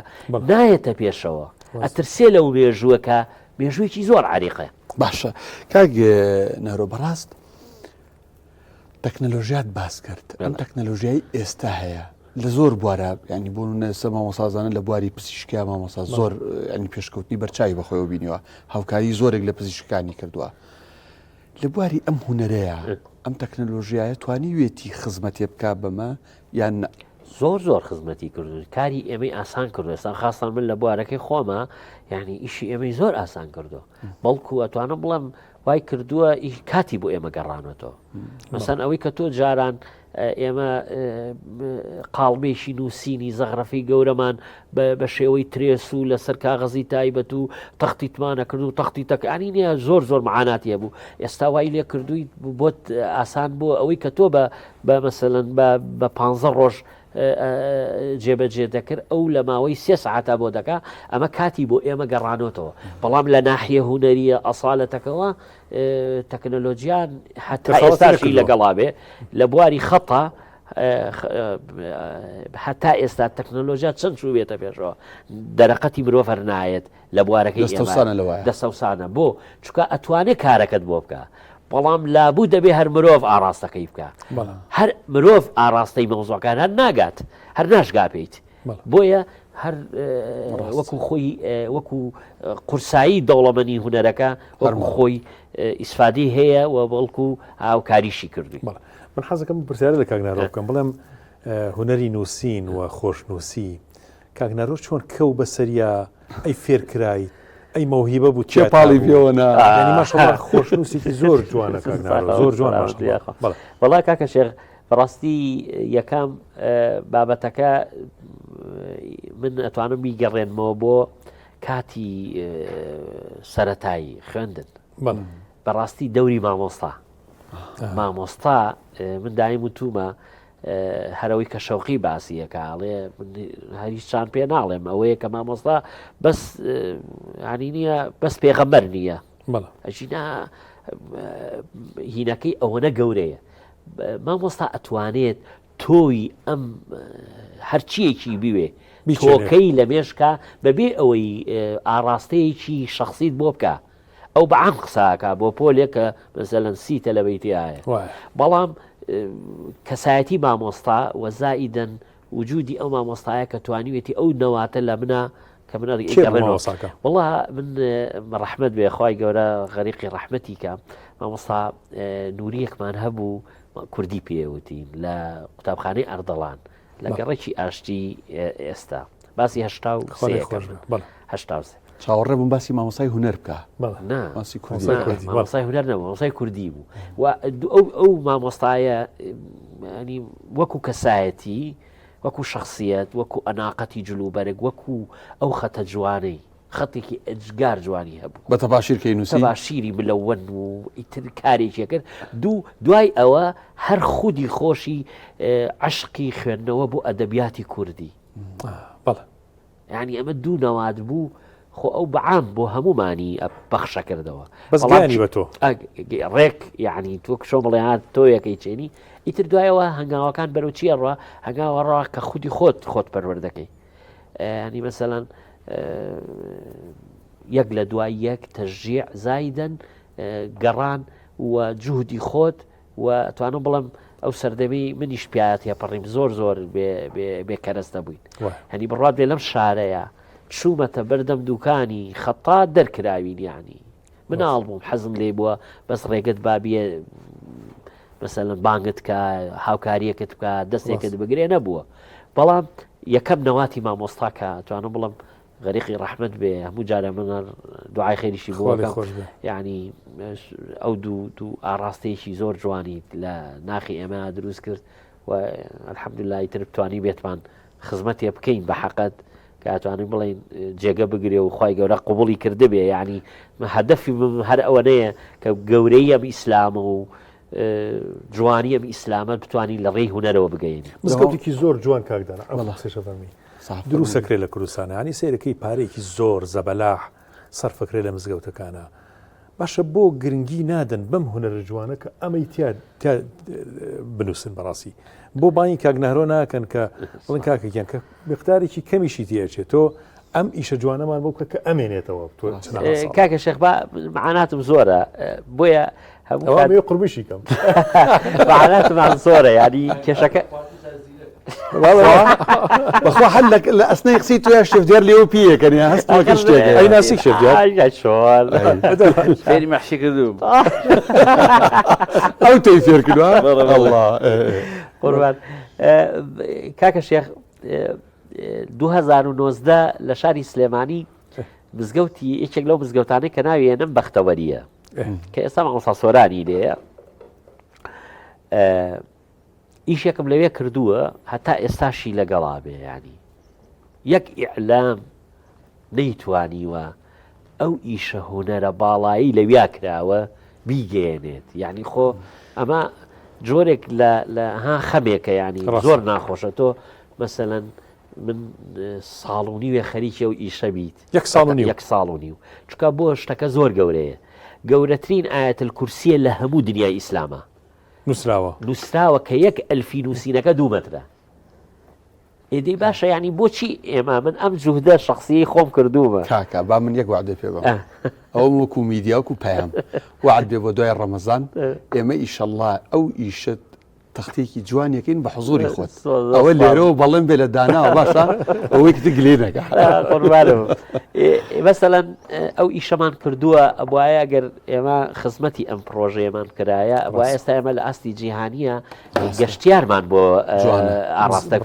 نایەتە پێشەوە ئەترسێ لەو مێژووە کە مێژوویەکی زۆر عریقە باشە کاک نەرۆ بەڕاست تەکنەلۆژیات باس کرد ئەم تەکنەلۆژیای ئێستا هەیە لە زۆر بوارە ینی بۆ نەسە مامۆسازانە لە بواری پزیشکیا مامۆسا زۆر ینی پێشکەوتنی بەرچوی بەخۆیەوە بینیوە هاوکاری زۆرێک لە پزیشکانی کردووە لە بواری ئەم هوەرەیە ئەم تەکنەلۆژیایە توانیوێتی خزمەتێ بک بەمە یان زۆر زۆر خزمەتی کردو کاری ئێمەی ئاسان کردو ئێستا خاستان من لە بوارەکەی خۆمە یعنی ئیشی ئێمەی زۆر ئاسان کردو بەڵکو ئەتوانم بڵێم وای کردووە کاتی بۆ ئێمە گەڕانەتەوە مەسەن ئەوەی کە تۆ جاران ئێمە قاڵبێکی نووسینی زەغرەفی گەورەمان بە شێوەی ترێس و لەسەر کاغەزی تایبەت و تەختیتمانە کرد و تەختی تەکانی نیە زۆر زۆر معاناتی هەبوو ئێستا وای لێ کردووی بۆت ئاسان بۆ ئەوەی کە تۆ بە بە مەسەلەن بە پ ڕۆژ جێبەجێ دەکرد ئەو لە ماوەی سێ سعاتا بۆ دەکا ئەمە کاتی بۆ ئێمە گەڕانۆتەوە بەڵام لە ناحیە هوەریە ئەساالەتەکەەوە تەکنەلۆجیان هەتا ئێستاشی لەگەڵا بێ لە بواری خەتا هەتا ئێستا تەکنەلۆژیا چەند چوو بێتە پێشەوە دەرەقەتی مرۆڤ هەر نایەت لە بوارەکەی دەستەوسانە لەوایە دەستەوسانە بۆ چونکە ئەتوانێ کارەکەت بۆ بکە بەڵام لابوو دەبێ هەر مرۆڤ ئاراستەکەی بکە هەر مرۆڤ ئاراستەی مەوزوعەکان هەر ناگات هەر ناشگا پێیت بۆیە هەر وەکو خۆی وەکو قورسایی دەوڵەمەنی هونەرەکە وەکو خۆی ئیسفادی هەیە و بەڵکو هاوکاریشی کردووی من حەزەکەم پرسیارە لە کاک نارۆ بکەم بڵێم هونەری نووسین و خۆشنووسی کاک نارۆ چۆن کەو بەسەریا ئەی فێر کرای ئەی مەوهیبە بوو کێ پاڵی پێوە نا یعنی ماشەڵڵا خۆشنووسێکی زۆر جوانە کاک نارۆ زۆر جوان ماشەڵڵا بەڵێ وەڵا کاکە شێخ بەڕاستی یەکەم بابەتەکە من ئەتوانم بیگەڕێنمەوە بۆ کاتی سەتایی خوێندن بەڕاستی دەوری مامۆستا مامۆستا من دایم وتومە هەرەوەی کە شەوقی باسی یەکە ئەڵێ هەریشان پێ ناڵێم ئەوەیە کە مامۆستا بەس ینی نییە بەس پێغەمبەر نییە ئەژینا هینەکەی ئەوەنە گەورەیە مامۆستا ئەتوانێت تۆی ئەم هەرچیەکی بوێ تۆکەی لە مێشکا بەبێ ئەوەی ئاراستەیەکی شخصیت بۆ بکە ئەو بە عام قسە ئەکا بۆ پۆلێک کە مەسەلەن سی تەلەبەی تیایە بەڵام کەسایەتی مامۆستا وە زائیدەن وجودی ئەو مامۆستایە کە توانیوێتی ئەو نەواتە لە منە کە من وڵا من ڕەحمت بێ خی گەورە غەریقی ڕەحمەتی کە مامۆستا نوریەکمان هەبوو کوردی پێوتین لە قوتابخانەی ئەردەڵان لە گەڕەکی ئاشتی ئێستا باسی 83 چاوەڕێ بووم باسی مامۆستای هونەر بکە باسی کوردی مامۆستای هونەر نەبوو مامۆستای کوردی بوو و ئەو ئەو مامۆستایە ینی وەکو کەسایەتی. وەکو شخصیت وەکو ئەناقەتی جلوبەرگ وەکو ئەو خەتە جوانەی خەتێکی ئەجگار جوانی هەبوو. بە تەباشیر کەی نووسی؟ تەباشیری ملەوەن و ئیتر کارێکی کرد. دوو دوای ئەوە هەر خودی خۆشی عەشقی خوێندنەوە بۆ ئەدەبیاتی کوردی. بەڵێ. یعنی ئەمە دوو نەواد بوو خۆ ئەو بەعام بۆ هەمومانی بەخشە کردەوە. بەس گیانی بە تۆ. ڕێک یعنی تۆ کشۆ بڵێ هات تۆیەکەی چێنی ئیتر دوایەوە هەنگاوەکان بەرەو چییە ڕە هەنگاوە ڕا کە خودی خۆت خۆت پەروەردەکەی. ینی مەسەلەن یەک لە دوای یەک تەژیع زایدەن گەڕان و جوهدی خۆت و توانم بڵم ئەو سەردەمی منیش پیاە تێپەڕیم زۆر زۆر بێ کەرەستە بووین هەنی بڕات بێ لەم شارەیە چوومەتە بەردەم دوکانی خەتا دەرکراوین یعنی مناڵ بووم حەزم لێ بووە بەس ڕێگەت با بیە مەسەلەن بانگت کە هاوکاریەکەت بکە دەستێکت بگرێ نەبووە بەڵام یەکەم نەواتی مامۆستا کە توانم بڵم غەریقی ڕەحمت بێ هەموو جارە من دوعای خێریشی بۆ یعنی ئەو دوو دوو ئاراستەیەکی زۆر جوانی لە ناخی ئێمە دروست کرد و الحمدلله تر بتوانی بێتمان خزمەتێ بکەین بە حەقەت کە ئەتوانین بڵێین جێگە بگرێ و خوای گەورە قبوڵی کردبێ یعنی هەدەفی من هەر ئەوەنەیە کە گەورەی ئەم ئیسلامە و جوانی ئەم ئیسلامە بتوانین لە ڕێی هونەرەوە بگەین مزگەوتێکی زۆر جوان کاک دانا فەرمی دروستەکرێ لە کوردستان ینی سەیرەکەی پارێکی زۆر زەبەلاح سەرفەکرێ لە مزگەوتەکانە باشە بۆ گرنگی نادەن بەم هونەرە جوانە کە ئەمەی تیا تیا بنووسن بەڕاستی بۆ بانگی کاک نەهرۆ ناکەن کە بڵێن کاکە گیان کە مقدارێکی کەمیشی تێچێت تۆ ئەم ئیشە جوانەمان بۆ بکە کە ئەمێنێتەوە تۆ کاکە شێخ با معاناتم زۆرە بۆیە هەموو قوربشی کەم معاناتمان زۆرە ینی کێشەکە بەخوا هەر لە ئەسنەی قسەی تۆیا شێف دیار لێوە پیەکەن یا هەست وەکە شتێک ئەی ناسی شێف دیار ئای چۆن فێری مەحشی کردووم ئەو تۆی فێر کردووە ئەڵڵا قوربان کاکە شێخ 2019 لە شاری سلێمانی مزگەوتی یەکێک لەو مزگەوتانەی کە ناوی ێنم بەختەوەریە کە ئێستا مامۆستا سۆرانی لێیە ئیشێکم لەوێ کردووە هەتا ئێستاشی لەگەڵا بێ یانی یەک ئیعلام نەیتوانیوە ئەو ئیشە هونەرە باڵایی لەویا کراوە بیگەیەنێت یعنی خۆ ئەمە جۆرێک لە لە ها خەمێکە ینی زۆر ناخۆشە تۆ مەسەەن من ساڵ و نیوێ خەریکی ئەو ئیشە بیت یەک ساڵ و نیو یەک ساڵ و نیو چکە بۆ شتەکە زۆر گەورەیە گەورەترین ئاەتل کورسیە لە هەموو دنیای ئیسلامە نووسراوە. نووسراوە کە یەک ئەلفی نووسینەکە دوو مەترە. ئێ دەی باشە یانی بۆچی ئێمە من ئەم جوهدە شەخسیەی خۆم کردوومە. کاکە با من یەک وەعدت پێ بەم ئەوەم وەکو میدیا وەکو پەیام وەعد بێ بۆ دوای ڕەمەزان ئێمە ئیشەڵڵا ئەو ئیشەت تەختێکی جوانیەکەین بە حزوری خۆت ئەوە لێرەوە بەڵێن بێ لە داناوە باشە ئەوەی کتە گلێ نەکە قوربانم مەسەلەن ئەو ئیشەمان کردووە ئەبواە ئەگەر ئێمە خزمەتی ئەم پرۆژەیەمان کرایە ئەبوا ئێستا ئێمە لە ئاستی جیهانیە گەشتیارمان بۆ ئاڕاستە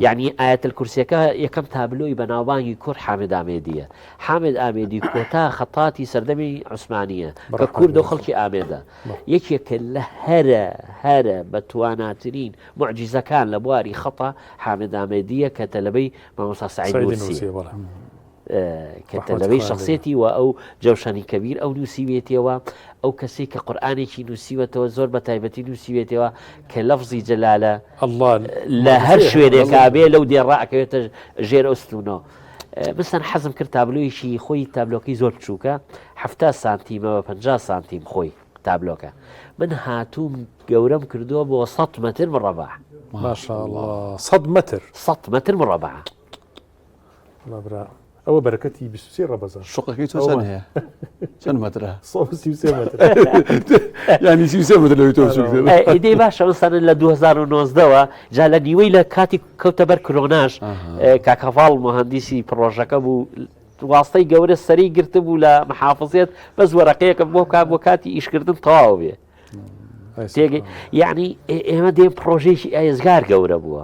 یعنی ئاەتل کورسیەکە یەکەم تابلۆی بەناوبانگی کورد حامد ئامێدیە حامد ئامێدی کۆتا خەتاتی سەردەمی عوسمانیە کە کوردە و خەڵکی ئامێدە یەکێکە لە هەرە هەرە بە تواناترین معجزەکان لە بواری خەتا حامد ئامێدیە کە تەلەبەی مامۆستا سعید نووسی کە تەلەبەی شخصێتی و ئەو جەوشەنی کەبیر ئەو نووسیوێتەوە ئەو کەسێک کە قورآانێکی نووسیوەتەوە زۆر بە تایبەتی نووسیوێتەوە کە لەفزی جەلالە لە هەر شوێنێکا بێ لەو دێڕا ئەکەوێتە ژێر ئەو ستونەوە بسەن حەزم کرد تابلۆیەکی خۆی تابلۆکەی زۆر بچووکە ه سانتیمە بە 50 سانتیم خۆی تابلۆکە من هاتووم گەورەم کردووە بۆ 100 متر مڕەبع ماشاءالله 100 متر 100 متر مڕەبع برا ئەوە بەرەکەتی 23 ڕەبەزان شقەکەی تۆ چەند هەیە چەند مەترە 133 متر ینی 33 متر لەوی تۆ ئیدەی باشە مەسەلەن لە 2019ەوە جا لە نیوەی لە کاتی کەوتە بەر کرۆناش کاک هەڤاڵ مهندیسی پڕۆژەکە بوو واستەی گەورە سەری گرتبوو لە محافزێت بەس وەرەقەیەکم بۆ بکات بۆ کاتی ئیشکردن تەواو بێ تێگەی یعنی ئێمە دێن پڕۆژەیەکی ئێزگار گەورە بووە.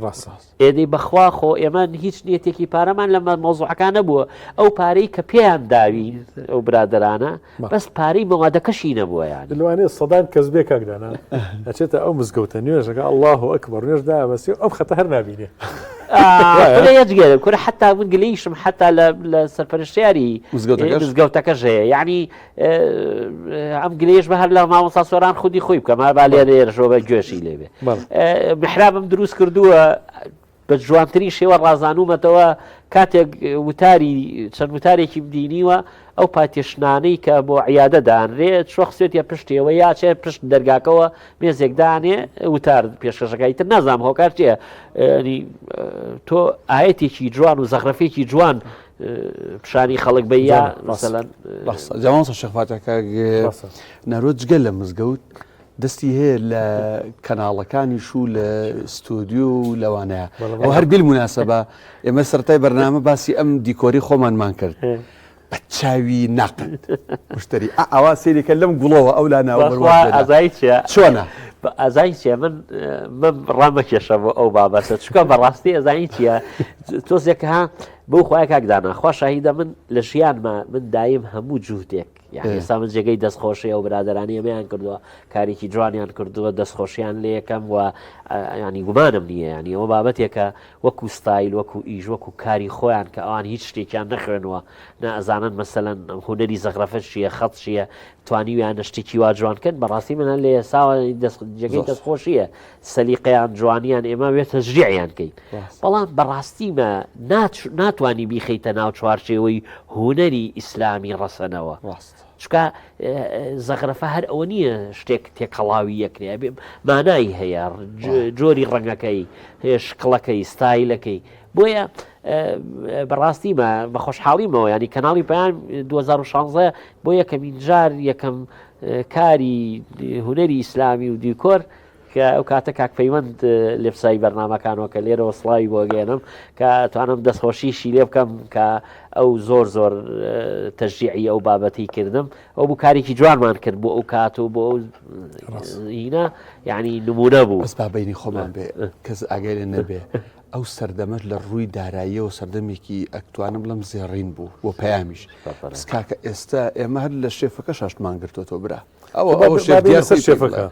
ڕاستە. ئێدی بەخوا خۆ ئێمە هیچ نیەتێکی پارەمان لە مەوزوعەکان نەبووە ئەو پارەی کە پێیان داوین ئەو برادەرانە بەس پارەی مەوادەکەشی نەبووە یان لەوانەیە سەدان کەس بێ کاک دانا ئەچێتە ئەو مزگەوتە نوێژەکە الله ئەکبەر نوێژ دابەسێ ئەم خەتە هەر نابینێ یەجگەرە کورە حتا من گلەیشم حتا لە سەرپەرشتیاری مزگەوتەکەش هەیە یعنی ئەم گلەیەش بە هەر لە مامۆستا سۆران خودی خۆی بکەم هەر با لێرە ێرشەوە بە گوێشی لێبێ محرابم دروست کردووە بە جوانترین شێوە ڕازانومەتەوە کاتێک وتاری چەند وتارێکی دینیوە ئەو پاتێشنانەی کە بۆ عیادە دانرێ چۆ خسێتە پشتەوە یا چێ پشت دەرگاکەوە مێزێک دانێ وتار پێشکەشەکەی تر نازانم هۆکار چییە تۆ ئاەتێکی جوان و زەخرەفێکی جوان پیشانی خەڵک بە یا مەسەلەن ڕاستە جا مامۆستا شێخ فاتح کاک نەرۆ جگە لە مزگەوت دەستی هەیە لە کەناڵەکانیش و لە ستۆدیۆ و لەوانەیە ئەو هەر بیل مناسبە ئێمە سەرای بەرنامە باسی ئەم دیکۆری خۆمانمان کرد بە چاوی ناقد مشتری ئاوا سەیرێکە لەم گوڵەوە ئەو لا ناوە ئازای چیە چۆنە ئازای چیە من من ڕامەکێشە بۆ ئەو بابەتە چکە بەڕاستی ئەزانی چییە تۆزێک ها بەو خوایە کاک دانا خوا شاهیدە من لە ژیانما من دایم هەموو جوهدێک یعنی ئێستا من جێگەی دەستخۆشی ئەو برادرانی ئەمەیان کردووە کارێکی جوانیان کردووە دەستخۆشیان لێ یەکەم و ینی گومانم نییە ینی ئەوە بابەتێکە وەکو ستایل وەکو ئیش وەکو کاری خۆیان کە ئەوان هیچ شتێکیان نەخوێنوە نازانن مەسەلەن هونەری زەخرەفە چییە خەت چییە توانیویانە شتێکی وا جوان کەن بەڕاستی منە لێ ئێساوە جێگەی دەستخۆشیە سەلیقەیان جوانیان ئێمە وێ تەشجیعیان کەین بەڵام بەڕاستی مە ناتوانی بیخەیتە ناو چوارچێوەی هونەری ئیسلامی ڕەسەنەوە ڕاست چکە زەغرەفە هەر ئەوە نییە شتێک تێکەڵاوی یەکرێ بێ مانای هەیە جۆری ڕەنگەکەی شکڵەکەی ستایلەکەی بۆیە بەڕاستی مە بە خۆشحاڵیمەوە ینی کەناڵی پەیام 2016 بۆ یەکەمین جار یەکەم کاری هونەری ئیسلامی و دیکۆر کە ئەو کاتە کاک پەیوەند لێپسای بەرنمەکانەوە کە لێرەوە سڵاوی بۆ گەێنم کە توانم دەستخۆشیشی لێ بکەم کە ئەو زۆر زۆر تەشجیعی ئەو بابەتی کردم ئەو بوو کارێکی جوانمان کرد بۆ ئەو کات و بۆ ئەو هینە یعنی نمونە بوو بەس بابینی خۆمان بێ کەس ئاگای لێ نەبێ ئەو سەردەمەش لە ڕووی داراییەوە سەردەمێکی ئەکتوانم بڵێم زێڕین بوو و پەیامیش بەس کاکە ئێستا ئێمە هەر لە شێفەکە شاشتمان گرتووەتەوە برا ئەوە ئەوە شێف دیار سەر شێفەکە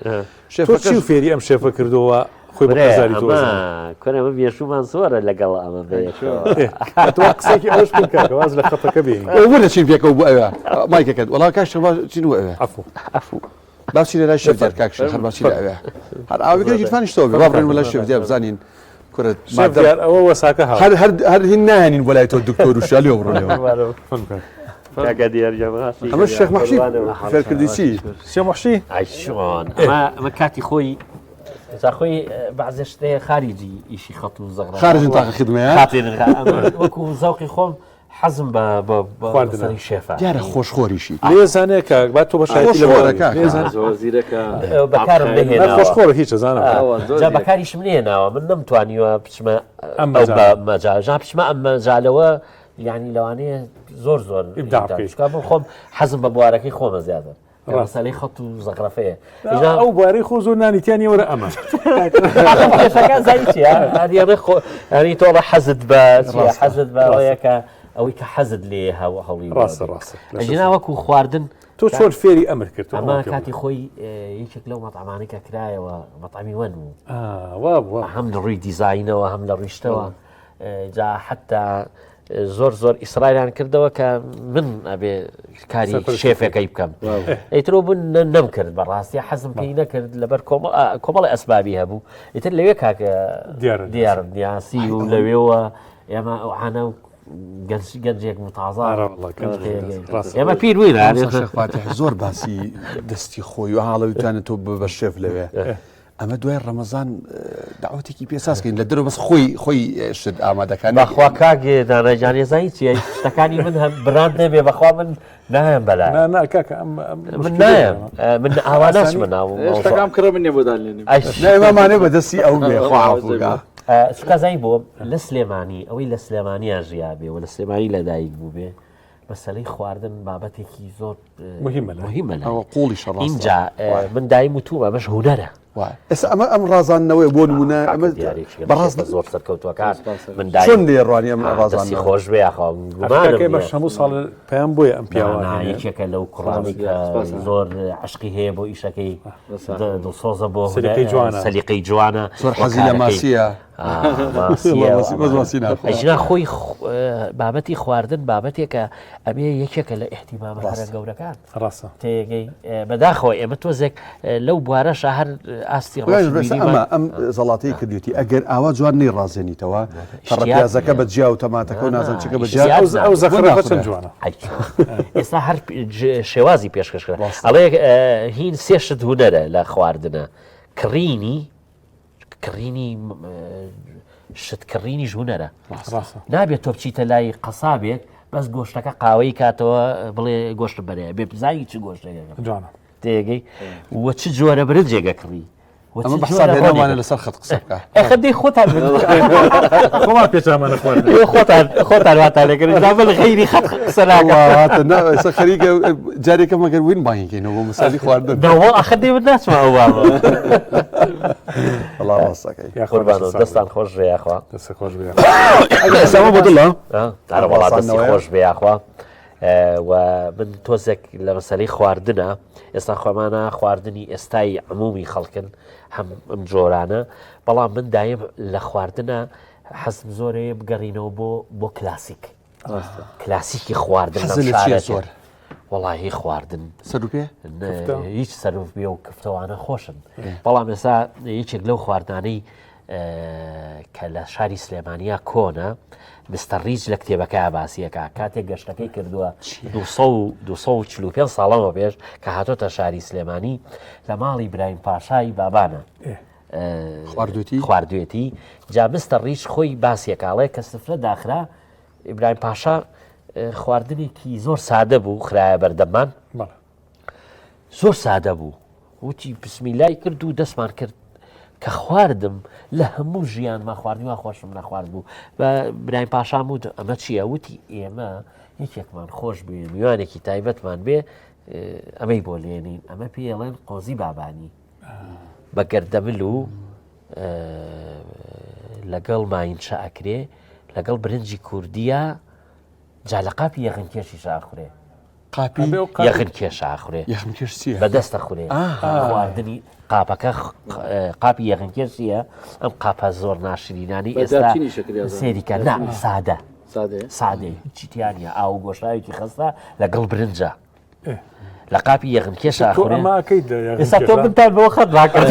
تۆ چی فێری ئەم شێفە کردەوە خۆی بە قەزاری تۆ کورە ئەمە مێژوومان زۆرە لەگەڵ ئەمە بەیەکەوە قسێکی ئەوش بکەن کاکە واز لە خەتەکە بێنین وە دەچین پێکەوە بۆ ئەوێ مایکەکەت وەڵا کاک شێخ با چین بۆ ئەوێ عەفو عەفو با بچینە لای شێف دیار کاک شێخ هەر با بچینە ئەوێ هەر ئاوەکە گیرفانیش تۆ بێ با بڕۆین بۆ لای شێف دیار بزانین کورە شێف دیار ئەوە وەساکە هاو هەر هەر هەر هین ناهێنین بۆ لای تۆ دکتۆر و شالیۆ بڕۆ لێوە کاکە دیار گیان بەڕاستی ئەمە شێخ مەحشی فێرکردی چی شێخ مەحشی ئای چۆن ئەمە ئەمە کاتی خۆی جا خۆی بەعزێ شتێ خارجی ئیشی خەت و زەغرە خارج تاقە خدمەیە وەکو زەوقی خۆم حەزم بە بە بە خواردنە. مەسەلەی شێفە. دیارە خۆشخۆریشی. لێ زانێ کاک با تۆ بە شایەتی لە خۆشخۆرە کاکە. لێ زانێ. زۆر زیرەکە. بەکارم نا نەهێناوە. خۆشخۆرە هیچ ئەزانم. ئەوە زۆر جا زیرەکە. بەکاریشم نەهێناوە من نەمتوانیوە بچمە ئەم ئەو مەجالە. بە مەجال جا بچمە ئەم مەجالەوە یانی لەوانەیە زۆر زۆر ئیبداع ئیبداع بکەی. چونکە من خۆم حەزم بە بوارەکەی خۆمە زیاتر. ڕاستە. مەسەلەی خەت و زەخرەفەیە. ئەو بوارەی خۆ زۆر نانی تیا نییە وەرە ئەمە. کێشەکە زانی چییە؟ هەر ئەڵێ خۆ هەری تۆ ئەڵێ حەزت بە چییە؟ حەزت بە ئەوەیە کە ئەوەی کە حەزت لێ هەوڵی ڕاستە ڕاستە. ئەگینا وەکو خواردن تۆ چۆن فێری ئەمر کرد؟ ئەمە کاتی خۆی یەکێک لەو مەطعمانەی کە کرایەوە مەطعمی وەن بوو. وا بوو. هەم لە ڕووی دیزاینەوە هەم لە ڕووی شتەوە جا حتا زۆر زۆر ئیسراریان کردەوە کە من ئەبێ کاری شێفەکەی بکەم ئیترۆ بوون نەم کرد بەڕاستی حەزم پێی نەکرد لەبەر کۆمەڵی ئەسبابی هەبوو ئیتر لەوێ کاکە دیارم دیاسی و لەوێوە ئێمە ئەوانە و گەنجێک متازە ئێمە پیر بووین زۆر باسی دەستی خۆی و هاڵەویتانە تۆ بە شێف لەوێ ئەمە دوای ڕەمەزان داوەتێکی پێ ساز کەین لە دەرەوە بەس خۆی خۆی شت ئامادەکان بەخوا کاک دانا گیان ێزانی چیە شتەکانی من هەم براند نەبێ بەخوا من نایەم بەلا نا نا کاکە ئەم ئەم من نایەم من ئاوا ناچمە ناو شتەکان کڕە من نیە بۆ دالێنم نا ئێمەمانێ بەدەستی ئەو بێ خوا عەفوکا. چونکە زانی بۆ لە سلێمانی ئەوەی لە سلێمانیا ژیابێ و لە سلێمانی لەدایک بووبێ مەسەلەی خواردن بابەتێکی زۆر مهمە مهمە ئەوە قوڵیشە ڕاستە ئینجا من دایم وتومە ئەمەش هونەرە. ئێستا ئەمە ئەم ڕازاندنەوەی بۆ نمونە ئەمە بەڕاست زۆر سەرکەوتوەکان من چۆن لێ ڕوانی ئەم ڕازانی خۆش بێ یاخوا بەش هەموو ساڵ پەیام بۆیە ئەم پیاوە یەکێکە لەو کوڕانی کە زۆر عشقی هەیە بۆ ئیشەکەی دڵسۆزە بۆ سەلیقەی جوانە زۆر حەزی لە ماسیە ئەژنا خۆی بابەتی خواردن بابەتێکە ئەبێ یەکێکە لە احتیمامە هەرە گەورەکان ڕاستە. تێگەی بەداخەوە ئێمە تۆزێک لەو بوارەشا هەر ئاستی ئەمە ئەم زەڵاتەی کردوێتی ئەگەر ئاوا جوان نەی ڕازێنیتەوە ڕپیازەکە بە جیا و تەماتەکە و نازم چەکە بە جیا ئەو زەخرەکە چەند جوانە ئێستا هەر شێوازی پێشکەشکرا ئەڵێ هین سێ شت هونەرە لە خواردنە کڕینی کڕینی شت کڕینیش هونەرە نابێت تۆ بچیتە لای قەسابێک بەس گۆشتەکە قاوەی کاتەوە بڵێ گۆشت بەرەیە بێ بزانی چ گۆشتێک تێگەی وە چ جۆرە برنجێگە کڕی ئەمە بە حساب هێناومانە لەسەر خەت قسە بکە. ئەخە دەی خۆتان خۆمان پێچامانە خوارد. خۆتان خۆتان واتان لێکردن جا من غەیری خەت قسە ناکەم. هاتە نا ئێستا خەریکە جارێکە مەگەر وین بانگی کەینەوە بۆ مسالی خواردن. دەوە ئەخە دەی من ناچمە ئەو بابە. وەڵا ڕاستەکەی. قوربانەوە دەستان خۆش بێ یاخوا. دەست خۆش بێ. ئێستا بۆ دڵە؟ ئەرە وەڵا دەستی خۆش بێ یاخوا. و من تۆزێک لە مەسەلەی خواردنە ئێستا خۆمانە خواردنی ئێستای عمومی خەڵکن هەم ئەم جۆرانە بەڵام من دایم لە خواردنە حەزم زۆرەیە بگەڕینەوە بۆ بۆ کلاسیک کلاسیکی خواردن زۆر وەڵاهی خواردن سەرپێ هیچ سەرف بێ و کفتەوانە خۆشن بەڵام ئێستا یەکێک لەو خواردانەی کە لە شاری سلێمانیا کۆنە مستەر ڕیچ لە کتێبەکە باسیەکە کاتێک گەشتەکەی کردووە 245 ساڵەوە پێش کە هاتۆتە شاری سلێمانی لە ماڵی برایم پاشای بابانە خواردوێتی خواردوێتی جا مستەر ڕیچ خۆی باسیەکاڵێ کە سفرە داخرا ئیبراهیم پاشا خواردنێکی زۆر سادە بوو خراە بەردەمان زۆر سادە بوو وتی بسمیلای کرد و دەستمان کرد کە خواردم لە هەموو ژیانما خواردنی وا خۆشم نەخوارد بوو بە برایم پاشام وت ئەمە چییە وتی ئێمە یەکێکمان خۆش بێ میوانێکی تایبەتمان بێ ئەمەی بۆ لێنین ئەمە پێڵێن قۆزی بابانی بە گەردەمل و لەگەڵ ماینچە ئەکرێ لەگەڵ برنجی کوردیە جا لە قاپی یەخنکێشیش ئاخورێ. قاپی یەخن کێش ئاخورێ. یەخن کێش چییە؟ بە دەست ئەخورێ. خواردنی قاپەکە قاپی یەخن کێش چییە؟ ئەم قاپە زۆر ناشرینانی ئێستا سێریکە نا سادە. سادەیە هیچی تیا نییە ئاو و گۆشاوێکی خەستە لەگەڵ برنجە. لە قاپی یەخن کێش ئاخورێ. ئێستا تۆ منتان بەوە خەت ڕاکرد.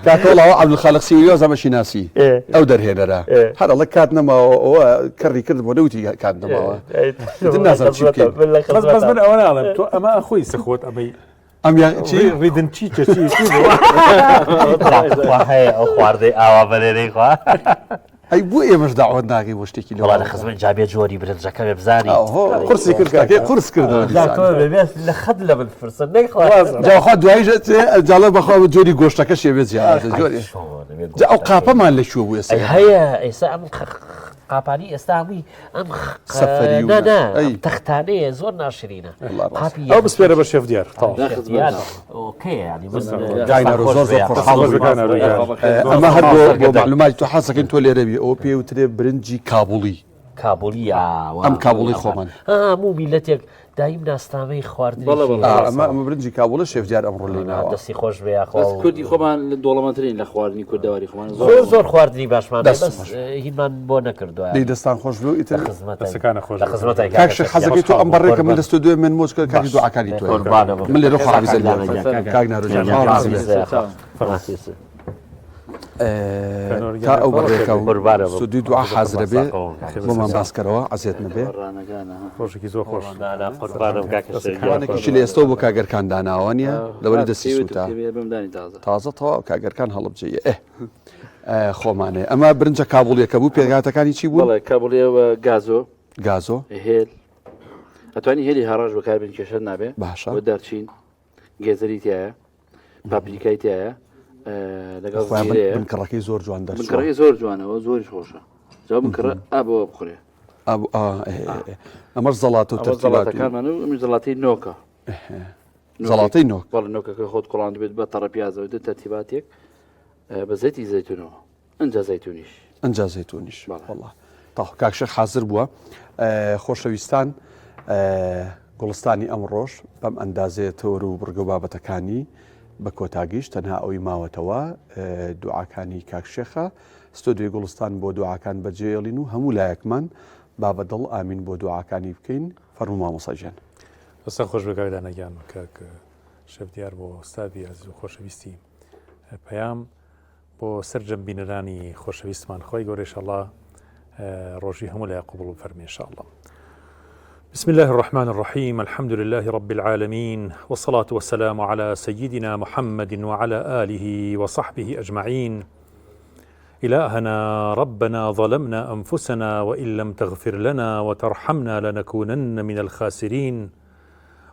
کاکەڵاوە عەبدولخالق سیوری وازانم شیناسی ئەو دەرهێنەرە هەر ئەڵێ کات نەماوە ئەوە کەڕی کرد بۆ نەوتی کات نەماوە نازانم چی بکەین بەس بەس من ئەوە ناڵێم تۆ ئەمە ئەخۆی سەخۆت ئەمەی ئەم یا چی ڕیدن چی چی چی هەیە ئەو خواردەی ئاوا بەرێرەی خوا ئەی بۆ ئێمەش داوات ناکەی بۆ شتێکی لەوە لە خزمەت جابێ جۆری برنجەکە بێ بزانی قورسی کرد کاکەی قورس کردەوە لە خەت لە من فرسە جاخوا دوایش جاڵە بەخوا جۆری گۆشتەکە شێ بێ جیاوازە جۆری جا ئەو قاپەمان لە کوێ بوو ئێستا هەیە ئێستا ئەم قاپانی ئێستا هەمووی ئەم سەفەری و نا تەختانەیە زۆر ناشرینە ئەو بسپێرە بە شێف دیار زۆر زۆر خۆشحاڵ ئەمە هەر بۆ معلوماتی تۆ حەزەکەین تۆ لێرە بی ئەوە پێ وترێ برنجی کابوڵی کابولی ئەم کابوڵی خۆمان هەموو میلەتێک دایم ناسنامەی خواردنی ئەمە ئەمە برنجی کابوڵە شێف دیار ئەمڕۆ لێی ناوە. دەستی خۆش بێ یاخوا بەس کوردی خۆمان دەوڵەمەندترین لە خواردنی کوردەواری خۆمان زۆر زۆر خواردنی باشمان هەیە، بەس هینمان بۆ نەکردووە دەی دەستان خۆش بێ و ئیتر لە خزمەتای دەستەکانە خۆش لە خزمەتای کاک شێخ حەزەکەی تۆ ئەم بەڕێکە من لە ستۆدیۆ من مۆچ کە کاکی دوعاکانی تۆ من لێرە خواحافیزە لێ کاک نارۆ جان خواحافیز بێ. تا ئەو بەڕێکە و ستۆدیۆی دوعا حازرە بێ بۆمان باس کەرەوە عەزێت نەبێ ڕۆژێکی زۆر خۆش وانێکیشی لە ئێستەوە بۆ کاگەرکان داناوە نییە لەوەری دەستی سووتا تازە تەواو کاگەرکان هەڵبجەیە ئێ خۆمانێ ئەمە برنجە کابوڵیەکە بوو پێکهاتەکانی چی بوو کابوڵیەوە گازۆ گازۆ هێل ئەتوانی هێلی هەڕاش بەکاربێن کێشە نابێ باشە دارچین گێزەری تایە پاپریکای تایە لەگەڵ بنکڕەکەی زۆر جوان دەرچووە بنکڕەکەی زۆر جوانەوە زۆریش خۆشە جا بنکڕە ئابەوە بخورێ ئەمەش زەڵاتە و تەرتیباتەکانمان و ئەمیش زەڵاتی نۆکە. زەڵاتەی نۆک بەڵێ نۆکەکە خۆت کوڵاند بێت بە تەڕە پیازەوە دە تەرتیباتێک بە زەیتی زەیتونەوە ئەجا زەیتونیش ئەجا زەیتونیش والله تا کاک شێخ حاضر بووە خۆشەویستان گوڵستانی ئەمڕۆژ بەم ئەندازەیە تەوەر و بڕگە و بابەتەکانی بە کۆتاگەیشت تەنها ئەوەی ماوەتەوە دوعاکانی کاک شێخە ستۆدیۆی گوڵستان بۆ دوعاکان بەجێڵین و هەموو لایەکمان با بە دڵ ئامین بۆ دوعاکانی بکەین فەرموو مامۆستا گیان. دەستان خۆش بێ کاک دانا گیان کاک شێف دیار بۆ ستافی ئازیز و خۆشەویستی پەیام بۆ سەرجەم بینەرانی خۆشەویستمان خۆی گەورە ئینشاءاللە ڕۆژی هەموو لای قبوڵ بفەرمێ ئینشاءاللە. بسم الله الرحمن الرحيم الحمد لله رب العالمين والصلاة والسلام على سيدنا محمد وعلى آله وصحبه أجمعين إلهنا ربنا ظلمنا أنفسنا وإن لم تغفر لنا وترحمنا لنكونن من الخاسرين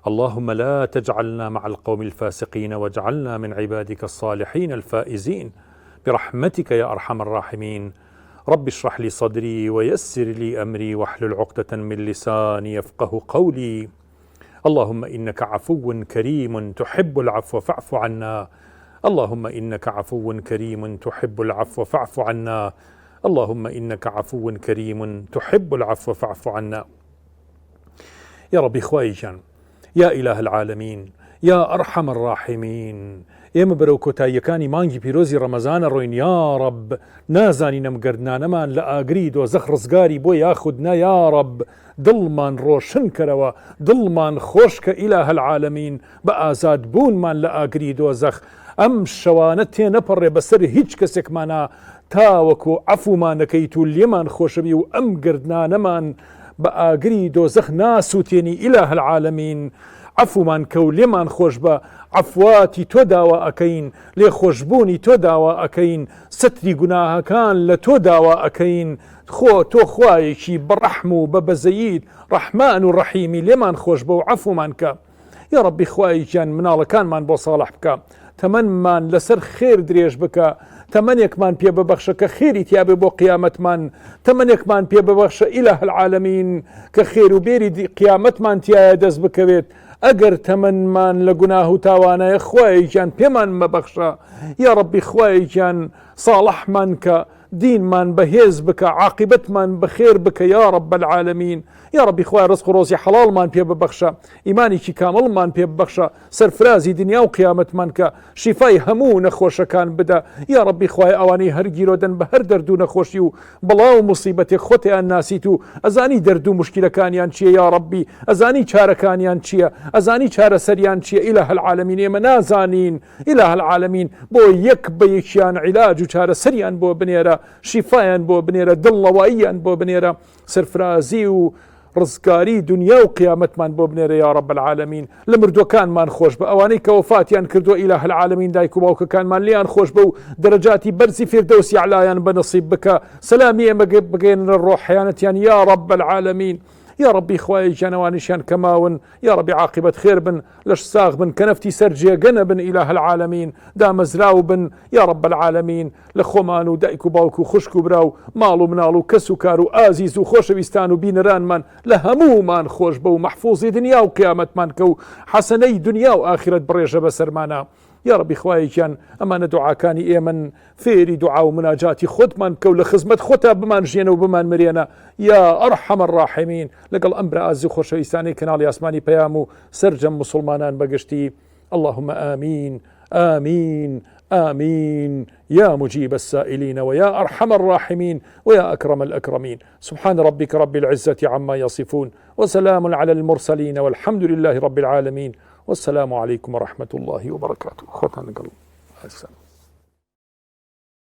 اللهم لا تجعلنا مع القوم الفاسقين واجعلنا من عبادك الصالحين الفائزين برحمتك يا أرحم الراحمين رب اشرح لي صدري ويسر لي أمري واحلل عقدة من لساني يفقه قولي اللهم إنك عفو كريم تحب العفو فاعف عنا اللهم إنك عفو كريم تحب العفو فاعف عنا اللهم إنك عفو كريم تحب العفو فاعف عنا يا ربي خوای گیان یا ئیلاه العالمین یا ئەرحەم الراحمین ئێمە بەرەو کۆتاییەکانی مانگی پیرۆزی ڕەمەزانە ڕۆین یاڕەب نازانین ئەم گەردنانەمان لە ئاگری دۆزەخ ڕزگاری بۆ یاخود نا یاڕەب دڵمان ڕۆشن کەرەوە دڵمان خۆشکە ئیلاه العالمین بە ئازاد بوونمان لە ئاگری دۆزەخ ئەم شەوانە تێنەپەڕێ بەسەر هیچ کەسێکمانا تاوەکو عەفومان نەکەیت و لێمان خۆشبی و ئەم گردنانەمان بە ئاگری دۆزەخ ناسوتێنی اله العالمین عەفومان کە و لێمان خۆشبە عەفواتی تۆ داوا ئەکەین لێخۆشبوونی تۆ داوا ئەکەین ستری گوناهەکان لە تۆ داوا ئەکەین خۆ تۆ خوایەکی بەڕەحم و بە بەزەییت ڕەحمان و ڕەحیمی لێمان خۆشبە و عەفومان کە یاڕەبی خوایە گیان مناڵەکانمان بۆ ساڵح بکە تەمەنمان لەسەر خێر درێژ بکە تەمەنێکمان پێ ببەخشە کە خێری تیاابێ بۆ قیامەتمان تەمەنێکمان پێ ببەخشە ئیلە العالمین کە خێر و بێری قیامەتمان تایە دەست بکەوێت ئەگەر تەمەنمان لە گوناه و تاوانایە خوایە گیان پێمان مەبەخشە یاڕەبی خوایە گیان ساڵحمان کە دینمان بەهێز بکە عاقیبەتمان بەخێر بکە یاڕب العالمین یاڕەبی خوایە ڕزق و ڕۆزی حەڵاڵمان پێ ببەخشە ئیمانێکی کامڵمان پێ ببەخشە سەرفرازی دنیا و قیامەتمان کە شیفای هەموو نەخۆشەکان بدە یاڕەبی خوایە ئەوانەی هەر گیرۆدەن بە هەر دەرد و نەخۆشی و بەڵا و موسیبەتێک خۆتیان ناسیت و ئەزانی دەرد و موشکیلەکانیان چییە یاڕەبی ئەزانی چارەکانیان چییە ئەزانی چارەسەریان چییە ئیلاه العالمین ئێمە نازانین ئیلاه العالمین بۆ یەک بە یەکیان عیلاج و چارەسەریان بۆ بنێرە شیفایان بۆ بنێرە دڵنەواییان بۆ بنێرە سەرفرازی و ڕزگاری دنیا و قیامەتمان بۆ بنێرە یا رب العالمین لە مردوەکانمان خۆش بە ئەوانەی کە وەفاتیان کردووە ئیلاه العالمین دایک و باوکەکانمان لێیان خۆش بە و دەرەجاتی بەرزی فیردەوسی ئەعلایان بە نصیب بکە سەلامی ئێمە بگەێننە ڕۆحیانەتیان یا رب العالمین یا ربی خوایە گیان ئەوانیشیان کە ماون یا ربی عاقبەت خێر بن لەش ساغ بن کەنەفتی سەر جێگە نەبن ئیلاه العالمین دامەزراو بن یا رب العالمین لە خۆمان و دایک و باوک و خوشک و برا و ماڵ و مناڵ و کەس و کار و ئازیز و خۆشەویستان و بینەرانمان لە هەموومان خۆش بە و مەحفوزی دنیا و قیامەتمان کە و حەسەنەی دنیا و ئاخرەت بڕێژە بەسەرمانا یاڕەبی خوایە گیان ئەمانە دوعاکانی ئێمەن فێری دوعا و مناجاتی خۆتمان بکە و لە خزمەت خۆتا بمانژیێنە و بمانمرێنە یا ئەرحەم الراحمین لەگەڵ ئەم برا ئازیز و خۆشەویستانەی کەناڵی ئاسمانی پەیام و سەرجەم موسڵمانان بەگشتی اللهم آمین آمین آمین یا مجیب السائلین ویا أرحم الراحمین ویا أکرم الأکرمین سبحان ربك رب العزة عما يصفون وسلام على المرسلين والحمد لله رب العالمين والسلام عليكم ورحمة الله وبركاته. خوتان لەگەڵ. السلام.